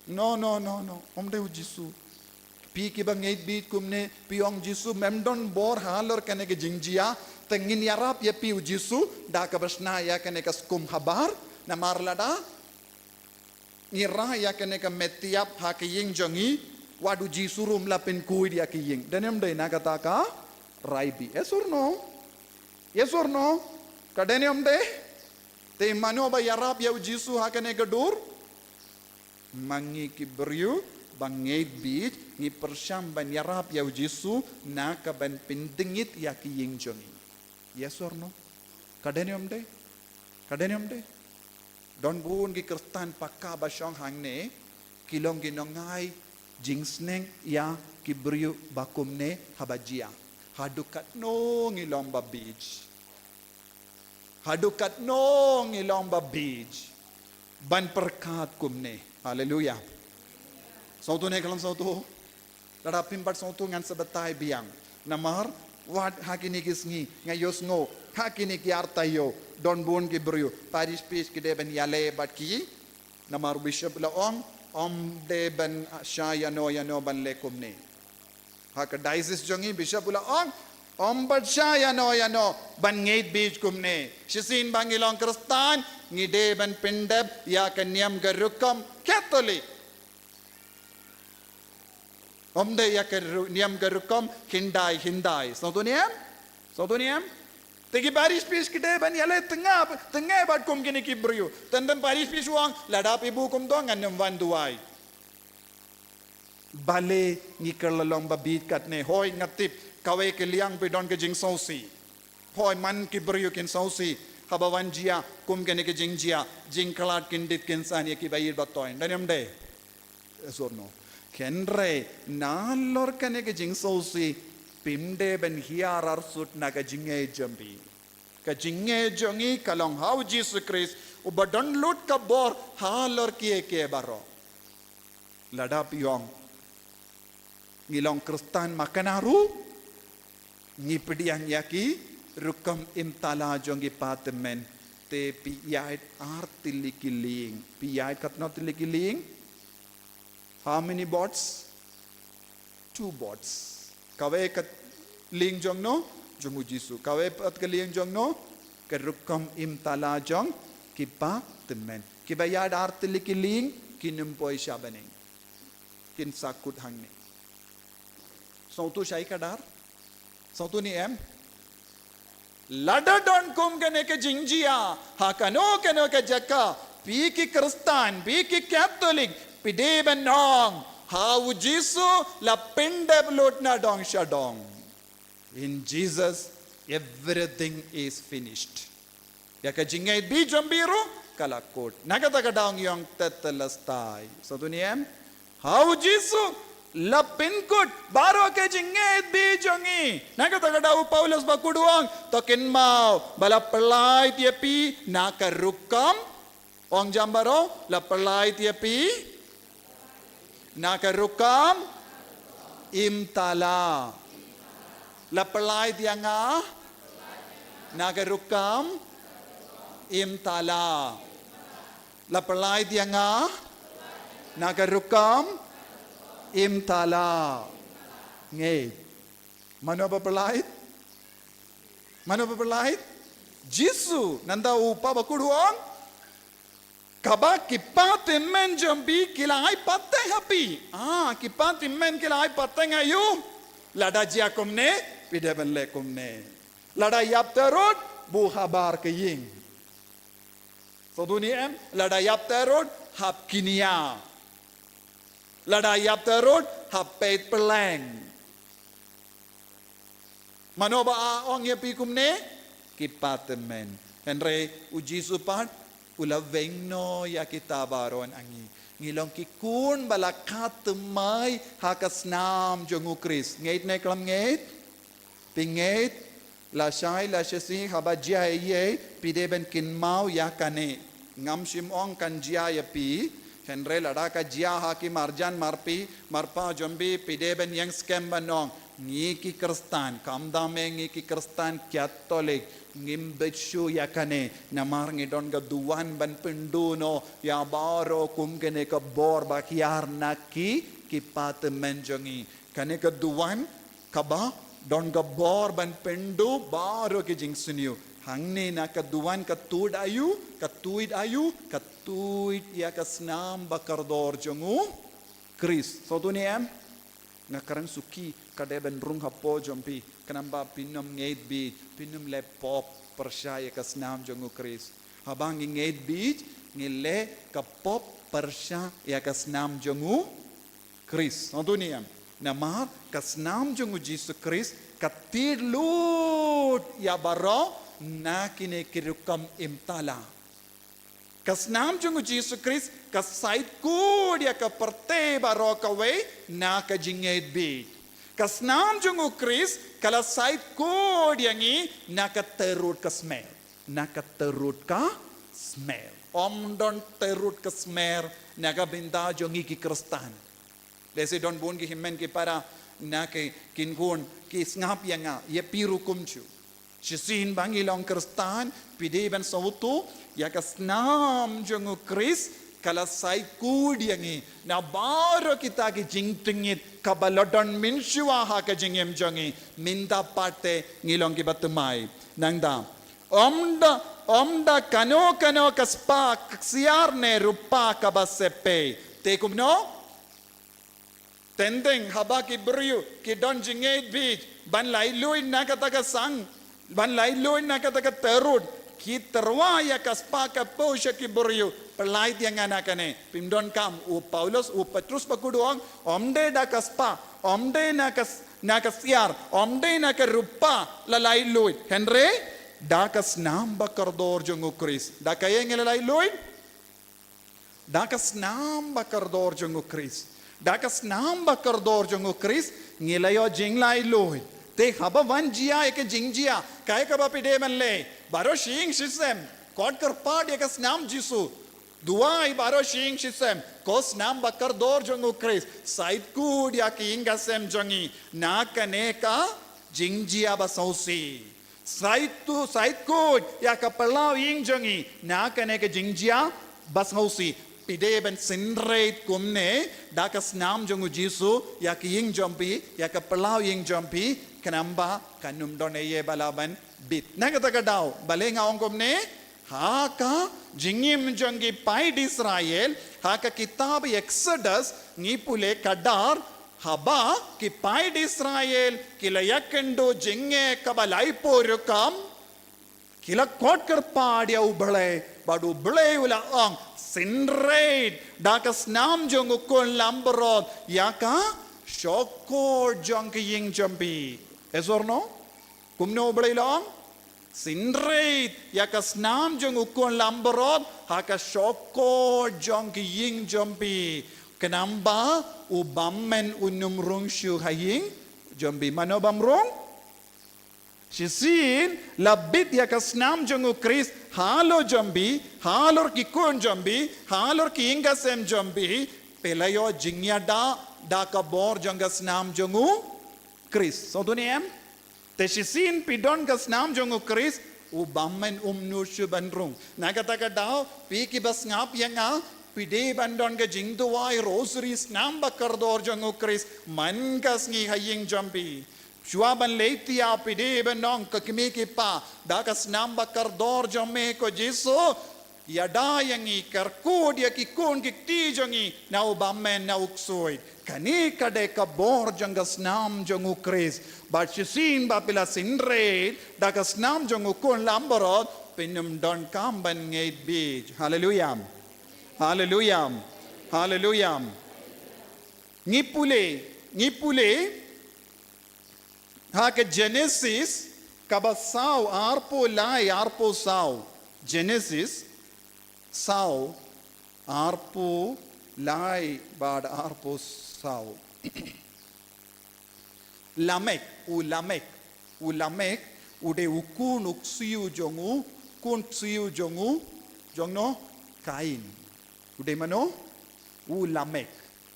No, no, no, no. Ym dei u Jisu. Phi kiba ngeit bieit kumne, phi ong Jisu mem don bor halor kane ka jingjia, te ngin ïarap ïa phi u Jisu da kaba shna ïa kane ka skum habar, namar lada ngi rah ïa kane ka met ïap ha ka ïing jong ngi, Wat u Jisu ruh um la pynkhuid ïa ki ïing. Don ne ym dei na kata ka rai bih? Yes or no? Yes or no? Ka don ne ym dei? Te mano ba ïarap ïa u Jisu ha kane ka dur? Ma ngi ki briew ba ngeit bih, ngi pyrshang ban ïarap ïa u Jisu na ka ban pyndngit ïa ki ïing jong ngi. Yes or no? Ka don ne ym dei? Ka don ne ym dei? Don bun ki Khristan paka ba shong hangne, ki long ki nongai jingsneng ïa ki briew ba kumne haba jia. Haduh katno ngi long ba bih? Haduh katno ngi long ba bih ban pyrkhat kumne? Haleluya. Sngewthuh ne khlem sngewthuh? Lada phim pat sngewthuh ngan sa batai biang. Namar wat ha kine ki sngi nga ïohsngew ha kine ki ar taïew don bun ki briew, parish priest ki dei ban ïaleh bad ki. Namar u bishop u la ong, ym dei ban shah ïano ïano ban leh kumne. Ha ka diocese jong ngi, bishop u la ong, ym pat shah ïano ïano ban ngeit bih kumne. Shisien ba ngi long Khristan, ngi dei ban pyndep ïa ka niam ka rukom Katholik. Ym dei ïa ka ru-, niam ka rukom Hyndai Hyndai. Sngewthuh ne em? Sngewthuh ne em? Te ki parish priest ki dei ban ïaleh tynga, tynga bad kum kine ki briew. Tang tang parish priest u ong, lada phi buh kumto ngan ym wan duwai. Balei ngi kylla long ba bih katne? Hooid nga tip, kawei ka liang phi don ka jingsngewsih. Hooid man ki briew kin sngewsih haba wan jia kum kane ka jingjia, jingkhlad kyndit kynsan ïa kiba ïeit ba toiñ. Don ne ym dei? Yes or no? Hynrei nalor kane ka jingsngewsih, phim dei ban hiar arsut na ka jingngeit jong phi. Ka jingngeit jong ngi ka long ha u Jisu Khrist, uba don lut ka bor halor kiei kiei baroh. Lada phi ong ngi long Khristan, ma kane ruh ngi pdiang ïa ki rukom im tala jong ki pa tymmen. Te phi ïaid ar tylli ki lieng. Phi ïaid katno tylli ki lieng? How many boards? Two boards. Kawei ka lieng jong no? Jong u Jisu. Kawei pat ka lieng jong no? Ka rukom im tala jong ki pa tymmen. Kiba ïaid ar tylli ki lieng kin ym poi sha bneng. Kin sa kut hangne. Sngewthuh shaei ka dar? Sngewthuh ne em? Lada don kum kane ka jingjia ha kano kano ka jaka, phi ki Khristan, phi ki Katholik, phi dei ban ong, ha u Jisu la pyndep lut na dong sha dong. In Jesus, everything is finished. Ïa ka jingngeit bih jong phi ruh ka la kut. Na kata ka daw ngi ong tetelestai. Sngewthuh ne em? Ha u Jisu la pynkut baroh ka jingngeit bih jong ngi. Na kata ka daw u Paulus bakhuid u ong, to kynmaw ba la pyllait ïa phi na ka rukom. Ong jam baroh, la pyllait ïa phi na ka rukom im tala. La pyllait ïa nga na ka rukom im tala. La pyllait ïa nga na ka rukom im tala. Ngeit. Mano ba pyllait? Mano ba pyllait? Jisu. Nangta u Kpa bakhuid u ong, kaba ki pa tymmen jong phi ki la ai pateng ha phi. Ah, ki pa tymmen ki la ai pateng ha u. Lada jia kumne, phi dei ban leh kumne. Lada ïap Herod, buh habar ka ïing. Sngewthuh ne em? Lada ïap Herod, hap kñia. Lada ïap Herod, hap peit pylleng. Mano ba ong ïa phi kumne? Ki pa tymmen. Hynrei u Jisu pat u la weng noh ïa kita baroh na ngi. Ngi long ki khun ba la kha thymmai ha ka snam jong u Khrist. Ngeit ne khlem ngeit? Phi ngeit? Lashai lashisngi haba jia eiei, phi dei ban kynmaw ïa kane. Ngam shym ong kan jia ïa phi, hynrei lada ka jia ha ki marjan marphi marpa jong phi, phi dei ban ïeng skhem ban ong, ngi ki Khristan, khamtam eh ngi ki Khristan Katholik, ngim bit shuh ïa kane, namar ngi don ka duwan ban pynduh noh ïa baroh kum kane ka bor ba hiar na ki, ki pa tymmen jong ngi. Kane ka duwan kaba don ka bor ban pynduh baroh ki jingsniew. Hangne na ka duwan ka tuid aïu, ka tuid aïu, ka tuid ïa ka snam ba kordor jong u Khrist. Sngewthuh ne em? Nga kren suki ka dei ban rung hapoh jong phi, khnang ba phin ym ngeit bit, phin ym leh pop pyrshah ïa ka snam jong u Khrist. Haba ngi ngeit bit, ngi leh ka pop pyrshah ïa ka snam jong u Khrist. Ngi don ne em? Namar ka snam jong u Jisu Khrist ka tied lut ïa baroh na kine ki rukom im tala. Ka snam jong u Jisu Khrist ka sait kut ïa ka pyrthei baroh kawei na ka jingngeit bit. Ka snam jong u Khrist ka la sait kut ïa ngi na ka tyrut ka smer. Na ka tyrut ka smer. Ym don tyrut ka smer na ka bynta jong ngi ki Khristan. Lehse don bun ki hynmen ki para na ki khun ki sngap ïa nga, ïa phi ruh kumjuh. Shisien ba ngi long Khristan, phi dei ban sngewthuh ïa ka snam jong u Khrist ka la sait kut ïa ngi na baroh kita ki jingtngit kaba la don mynshuwa ha ka jingim jong ngi. Mynta pat te ngi long kiba thymmai. Nangta, ym da, ym da kano kano ka spah, ka ksiar ne rupa kaba sep pei. Te kumno? Teng teng haba ki briew ki don jingngeit bit ban laitluid na kata ka sang, ban laitluid na kata ka tyrut, ki tyrwa ïa ka spah ka phew sha ki briew. Pyllait ïa nga na kane. Phim donkam, u Paulus, u Petrus ba kum u ong, ym dei da ka spah, ym dei na ka s-, na ka ksiar, ym dei na ka rupa la laitluid. Hynrei da ka snam ba kordor jong u Khrist. Da kaei ngi la laitluid? Da ka snam ba kordor jong u Khrist. Da ka snam ba kordor jong u Khrist ngi la ïoh jinglaitluid. Te haba wan jia ïa ka jingjia, kaei kaba phi dei ban leh? Baroh shi ïing shi sem, kot kyrpad ïa ka snam Jisu. Duwai baroh shi ïing shi sem, ko snam ba kordor jong u Khrist, sait kut ïa ki ïing ka sem jong ngi na kane ka jingjia ba sngewsih. Sait tu, sait kut ïa ka phyllaw ïing jong ngi na kane ka jingjia ba sngewsih. Phi dei ban synreit kumne da ka snam jong u Jisu ïa ka ïing jong phi, ïa ka phyllaw ïing jong phi, khnang ba kan ym don ei ei ba lah ban bit. Na kata ka daw, balei nga ong kumne? Ha ka jingim jong ki paid Israel, ha ka kitab Exodus, ngi pule ka dar, haba ki paid Israel ki la ïakynduh jingeh kaba laiphew rukom, ki la kot kyrpad ïa u Blei, bad u Blei u la ong, synreit da ka snam jong u khun langbrot ïa ka shongkor jong ka ïing jong phi. Yes or no? Kumno u Blei u la ong? Synreit ïa ka snam jong u khun langbrot ha ka shongkor jong ka ïing jong phi, khnang ba u bymmen un ym rung shuh ha ïing jong phi. Mano bym rung? Shisien la bit ïa ka snam jong u Khrist halor jong phi, halor ki khun jong phi, halor ki ïing ka sem jong phi, phi la ïoh jingïada da ka bor jong ka snam jong u Khrist. Sngewthuh ne em? Te shisien phi don ka snam jong u Khrist, u bymmen um nud shuh ban rung. Na kata ka daw, phi kiba sngap ïa nga, phi dei ban don ka jingduwai rosary, snam ba kordor jong u Khrist man ka sngi ha ïing jong phi. Shuwa ban leit thiah, phi dei ban ong, ko kmie ko kpa, da ka snam ba kordor jong me ko Jisu, ïada ïa ngi, kyrkhu ïa ki khun ki kti jong ngi na u bymmen, na u ksuid. Kane ka dei ka bor jong ka snam jong u Khrist. Bad shisien ba phi la synreit da ka snam jong u khun langbrot, phin ym donkam ban ngeit bit. Haleluya. Haleluya. Haleluya. Ngi pule, ngi pule ha ka Genesis kaba saw, arphew lai, arphew saw. Genesis saw, arphew lai bad arphew saw. Lamek, u Lamek, u Lamek, u dei u khun u ksiew jong u, khun ksiew jong u, jong no? Kain. U dei mano? U Lamek.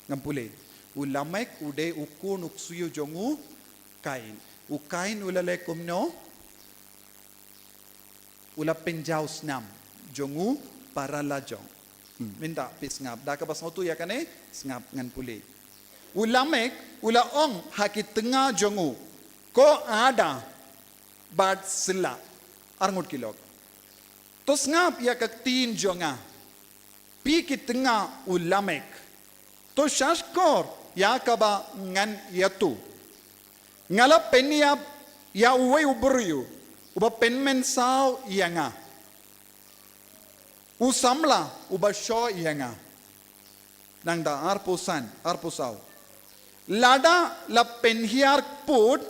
Ngam pule. U Lamek, u dei u khun u ksiew jong u Kain. U Kain u la leh kumno? U la pynjaw snam jong u para la jong. Hmm, mynta phi sngap. Da kaba sngewthuh ïa kane, sngap ngan pule. U Lamek, u la ong ha ki tnga jong u, ko Ada bad Sila. Arngut ki lok. To sngap ïa ka ktien jong nga. Phi ki tnga u Lamek. To shahshkor ïa kaba ngan ïathuh. Nga la pynïap ïa uwei u briew uba pynmynsaw ïa nga. U samla uba shoh ïa nga. Nangta arphew san, arphew saw. Lada la pynhiar kput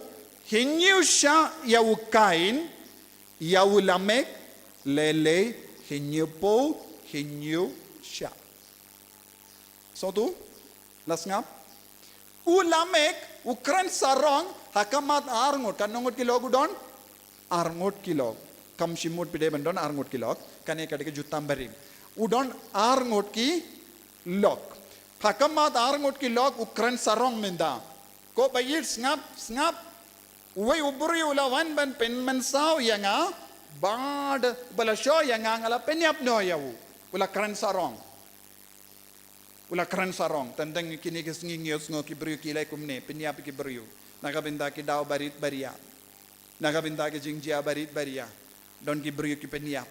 hynñiew shah ïa u Kain, ïa u Lamek lei lei hynñiewphew hynñiew shah. Sngewthuh? La sngap? U Lamek u kren sarong ha khmat arngut, katno ngut ki lok u don? Arngut ki lok. Kam shim mut phi dei ban don arngut ki lok, kane ka dei ka jutang barim. U don arngut ki lok. Ha khmat arngut ki lok u kren sarong mynta. Ko ba ïeit, sngap, sngap. Uwei u briew u la wan ban pynmynsaw ïa nga, bad ba la shoh ïa nga, nga la pynïap noh ïa u. U la kren sarong. U la kren sarong. Tang tang kine ki sngi ngi ïohsngew ki briew ki leh kumne, pynïap ki briew na ka bynta ki daw barit baria, na ka bynta ki jingjia barit baria. Don ki briew ki pynïap.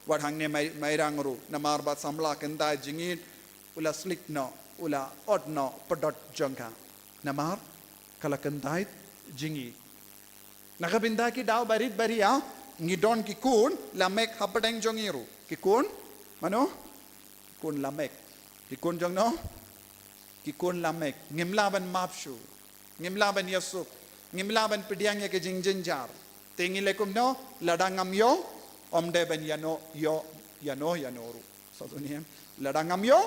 Wat hangne Mai-, Mairang ruh, namar ba samla kyntait jingïeit, u la slick noh, u la ot noh pdot jong ka. Namar ka la kyntait jingïeit. Na ka bynta ki daw barit baria, ngi don ki khun Lamek hapdeng jong ngi ruh. Ki khun mano? Ki khun Lamek. Ki khun jong no? Ki khun Lamek. Ngim lah ban map shuh. Ngim lah ban ïasuk. Ngim lah ban pdiang ïa ki jingjynjar. Te ngi leh kumno? Lada ngam ïoh, ym dei ban ïano, ïoh, ïano, ïano ruh. Sngewthuh ne em? Lada ngam ïoh,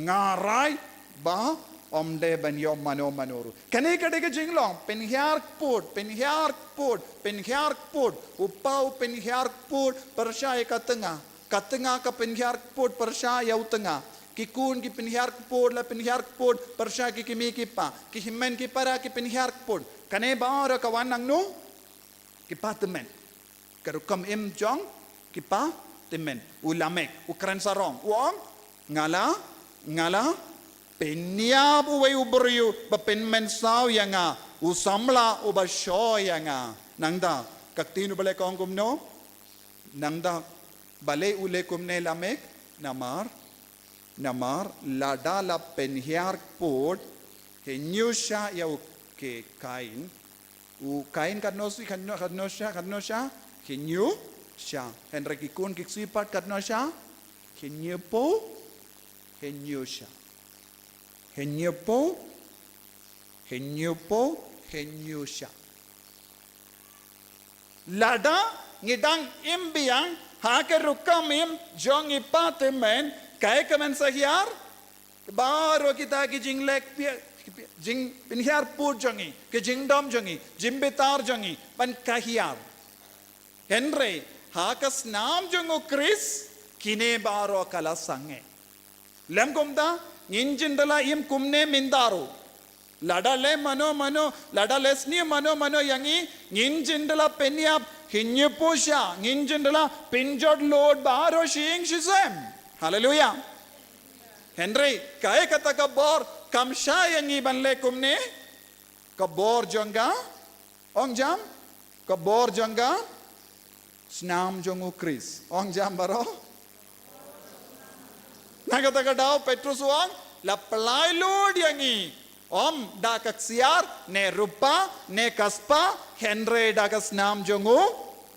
nga rai ba ym dei ban ïoh mano mano ruh. Kane ka dei ka jinglong, pynhiar kput, pynhiar kput, pynhiar kput. U pa u pynhiar kput pyrshah ïa ka tnga. Ka tnga ka pynhiar kput pyrshah ïa u tnga. Ki khun ki pynhiar kput la pynhiar kput pyrshah ki kmie ki kpa. Ki hynmen ki para ki pynhiar kput. Kane baroh ka wan nangno? Ki kpa tymmen. Ka rukom im jong ki kpa tymmen. U Lamek u kren sarong, u ong, nga la, nga la pynïap uwei u briew ba pynmynsaw ïa nga, u samla uba shoh ïa nga. Nangta ka ktien u Blei ka ong kumno? Nangta balei u leh kumne Lamek? Namar, namar lada la pynhiar kput hynñiew shah ïa u Kain, u Kain katno shi, katno, katno shah, katno shah? Hynñiew shah. Hynrei ki khun ki ksuipat katno shah? Hynñiewphew hynñiew shah. Hynñiewphew hynñiewphew hynñiew shah. Lada ngi dang im biang ha ka rukom im jong i kpa tymmen, kaei ka ban sa hiar? Baroh kita ki jingleh phi-, jingpynhiar kput jong ngi, ki jingdom jong ngi, jingbitar jong ngi, ban ka hiar. Hynrei ha ka snam jong u Khrist kine baroh ka la sangeh. Lem kumta, ngin jin da la im kumne mynta ruh. Lada leh mano mano, lada leh sniew mano mano ïa ngi, ngin jin da la pynïap hynñiewphew shah, ngin jin da la pynjot lut baroh shi ïing shi sem. Haleluya. Hynrei kaei kata ka bor kam shah ïa ngi ban leh kumne? Ka bor jong ka, ong jam, ka bor jong ka snam jong u Khrist. Ong jam baroh. Na kata ka daw Petrus u ong, la pynlait lut ïa ngi, ym da ka ksiar ne rupa ne ka spah, hynrei da ka snam jong u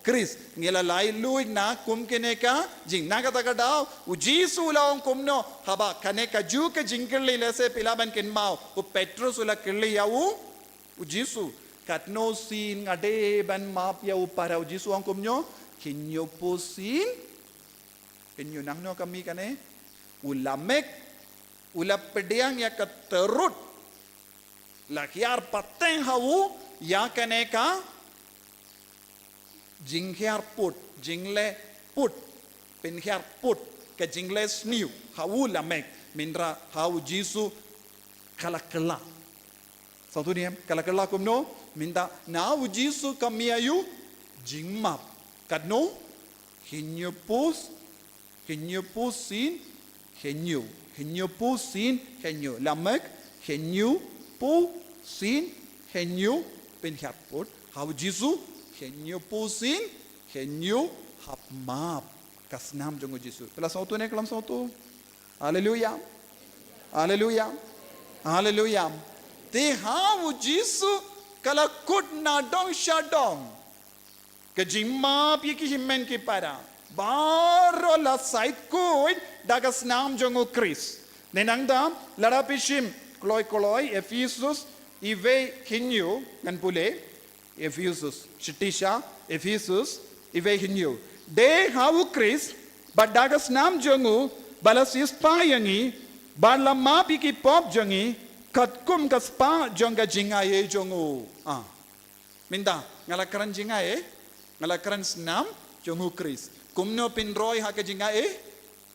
Khrist. Ngi la lait lut na kum kine ka jing. Na kata ka daw u Jisu u la ong kumno? Haba kane ka juh ka jingkylli, lehse phi lah ban kynmaw, u Petrus u la kylli ïa u, u Jisu, katno sien nga dei ban map ïa u para? U Jisu u ong kumno? Hynñiewphew sien hynñiew. Nangno ka mih kane? U Lamek u la pdiang ïa ka tyrut, la hiar pateng ha u ïa kane ka jinghiar kput, jingleh kput, pynhiar kput, ka jingleh sniew ha u Lamek, mynta ha u Jisu ka la kylla. Sngewthuh ne em? Ka la kylla kumno? Mynta na u Jisu ka mih ïa u jingmap. Katno? Hynñiewphew, hynñiewphew sien hynñiew. Hynñiewphew sien hynñiew. Lamek, hynñiewphew sien hynñiew pynhiar kput. Ha u Jisu, hynñiewphew sien hynñiew hap map. Ka snam jong u Jisu. Phi la sngewthuh ne khlem sngewthuh? Haleluya. Haleluya. Haleluya. Te ha u Jisu ka la kut na dong sha dong ka jingmap ïa ki hynmen ki para. Baroh la sait khuid da ka snam jong u Khrist. Te nangta lada phi shim kloi kloi Ephesus iwei hynñiew ngan pule. Ephesus, shithi sha Ephesus iwei hynñiew. Dei ha u Khrist bad da ka snam jong u ba la siewspah ïa ngi bad la map ïa ki pop jong ngi katkum ka spah jong ka jingai jong u. Ah. Mynta nga la kren jingai, nga la kren snam jong u Khrist. Kumno phin roi ha ka jingai?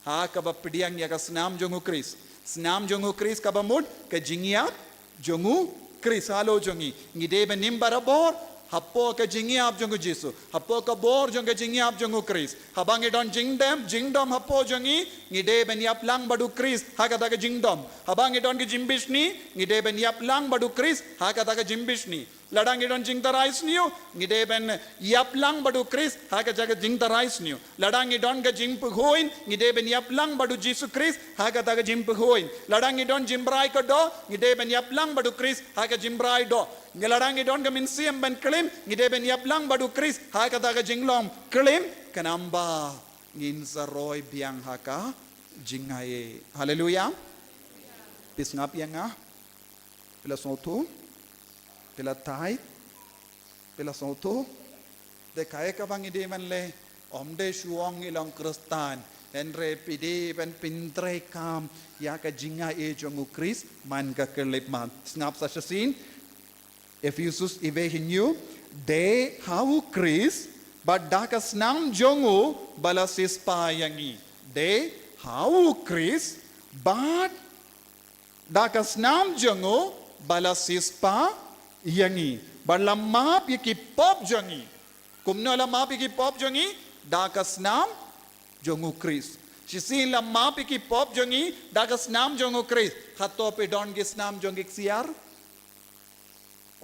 Ha kaba pdiang ïa ka snam jong u Khrist. Snam jong u Khrist kaba mut ka jingïap jong u Khrist halor jong ngi. Ngi dei ban im barabor hapoh ka jingïap jong u Jisu, hapoh ka bor jong ka jingïap jong u Khrist. Haba ngi don jingdem, jingdom hapoh jong ngi, ngi dei ban ïap lang bad u Khrist ha kata ka jingdom. Haba ngi don ka jingbishni, ngi dei ban ïap lang bad u Khrist ha kata ka jingbishni. Lada ngi don jingtharai sniew, ngi dei ban ïap lang bad u Khrist ha kata ka jingtharai sniew. Lada ngi don ka jingpyrkhat, ngi dei ban ïap lang bad u Jisu Khrist ha kata ka jingpyrkhat. Lada ngi don jingbrai ka doh, ngi dei ban ïap lang bad u Khrist ha ka jingbrai doh. Ngi lada ngi don ka mynsiem ban klim, ngi dei ban ïap lang bad u Khrist ha kata ka jinglong klim. Khnang ba ngin sa roi biang ha ka jingai. Haleluya. Phi sngap ïa nga? Phi la sngewthuh? Phi la thait? Phi la sngewthuh? Te kaei kaba ngi dei ban leh? Ym dei shu ong ngi long Khristan, hynrei phi dei ban pyntreikam ïa ka jingai jong u Khrist man ka khyllipmat. Sngap sa shisien. Ephesus iwei hynñiew. Dei ha u Khrist bad da ka snam jong u ba la siewspah ïa ngi. Dei ha u Khrist bad da ka snam jong u ba la siewspah ïa ngi bad la map ïa ki pop jong ngi. Kumno la map ïa ki pop jong ngi? Da ka snam jong u Khrist. Shisien la map ïa ki pop jong ngi da ka snam jong u Khrist. Hato phi don ki snam jong ki ksiar?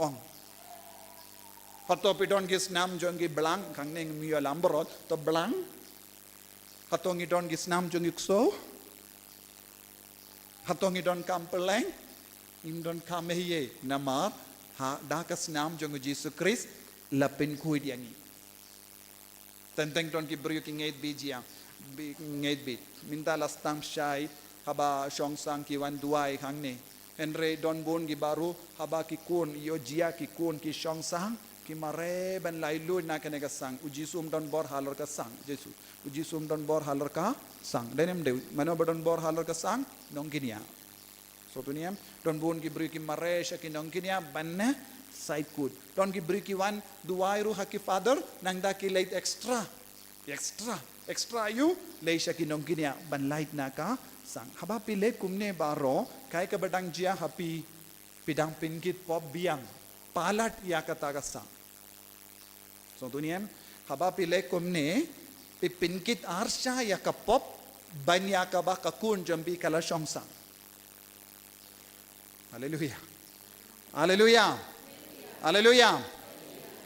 Ong. Hato phi don ki snam jong ki blang? Khnang ngi ïalam baroh, to blang. Hato ngi don ki snam jong ki ksew? Hato ngi don kam pylleng? Ngim don kam ei ei, namar ha da ka snam jong u Jisu Khrist la pynkhuid ïa ngi. Teng teng don ki briew ki ngeit beit jia, bi-, ngeit beit. Mynta la sdang shai haba shong sang ki wan duwai hangne. Hynrei don bun ki baroh haba ki khun ïoh jia ki khun ki shong sang, ki mareh ban laitluid na kane ka sang. U Jisu um don bor halor ka sang. Jisu. U Jisu um don bor halor ka sang. Dei ne ym dei? Mano ba don bor halor ka sang? Nongkñia. Sngewthuh ne em? Don bun ki briew ki mareh sha ki nongkñia ban ne sait kut. Don ki briew ki wan duwai ruh ha ki father, nangta ki leit extra. Extra. Extra ïa u leit sha ki nongkñia ban lait na ka sang. Haba phi leh kumne baroh, kaei kaba dang jia ha phi? Phi dang pynkit pop biang palat ïa kata ka sang. Sngewthuh ne em? Haba phi leh kumne, phi pynkit arshah ïa ka pop ban ïa kaba ka khun jong phi ka la shong sang. Haleluya. Haleluya. Haleluya.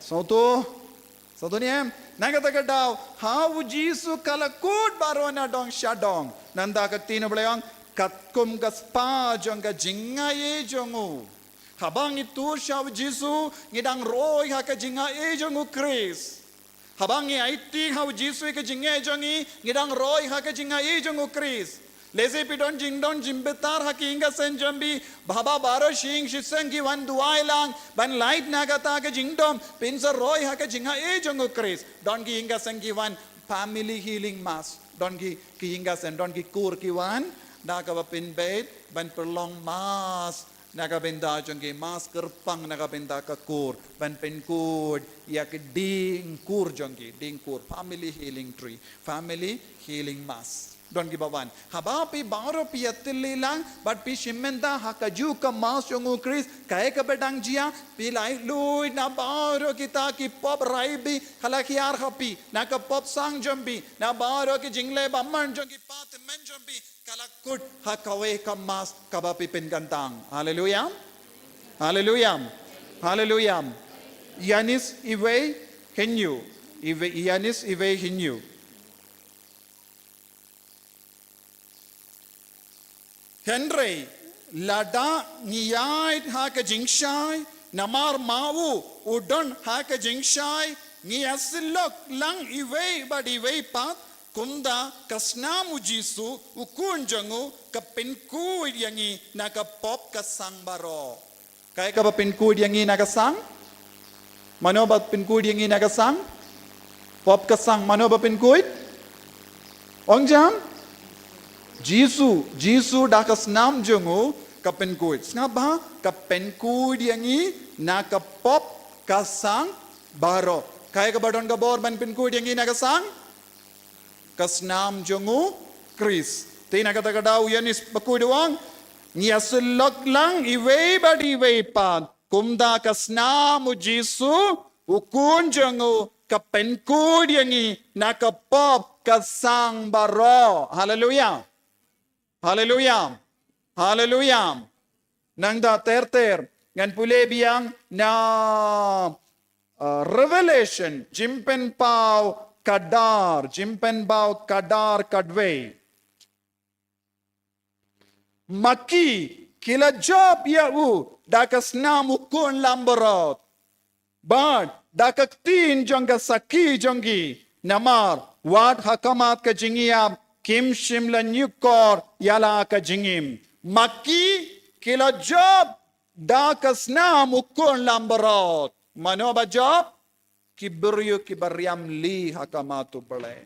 Sngewthuh? Sngewthuh ne em? Na kata ka daw ha u Jisu ka la kut baroh na dong sha dong. Nangta ka ktien U Blei ong, katkum ka spah jong ka jingai jong u. Haba ngi tur sha u Jisu, ngi dang roi ha ka jingai jong u Khrist. Haba ngi aiti ha u Jisu ïa ka jingai jong ngi, ngi dang roi ha ka jingai jong u Khrist. Lehse phi don jingdon jingbitar ha ki ïing ki sem jong phi, haba baroh shi ïing shi sem ki wan duwai lang ban lait na kata ka jingdon, phin sa roi ha ka jingai jong u Khrist. Don ki ïing ki sem ki wan family healing mass. Don ki, ki ïing ki sem, don ki kur ki wan da kaba pynbeit ban pynlong mass na ka bynta jong ki, mass kyrpang na ka bynta ka kur, ban pynkut ïa ki dieng kur jong ki, dieng kur, family healing tree, family healing mass. Don kiba wan. Haba phi baroh phi ïatylli lang bad phi shim bynta ha kajuh ka mass jong u Khrist, kaei kaba dang jia? Phi laitluid na baroh kita ki pop raibi ka la hiar ha phi, na ka pop sang jong phi, na baroh ki jingleh bymman jong ki patymmen jong phi, ka la kut ha kawei ka mass kaba phi pynkyntang. Haleluya. Haleluya. Haleluya. Ïanis iwei hynñiew. Iwei, Ïanis iwei hynñiew. Hynrei Lada ngi ïaid ha ka jingshai, namar ma u u don ha ka jingshai, ngi ïasyllok lang iwei bad iwei pat, kumta ka snam u Jisu u Khun jong u ka pynkhuid ïa ngi na ka pop ka sang baroh. Kaei kaba pynkhuid ïa ngi na ka sang? Mano ba pynkhuid ïa ngi na ka sang? Pop ka sang, mano ba pynkhuid? Ong jam? Jisu, Jisu da ka snam jong u ka pynkhuid. Sngap bha, ka pynkhuid ïa ngi na ka pop ka sang baroh. Kaei kaba don ka bor ban pynkhuid ïa ngi na ka sang? Ka snam jong u Khrist. Te na kata ka daw u Ïoannis bakhuid u ong, ngi ïasyllok lang iwei bad iwei pat, kumta ka snam u Jisu u Khun jong u ka pynkhuid ïa ngi na ka pop ka sang baroh. Haleluya. Haleluya. Haleluya. Nangta ter ter ngan pule biang na, uh, Revelation, Jingpynpaw khatar, Jingpynpaw khatar khatwei. Ma ki, ki la jop ïa u da ka snam u khun langbrot bad da ka ktien jong ka sakhi jong ki, namar wat ha khmat ka jingïap kim shym la ñiewkor ïa la ka jingim. Ma ki, ki la jop da ka snam u khun langbrot. Mano ba jop? Ki briew kiba riam lih ha khmat U Blei.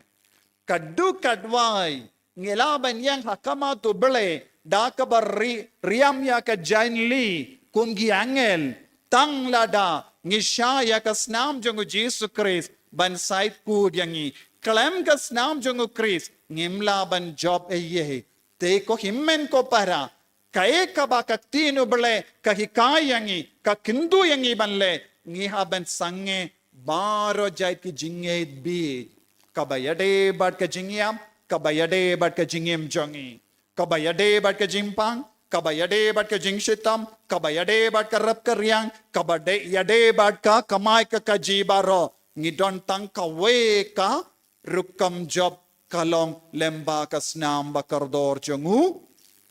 Katto katne ngi lah ban ïeng ha khmat U Blei da kaba ri-, riam ïa ka jaiñ lih kum ki angel, tang lada ngi shah ïa ka snam jong u Jisu Khrist ban sait khuid ïa ngi. Khlem ka snam jong u Khrist ngim lah ban jop ei ei. Te ko hynmen ko para, kaei kaba ka ktien U Blei ka hikai ïa ngi, ka kyntu ïa ngi ban leh? Ngi hap ban sangeh baroh jait ki jingngeit bieit, kaba ïadei bad ka jingïap, kaba ïadei bad ka jingim jong ngi, kaba ïadei bad ka jingpang, kaba ïadei bad ka jingshitom, kaba ïadei bad ka rep ka riang, kaba dei ïadei bad ka kamai ka kajih baroh. Ngi don tang kawei ka rukom jop, ka long lyngba ka snam ba kordor jong u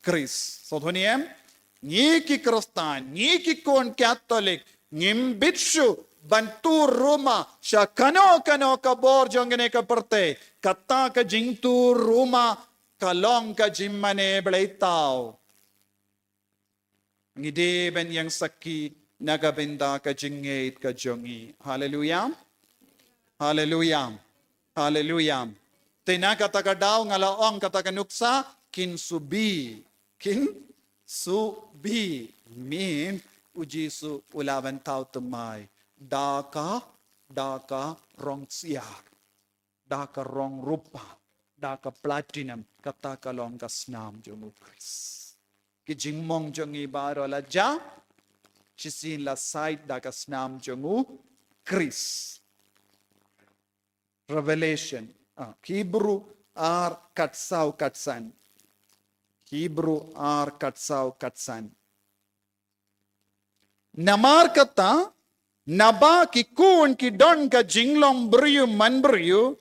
Khrist. Sngewthuh ne em? Ngi ki Khristan, ngi ki khun Katholik, ngim bit shuh ban tur ruma sha kano kano ka bor jong kane ka pyrthei. Kata ka jingtur ruma ka long ka jingmane bleitaw. Ngi dei ban ïeng sakhi na ka bynta ka jingngeit ka jong ngi. Haleluya. Haleluya. Haleluya. Te na kata ka daw nga la ong kata ka nuksa, kynsubi. Kynsubi. Min u Jisu u la ban thaw thymmai da ka, da ka rong ksiar, da ka rong rupa, da ka platinum, kata ka long ka snam jong u Khrist. Ki jingmong jong ngi baroh la jah, shisien la sait da ka snam jong u Khrist. Revelation, ah, Hebru ar khatsaw khatsan. Hebru ar khatsaw khatsan. Namar kata, naba ki khun ki don ka jinglong briew man briew,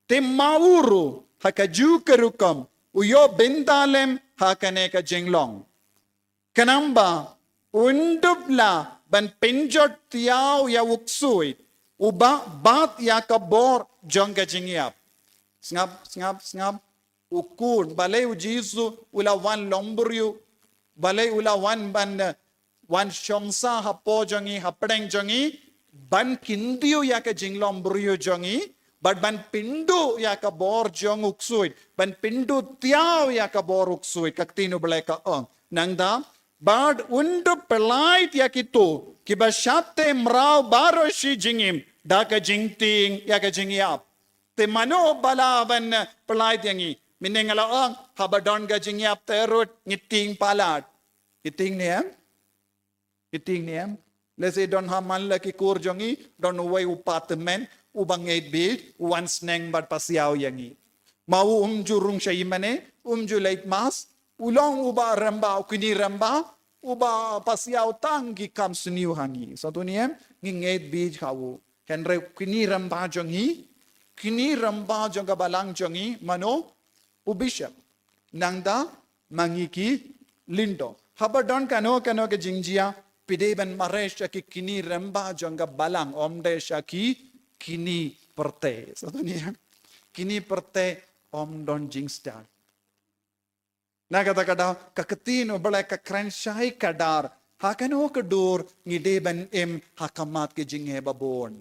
te ma u ruh ha kajuh ka rukom u ïoh bynta lem ha kane ka jinglong. Khnang ba un dup lah ban pynjot thiaw ïa u ksuid uba bat ïa ka bor jong ka jingïap. Sngap, sngap, sngap. U khun, balei u Jisu u la wan long briew, balei u la wan ban, eh, wan shong sah hapoh jong ngi, hapdeng jong ngi, ban kyntiew ïa ka jinglong briew jong ngi, bad ban pynduh ïa ka bor jong u ksuid, ban pynduh thiaw ïa ka bor u ksuid, ka ktien U Blei ka ong. Nangta, bad un dup pyllait ïa kito kiba shah tei mraw baroh shi jingim da ka jingtieng ïa ka jingïap. Te mano ba lah ban, eh, pyllait ïa ngi? Mynne nga la ong, haba don ka jingïap te ruh ngi tieng palat. Ngi tieng ne em? Ngi tieng ne em? Lehse don ha man la ki kur jong ngi, don uwei u patmen, uba ngeit beit, u wan sneng bad pasiaw ïa ngi. Ma u um ju rung sha ïingmane, um ju leit mass, u long uba rangbah, u kñi rangbah, uba pasiaw tang ki kam sniew ha ngi. Sngewthuh ne em? Ngi ngeit beit ha u. Hynrei u kñi rangbah jong ngi, kñi rangbah jong ka balang jong ngi, mano? U bishop. Nangta ma ngi ki lyngdoh. Haba don kano kano ka jingjia, phi dei ban mareh sha ki kine rymba jong ka balang, ym dei sha ki kine pyrthei. Sngewthuh ne em? Kine pyrthei ym don jingstad. Na kata ka daw, ka ktien U Blei ka kren shai kdar. Ha kano ka dur ngi dei ban im ha khmat ka jingeh babun.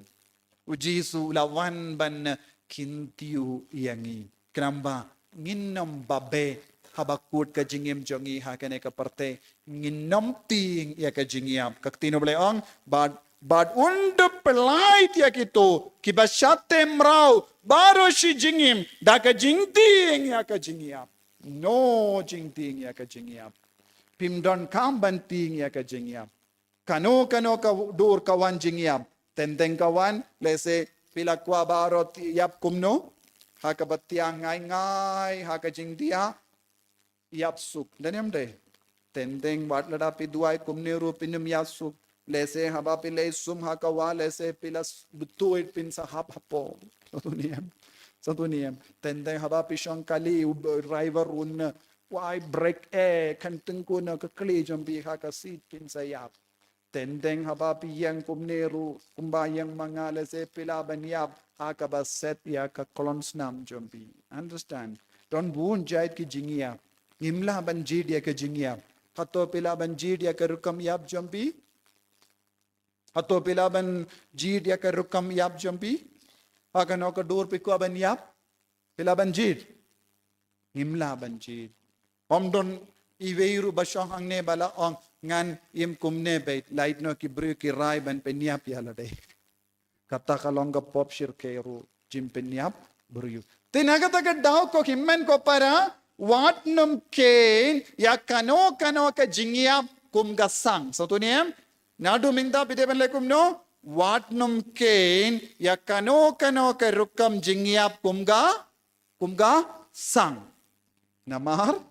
U Jisu u la wan ban kyntiew ïa ngi. Khnang ba ngin ym babe haba kut ka jingim jong ngi ha kane ka pyrthei. Ngin ym tieng ïa ka jingïap. Ka ktien U Blei ong, bad, bad un da pyllait ïa kito kiba shah teh mraw baroh shi jingim da ka jingtieng ïa ka jingïap. No jingtieng ïa ka jingïap. Phim donkam ban tieng ïa ka jingïap. Kano kano ka dur ka wan jingïap. Teng teng ka wan, lehse phi la kwah baroh ïap kumno. Ha kaba thiang ngai ngai, ha ka jingdiah, ïap suk. Dei ne ym dei? Teng teng wat lada phi duwai kumne ruh phin ym ïap suk. Lehse haba phi leit sum ha ka wah, lehse phi la s-, bthuit phin sa hap hapoh. Sngewthuh ne em? Sngewthuh ne em? Teng teng haba phi shong kali, u b-, driver un, wai brake, eh, kan tengkuna ka kali jong phi ha ka seat phin sa ïap. Teng teng haba phi ïeng kumne ruh, kumba ïeng ma nga, lehse phi lah ban ïap ha kaba set ïa ka khlong snam jong phi. Understand? Don bun jait ki jingïap. Ngim lah ban jied ïa ka jingïap. Hato phi lah ban jied ïa ka rukom ïap jong phi? Hato phi lah ban jied ïa ka rukom ïap jong phi? Ha kano ka dur phi kwah ban ïap? Phi lah ban jied? Ngim lah ban jied. Ym don iwei ruh ba shong hangne ba la ong ngan im kumne beit, lait noh ki briew ki rai ban pynïap ïa lade. Kata ka long ka pop shyrkhei ruh, jingpynïap briew. Te na kata ka daw ko hynmen ko para, wat nym kheiñ ïa kano kano ka jingïap kum ka sang. Sngewthuh ne em? Naduh mynta phi dei ban leh kumno? Wat nym kheiñ ïa kano kano ka rukom jingïap kum ka kum ka sang. Namar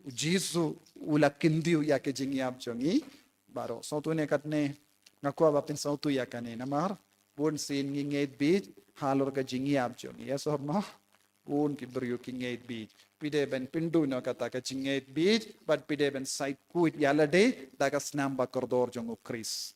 u Jisu u la kyntiew ïa ka jingïap jong ngi baroh. Sngewthuh ne katne, nga kwah ba phin sngewthuh ïa kane. Namar bun sien ngi ngeit beit halor ka jingïap jong ngi. Yes or no? Bun ki briew ki ngeit beit. Phi dei ban pynduh noh kata ka jingngeit beit, bad phi dei ban sait khuid ïa lade da ka snam ba kordor jong U Khrist.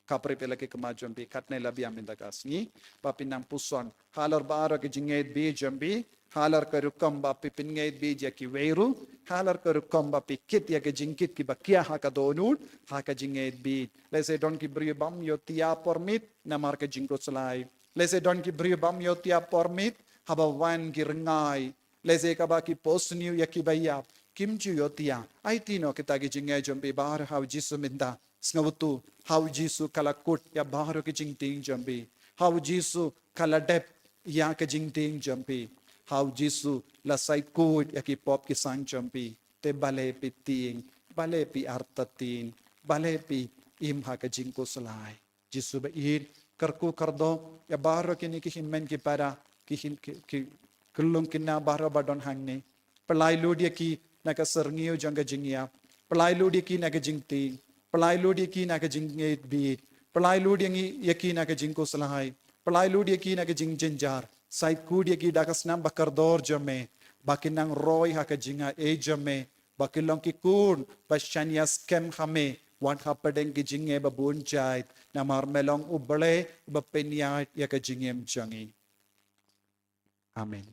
Khapri phi la ki khmat jong phi, katne la biang mynta ka sngi, ba phin nang puson halor baroh ki jingngeit beit jong phi, halor ka rukom ba phi pynngeit beit ïa kiwei ruh, halor ka rukom ba phi kit ïa ki jingkit kiba khia ha ka dohnud, ha ka jingngeit beit. Lehse don ki briew bym ïoh ïa permit namar ka jingkhuslai. Lehse don ki briew bym ïoh ïa permit haba wan ki rngai. Lehse kaba ki pos sniew ïa kiba ïap, kim ju ïoh ïa. Aiti noh kita ki jingngeit jong phi baroh ha U Jisu mynta. Sngewthuh, ha U Jisu ka la kut ïa baroh ki jingtieng jong phi. Ha U Jisu ka la dep ïa ki jingtieng jong phi. Ha U Jisu la sait khuid ïa ki pop ki sang jong phi. Te balei phi tieng, balei phi artatien, balei phi im ha ka jingkhuslai. Jisu ba ïeit, kyrkhu kyrdoh ïa baroh kine ki hynmen ki para, ki hyn-, ki, ki, ki lum ki na baroh ba don hangne. Pynlait lut ïa ki na ka syrngiew jong ka jingïap. Pynlait lut ïa ki na ka jingtieng. Pynlait lut ïa ki na ka jingngeit beit. Pynlait lut ïa ngi, ïa ki na ka jingkhuslai. Pynlait lut ïa ki na ka jingjynjar. Sait khuid ïa ki da ka snam ba kordor jong me. Ba kin nang roi ha ka jingaiei jong me. Ba kin long ki khun ba shaniah skhem ha me, wat hapdeng ki jingeh ba bun jait, namar me long U Blei uba pynïaid ïa ka jingim jong ngi. Amen.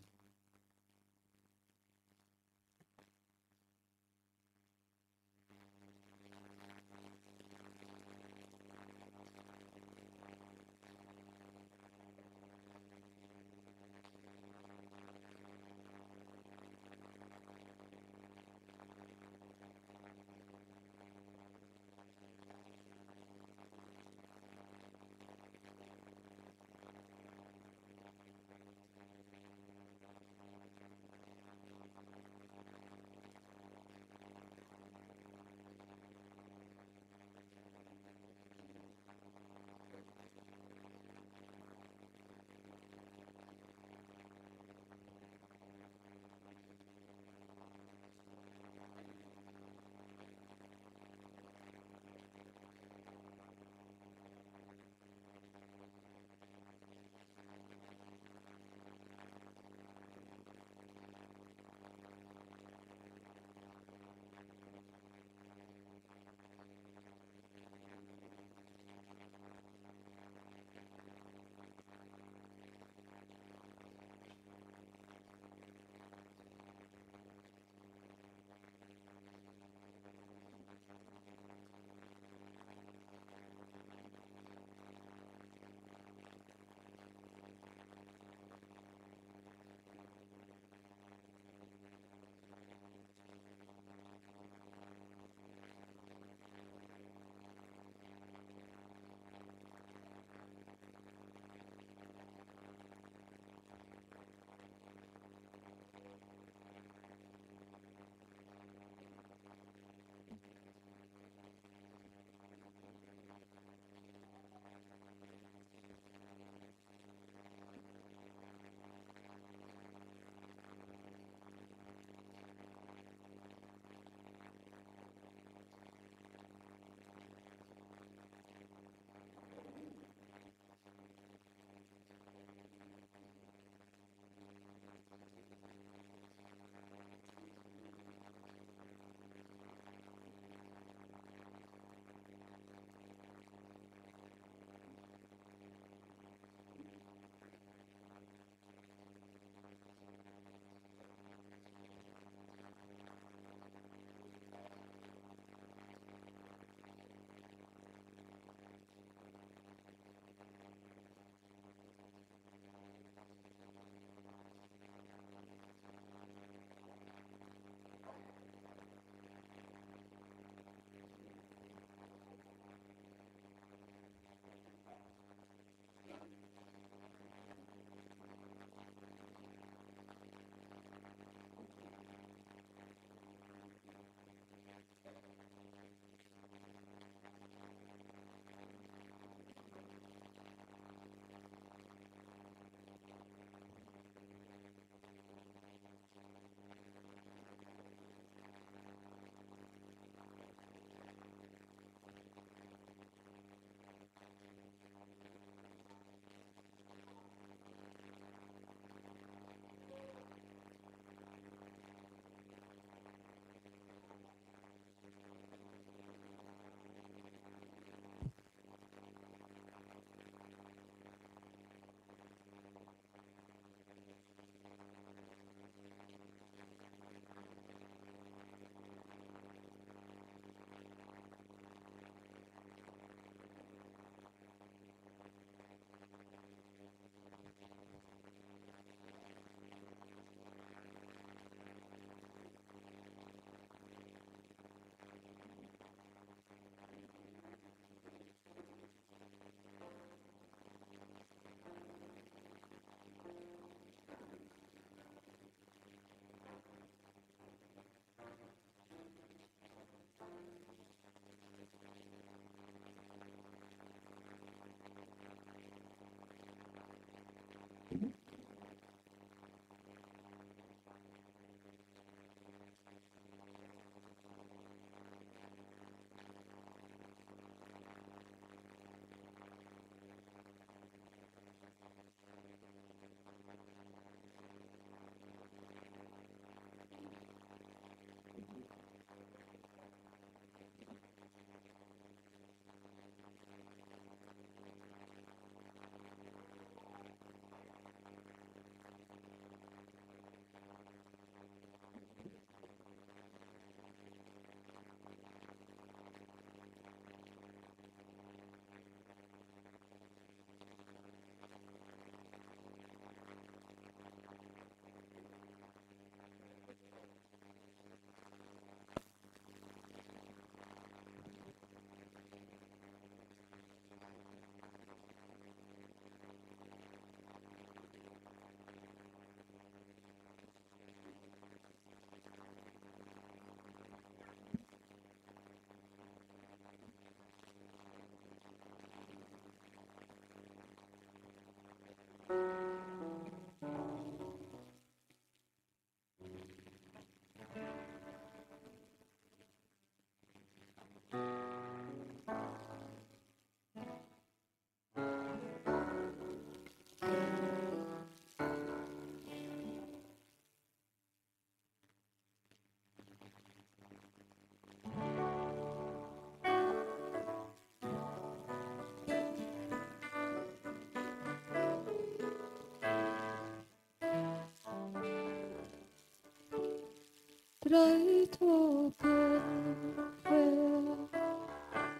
Trai to pynbeit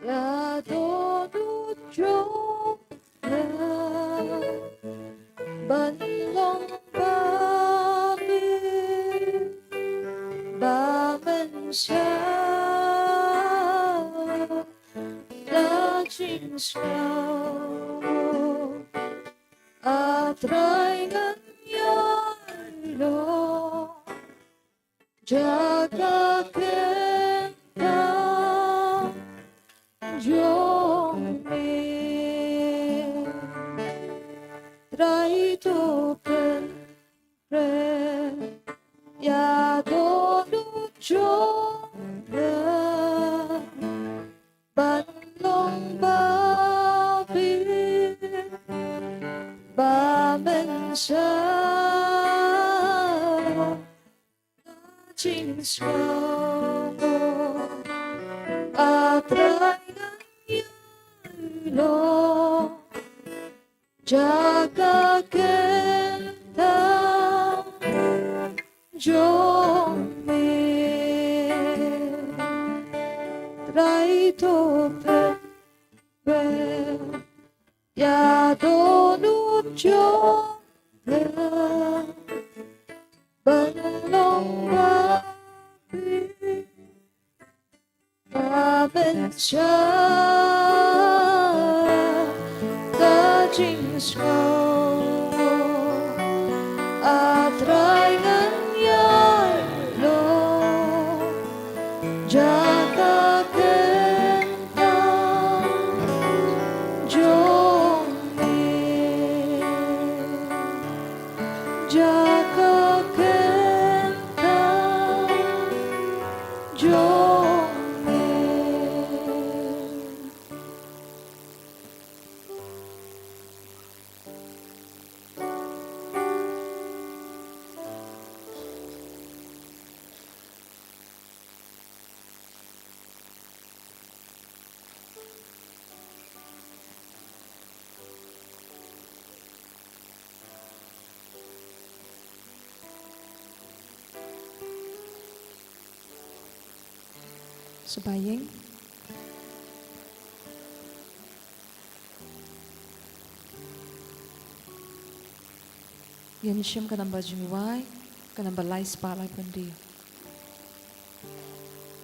ïa dohnud jong nga ban long ba bit ba mynsiem da jingsngew. A Trai ngan ïailong jaka kynta jong me. Trai to pynbeit ïa dohnud jong nga ban long ba bit ba mynsiem da jingsngew. A Trai ngan ïailong jaka kynta jong me. Trai to pynbeit ïa dohnud jong nga ban long ba bit ba mynsiem da jingsngew. A Trai ngan ïailong jaka kynta jong me. Jaka kynta jong me. Shaba ïing. Ïa ngin shim ka namba jingduwai, ka namba lai spah laiphew hynriew.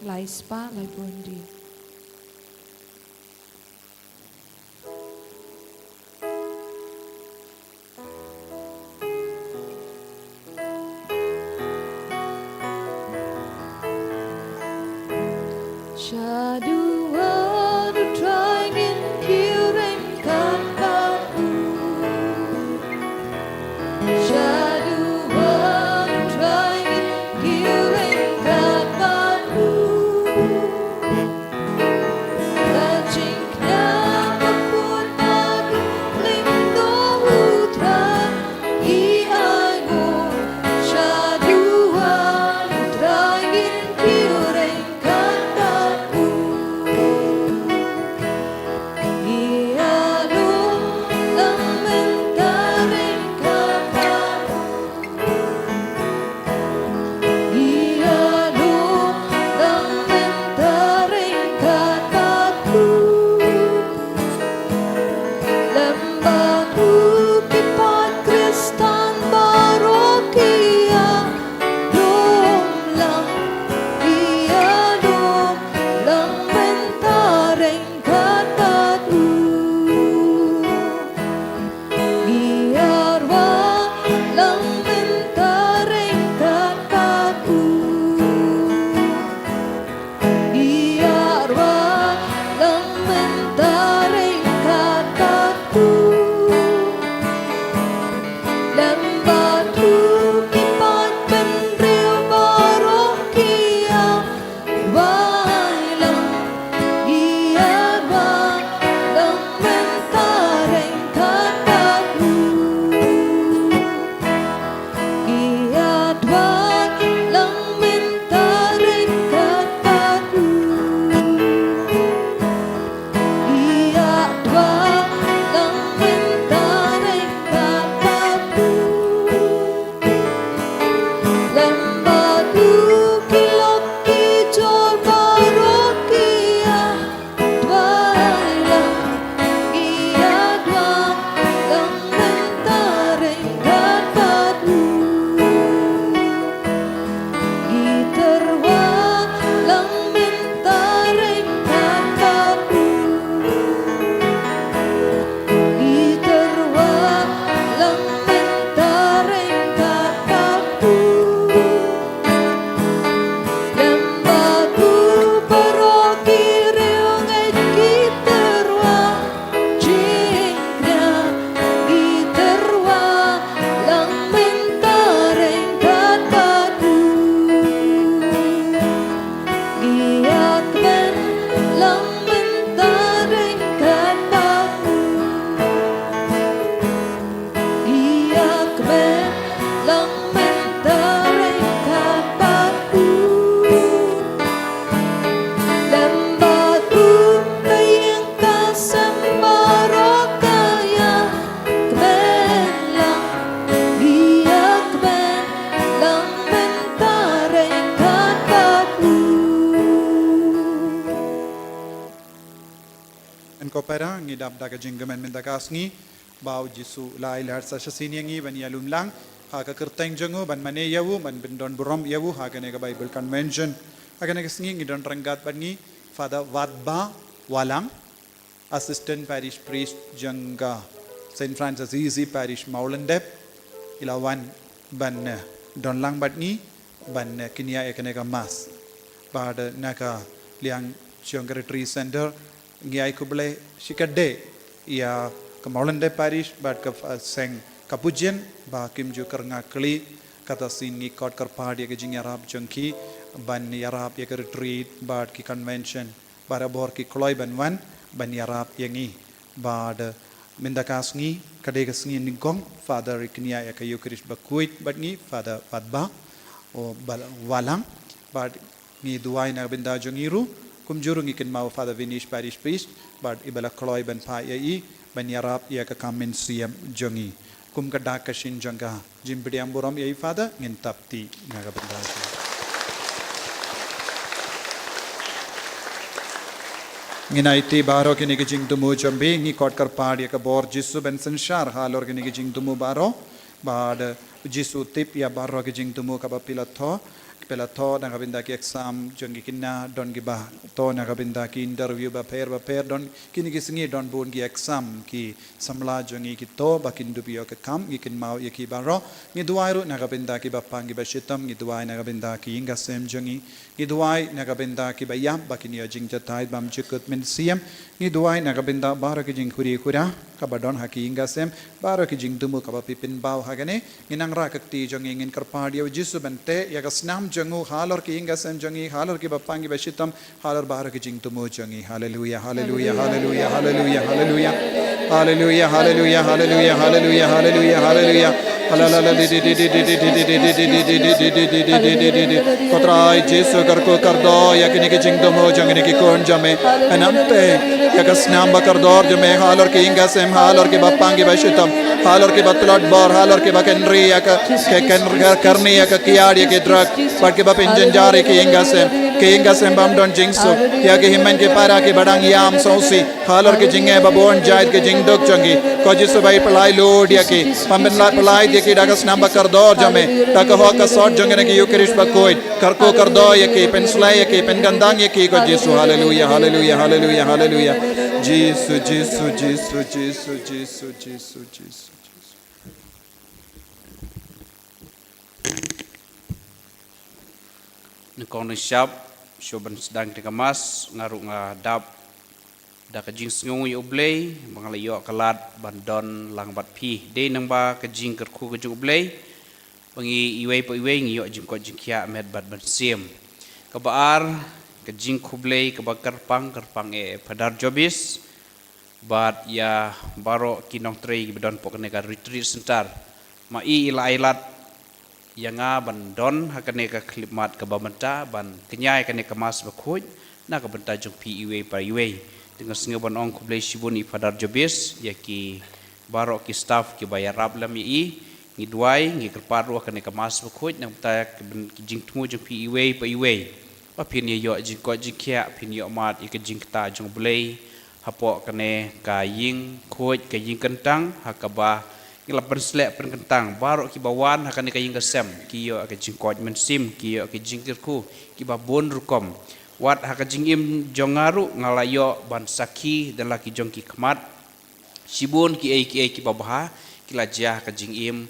Lai spah laiphew hynriew. Shaduh U Trai ngin kiew ryngkat bad u. Shaduh U Trai ngin kiew ryngkat bad u. Ka jingkñia bakhuid ba ym lim noh U Trai. Ïa ngi shaduh U Trai ngin kiew ryngkat bad u. Ko para, ngi dap da ka jingkmen mynta ka sngi ba U Jisu u la ai lad sa shisien ïa ngi ban ïalum lang ha ka kyrteng jong u, ban mane ïa u, ban pyndon burom ïa u ha kane ka Bible Convention. Ha kane ka sngi ngi don ryngkat bad ngi Father Watbah Walang, Assistant Parish Priest jong ka Saint Francis Assisi Parish Mawlyndep. I la wan ban, eh, don lang bad ngi ban, eh, kynnoh ïa kane ka Mass. Bad, eh, na ka liang jong ka Retreat Center, ngi ai khublei shikatdei ïa ka Mawlyndep Parish bad ka, eh, seng Capuchin ba kim ju kyrngah kli. Kata sien ngi kot kyrpad ïa ka jingïarap jong ki ban ïarap ïa ka retreat bad ki convention. Barabor ki kloi ban wan ban ïarap ïa ngi. Bad mynta ka sngi ka dei ka sngi nyngkong Father i kynnoh ïa ka Eucharist bakhuid bad ngi, Father Watbah Walang. Bad ngi duwai na ka bynta jong ngi ruh, kumjuh ruh ngi kynmaw Father Vinish, Parish Priest, bad i ba la kloi ban phah ïa i ban ïarap ïa ka kam mynsiem jong ngi. Kum ka dak ka shin jong ka jingpdiang burom ïa i Father, ngin tap ti na ka bynta jong ngi. Ngin ai ti baroh kine ki jingthmu jong phi, ngi kot kyrpad ïa ka bor Jisu ban synshar halor kine ki jingthmu baroh. Bad Jisu tip ïa baroh ki jingthmu kaba phi la thoh, phi la thoh na ka bynta ki exam jong ki khynnah, don kiba thoh na ka bynta ki interview bapher bapher, don kine ki sngi don bun ki exam ki samla jong ngi ki thoh ba kin dup ïoh ka kam, ngi kynmaw ïa ki baroh. Ngi duwai ruh na ka bynta ki bapang ki bashitom, ngi duwai na ka bynta ki ïing ka sem jong ngi, ngi duwai na ka bynta ki ba ïap ba kin ïoh jingjatai bymjukut mynsiem, ngi duwai na ka bynta baroh ki jingkhuri khura kaba don ha ki ïing ka sem, baroh ki jingthmu kaba phi pynpaw ha kane. Ngin nang rah ka kti jong ngi, ngin kyrpad ïa U Jisu ban teh ïa ka snam jong u halor ki ïing ka sem jong ngi, halor ki bapang ki bashitom, halor baroh ki jingthmu jong ngi. Haleluya, haleluya, haleluya, haleluya, haleluya. Haleluya, haleluya, haleluya, haleluya, haleluya, haleluya. Ko Trai Jisu, kyrkhu kyrdoh ïa kine ki jingthmu jong kine ki khun jong me. Pynhap te ïa ka snam ba kordor jong me halor ki ïing ka sem, halor ki bapang ki bashitom, halor ki ba tlot bor, halor ki ba kynri ïa ka, ka kynri ïa ka kiad ïa ki drug, bad ki ba pynjynjar ïa ki ïing ka sem, ki ïing ka sem bym don jingsuk, ïa ki hynmen ki para ki ba dang ïam sngewsih halor ki jingeh ba bun jait ki jingduk jong ki. Ko Jisu, ba pynlait lut ïa ki, ba pynlait, pynlait ïa ki da ka snam ba kordor jong me, da ka hok ka sot jong kane ka Eucharist bakhuid. Kyrkhu kyrdoh ïa ki, pynsleh ïa ki, pynkyntang ïa ki, ko Jisu. Haleluya, haleluya, haleluya, haleluya. Jisu, Jisu, Jisu, Jisu, Jisu, Jisu, Jisu. Nyngkong nyngshap, shuwa ban sdang ïa ka Mass, nga ruh nga dap da ka jingsngew ïa U Blei ba nga la ïoh ka lad ban don lang bad phi. Dei nangba ka jingkyrkhu ka jong U Blei ba ngi iwei pa iwei ngi ïoh jingkoit jingkhiah met bad mynsiem. Kaba ar, ka jingkhublei kaba kyrpang, kyrpang ïa Father Jobis bad ïa baroh ki nongtrei kiba don hapoh kane ka Retreat Center. Ma i i la ai lad ïa nga ban don ha kane ka khyllipmat kaba mynta ban kñia ïa kane ka Mass bakhuid na ka bynta jong phi iwei pa iwei. Te nga sngew ban ong khublei shibun ïa Father Jobis, ïa ki baroh ki staff kiba ïarap lem ïa i. Ngi duwai, ngi kyrpad ruh ha kane ka Mass bakhuid na ka bynta ki jingthmu jong phi iwei pa iwei. Ba phin ïa ïoh jingkoit jingkhiah, phin ïoh mad ïa ka jingkta jong U Blei hapoh kane ka ïing khuid, ka ïing kyntang, ha kaba ngi la pynsleh pynkyntang baroh kiba wan ha kane ka ïing ka sem ki ïoh ka jingkoit mynsiem, ki ïoh ka jingkyrkhu kiba bun rukom. Wat ha ka jingim jong nga ruh nga la ïoh ban sakhi da la ki jong ki khmat. Shibun kiei kiei kiba bha ki la jia ha ka jingim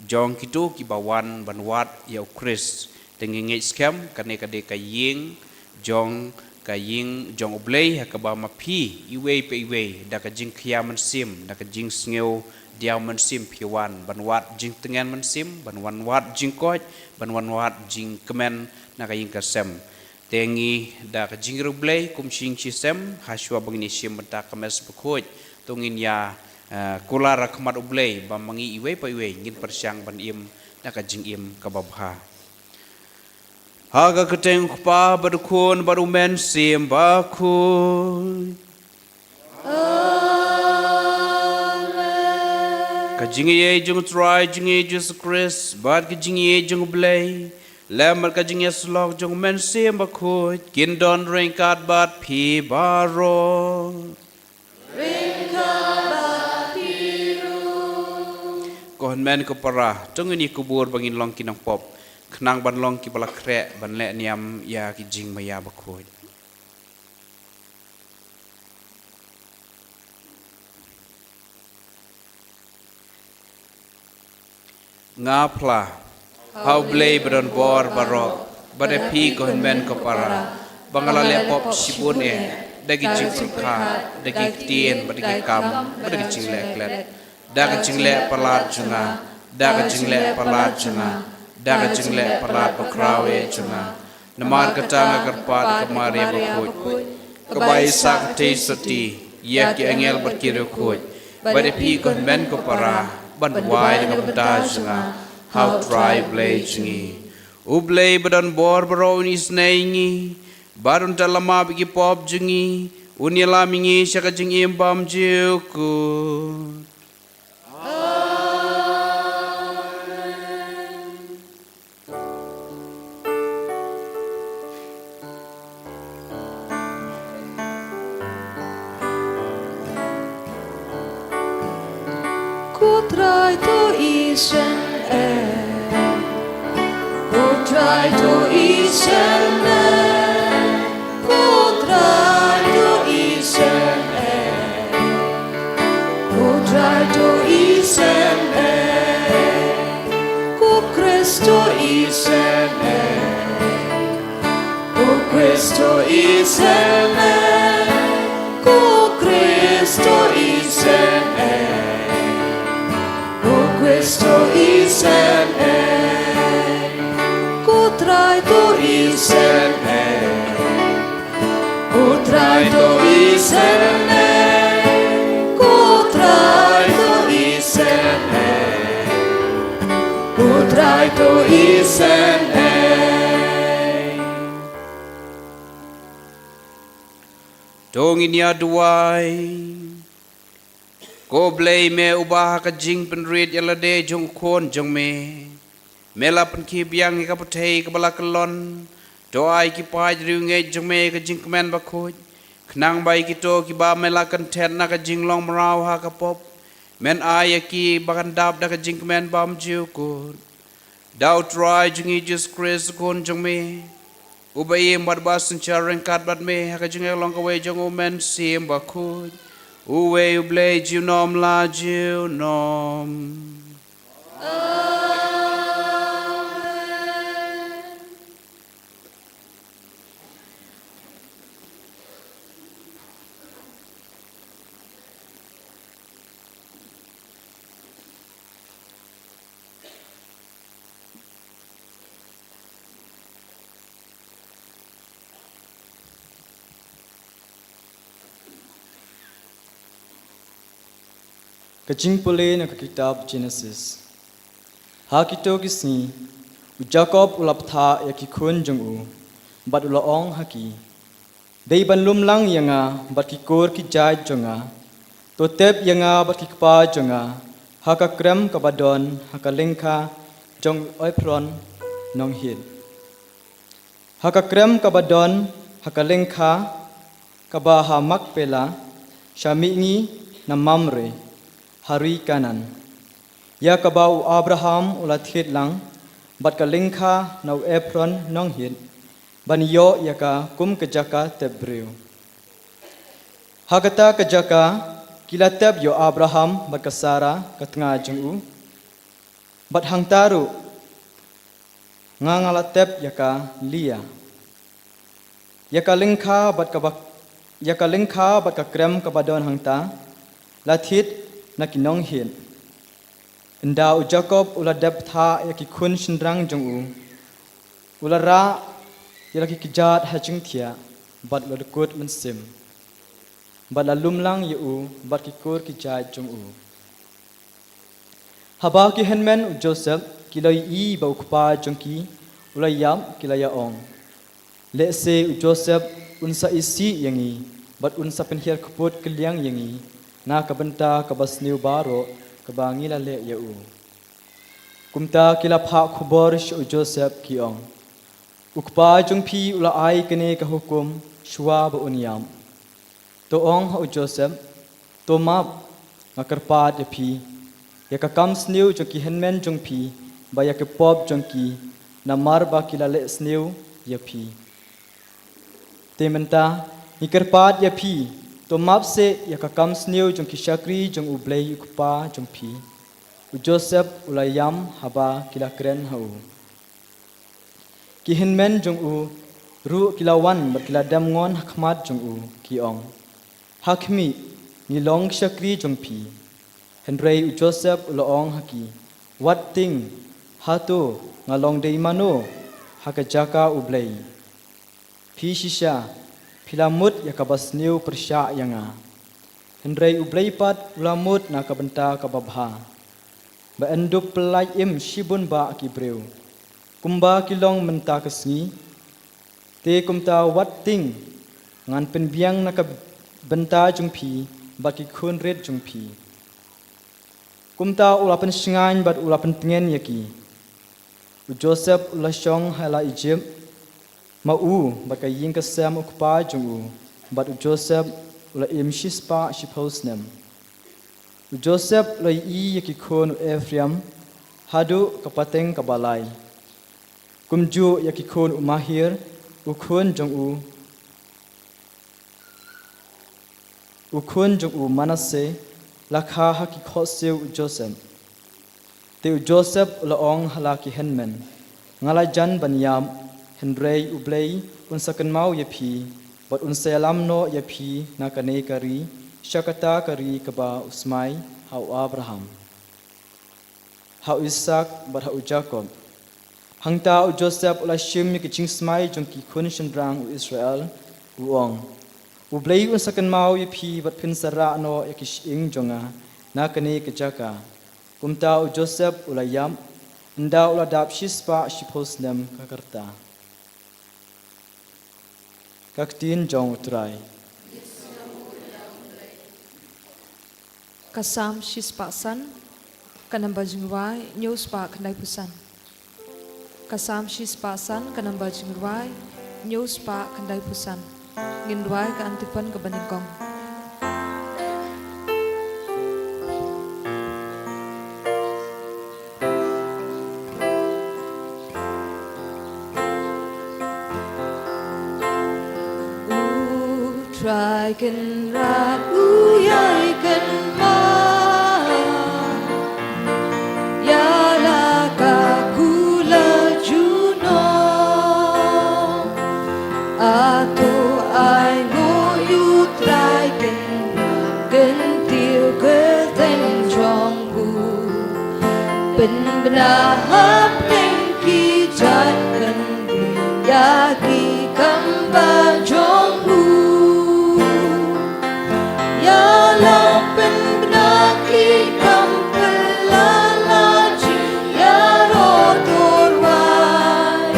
jong kito kiba wan ban wad ïa U Khrist. Te ngi ngeit skhem kane ka dei ka ïing jong, ka ïing jong U Blei ha kaba ma phi iwei pa iwei da ka jingkhia mynsiem, da ka jingsngew diaw mynsiem phi wan ban wad jingtngen mynsiem, ban wan wad jingkoit, ban wan wad jingkmen na ka ïing ka sem. Te ngi da ka jingriewblei kum shi ïing shi sem, ha shuwa ba ngin ïa shim bynta ka Mass bakhuid, to ngin ïa, eh, kular ha khmat U Blei ba ma ngi iwei pa iwei ngin pyrshang ban im da ka jingim kaba bha. Ha ka kyrteng U Kpa bad U Khun bad U Mynsiem Bakhuid. Amen. Ka jingïeit jong U Trai jong ngi Jisu Khrist bad ka jingïeit jong U Blei lem bad ka jingïasyllok jong U Mynsiem Bakhuid kin don ryngkat bad phi baroh. Ko hynmen ko para, to ngin ïa kubur ba ngin long ki nongpop, khnang ban long kiba la khreh ban leh niam ïa ki jingmaïa bakhuid. Nga phla ha U Blei ba don bor baroh, bad ha phi ko hynmen ko para, ba nga la leh pop shibun eh, da ki jingpyrkhat, da ki ktien, bad da ki kam, bad da ki jingleh klet, da ka jingleh palat jong nga, da ka jingleh palat jong nga, da ka jingleh palat bakhraw eh jong nga. Namar kata nga kyrpad ïa ka Maria bakhuid, kaba ai sa ka thesotti ïa ki angel bad ki riewkhuid, bad ïa phi ko hynmen ko para, ban duwai da ka bynta jong nga ha U Trai U Blei jong ngi. U Blei ba don bor baroh un isynei ïa ngi, bad un ïalam ïa ki pop jong ngi, un ïalam ïa ngi sha ka jingim bymjukut. Ko Trai to isynei. Ko Trai to isynei. Ko Trai to isynei. Ko Trai to isynei. Ko Khrist to isynei. Ko Khrist to isynei. Ko Khrist to isynei. Ko Khrist to isynei. Ko Trai to isynei. Ko Trai to isynei. Ko Trai to isynei. Ko Trai to isynei. To ngin ïa duwai. Ko Blei, me uba ha ka jingpynrit ïa lade jong u Khun jong me, me la pynkhibiang ïa ka pyrthei kaba la kyllon. To ai ki paid riewngeit jong me ka jingkmen bakhuid, khnang ba ïa kito kiba me la kynthet na ka jinglong mraw ha ka pop, men ai ïa ki ba kan dap da ka jingkmen bymjukut. Da U Trai jong ngi Jisu Khrist u Khun jong me, uba im bad ba synshar ryngkat bad me ha ka jingïalong kawei jong U Mynsiem Bakhuid, uwei U Blei junom la junom. Ka jingpule na ka kitab Genesis. Ha kito ki sngi, u Jakob u la bthah ïa ki khun jong u, bad u la ong ha ki, dei ban lum lang ïa nga bad ki kur ki jait jong nga. To tep ïa nga bad ki kpa jong nga ha ka krem kaba don ha ka lyngkha jong u Ephron nong Hit. Ha ka krem kaba don ha ka lyngkha kaba ha Makpela, sha mihngi na Mamre, ha ri Kanaan, ïa kaba u Abraham u la thied lang bad ka lyngkha na u Ephron nong Hit, ban ïoh ïa ka kum ka jaka tep briew. Ha kata ka jaka ki la tep ïa u Abraham bad ka Sara ka tnga jong u. Bad hangta ruh nga, nga la tep ïa ka Lia. Ïa ka lyngkha bad ka bak-, ïa ka lyngkha bad ka krem kaba don hangta la thied na ki nong Hit. Ynda u Jakob u la dep bthah ïa ki khun shynrang jong u, u la rah ïa la ki kjat ha jingthiah bad u la dkut mynsiem, bad la lum lang ïa u bad ki kur ki jait jong u. Haba ki hynmen u Joseph ki la ïohi ba u kpa jong ki u la ïap, ki la ïa ong, lehse u Joseph un sa isih ïa ngi bad un sa pynhiar kput kylliang ïa ngi na ka bynta kaba sniew baroh kaba ngi la leh ïa u. Kumta ki la phah khubor sha u Joseph, ki ong, u kpa jong phi u la ai kane ka hukum shuwa ba un ïap. To ong ha u Joseph, to map, nga kyrpad ïa phi, ïa ka kam sniew jong ki hynmen jong phi, bad ïa ki pop jong ki, namar ba ki la leh sniew ïa phi. Te mynta, ngi kyrpad ïa phi, to map seh ïa ka kam sniew jong ki shakri jong U Blei U Kpa jong phi. U Joseph u la ïam haba ki la kren ha u. Ki hynmen jong u ruh ki la wan bad ki la dem ngon ha khmat jong u, ki ong, ha khmih, ngi long ki shakri jong phi. Hynrei u Joseph u la ong ha ki, wat tieng, hato nga long dei mano ha ka jaka U Blei? Phi shisha, phi la mut ïa kaba sniew pyrshah ïa nga. Hynrei U Blei pat u la mut na ka bynta kaba bha, ba yn dup pyllait im shibun bah ki briew, kumba ki long mynta ka sngi. Te kumta wat tieng, ngan pynbiang na ka bynta jong phi bad ki khun rit jong phi. Kumta u la pynshngaiñ bad u la pyntngen ïa ki. U Joseph u la shong ha la Ijipt, ma u bad ka ïing ka sem u kpa jong u, bad u Joseph u la im shispah shiphew snem. U Joseph u la ïohi ïa ki khun u Ephraim haduh ka pateng kaba lai, kumjuh ïa ki khun u Mahir, u khun jong u, u khun jong u Manasseh, la kha ha ki khohsiew u Joseph. Te u Joseph u la ong ha la ki hynmen, nga la jan ban ïap, hynrei U Blei un sa kynmaw ïa phi, bad un sa ïalam noh ïa phi na kane ka ri sha kata ka ri kaba u smai ha u Abraham, ha u Isaak bad ha u Jakob. Hangta u Joseph u la shim ïa ki jingsmai jong ki khun shynrang u Israel, u ong, U Blei un sa kynmaw ïa phi bad phin sa rah noh ïa ki shyieng jong nga na kane ka jaka. Kumta u Joseph u la ïap, ynda u la dap shispah shiphew snem ka rta. Ka ktien jong U Trai. Ka Salm shispah san, ka namba jingrwai hynñiew spah khyndaiphew san. Ka Salm shispah san, ka namba jingrwai hynñiew spah khyndaiphew san. Ngin rwai ka antiphon kaba nyngkong. U Trai Kynrad u ïai kynmaw ïa la ka kular junom. Hato ai nguh ïa U Trai Kynrad, kyntiew kyrteng jong u. Pynbna ha pdeng ki jait khyndiat ïa ki kam ba jong u. Ïa la pynbna ki kam pynlait la jingïaroh to rwai,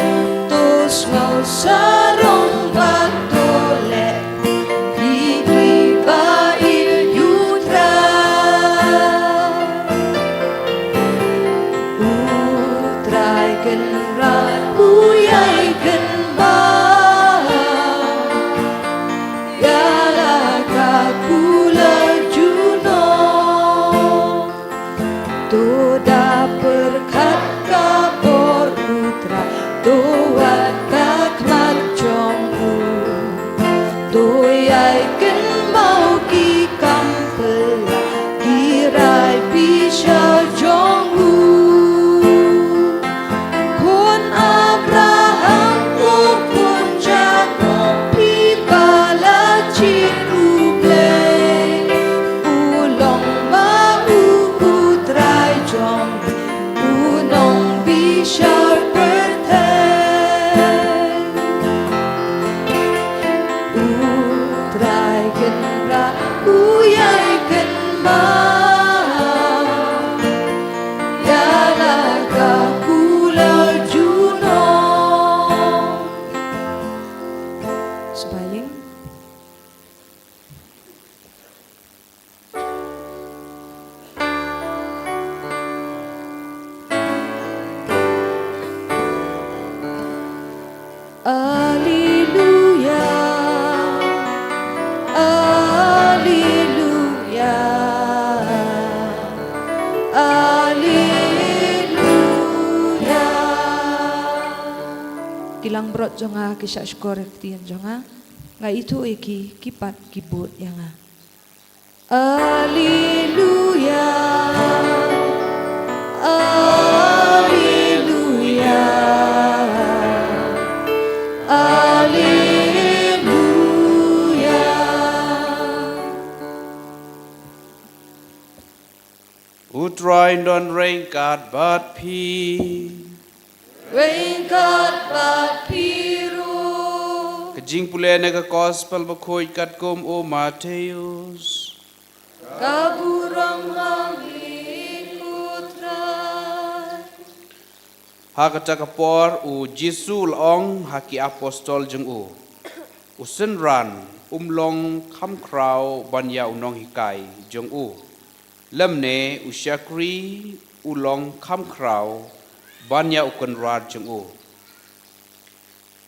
to sngew sarong bad to leh ïa kiba ïeit ïa U Trai. U Trai Kynrad u ïai kynmaw ïa la ka kular junom. To da pyrkhat ka bor U Trai, to wad ka khmat jong langbrot jong nga ki shah shkor ïa ka ktien jong nga, nga ithuh ïa ki, ki pat ki bud ïa nga. Alleluia, alleluia, alleluia. U Trai un don ryngkat bad phi. Ryngkat bad phi ruh. Ka jingpule na ka Gospel Bakhuid katkum u Mathaios. Ka burom ha phi ko Trai. Ha kata ka por u Jisu u la ong ha ki apostol jong u, u synran um long kham khraw ban ïa u nonghikai jong u, lymne u shakri u long kham khraw ban ïa u kynrad jong u.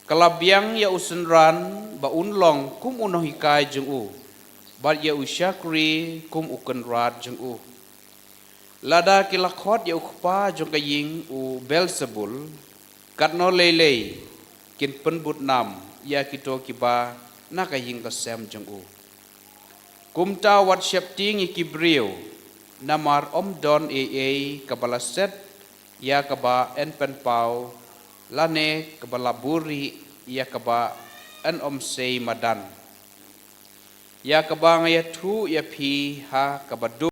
Ka la biang ïa u synran ba un long kum u nonghikai jong u, bad ïa u shakri kum u kynrad jong u. Lada ki la khot ïa u kpa jong ka ïing u Beelzebul, katno lei lei kin pynbud nam ïa kito kiba na ka ïing ka sem jong u. Kumta wat sheptieng ïa ki briew, namar ym don ei ei kaba la set ïa kaba yn pynpaw, lane kaba la buhrieh ïa kaba yn ym sei madan. Ïa kaba nga ïathuh ïa phi ha kaba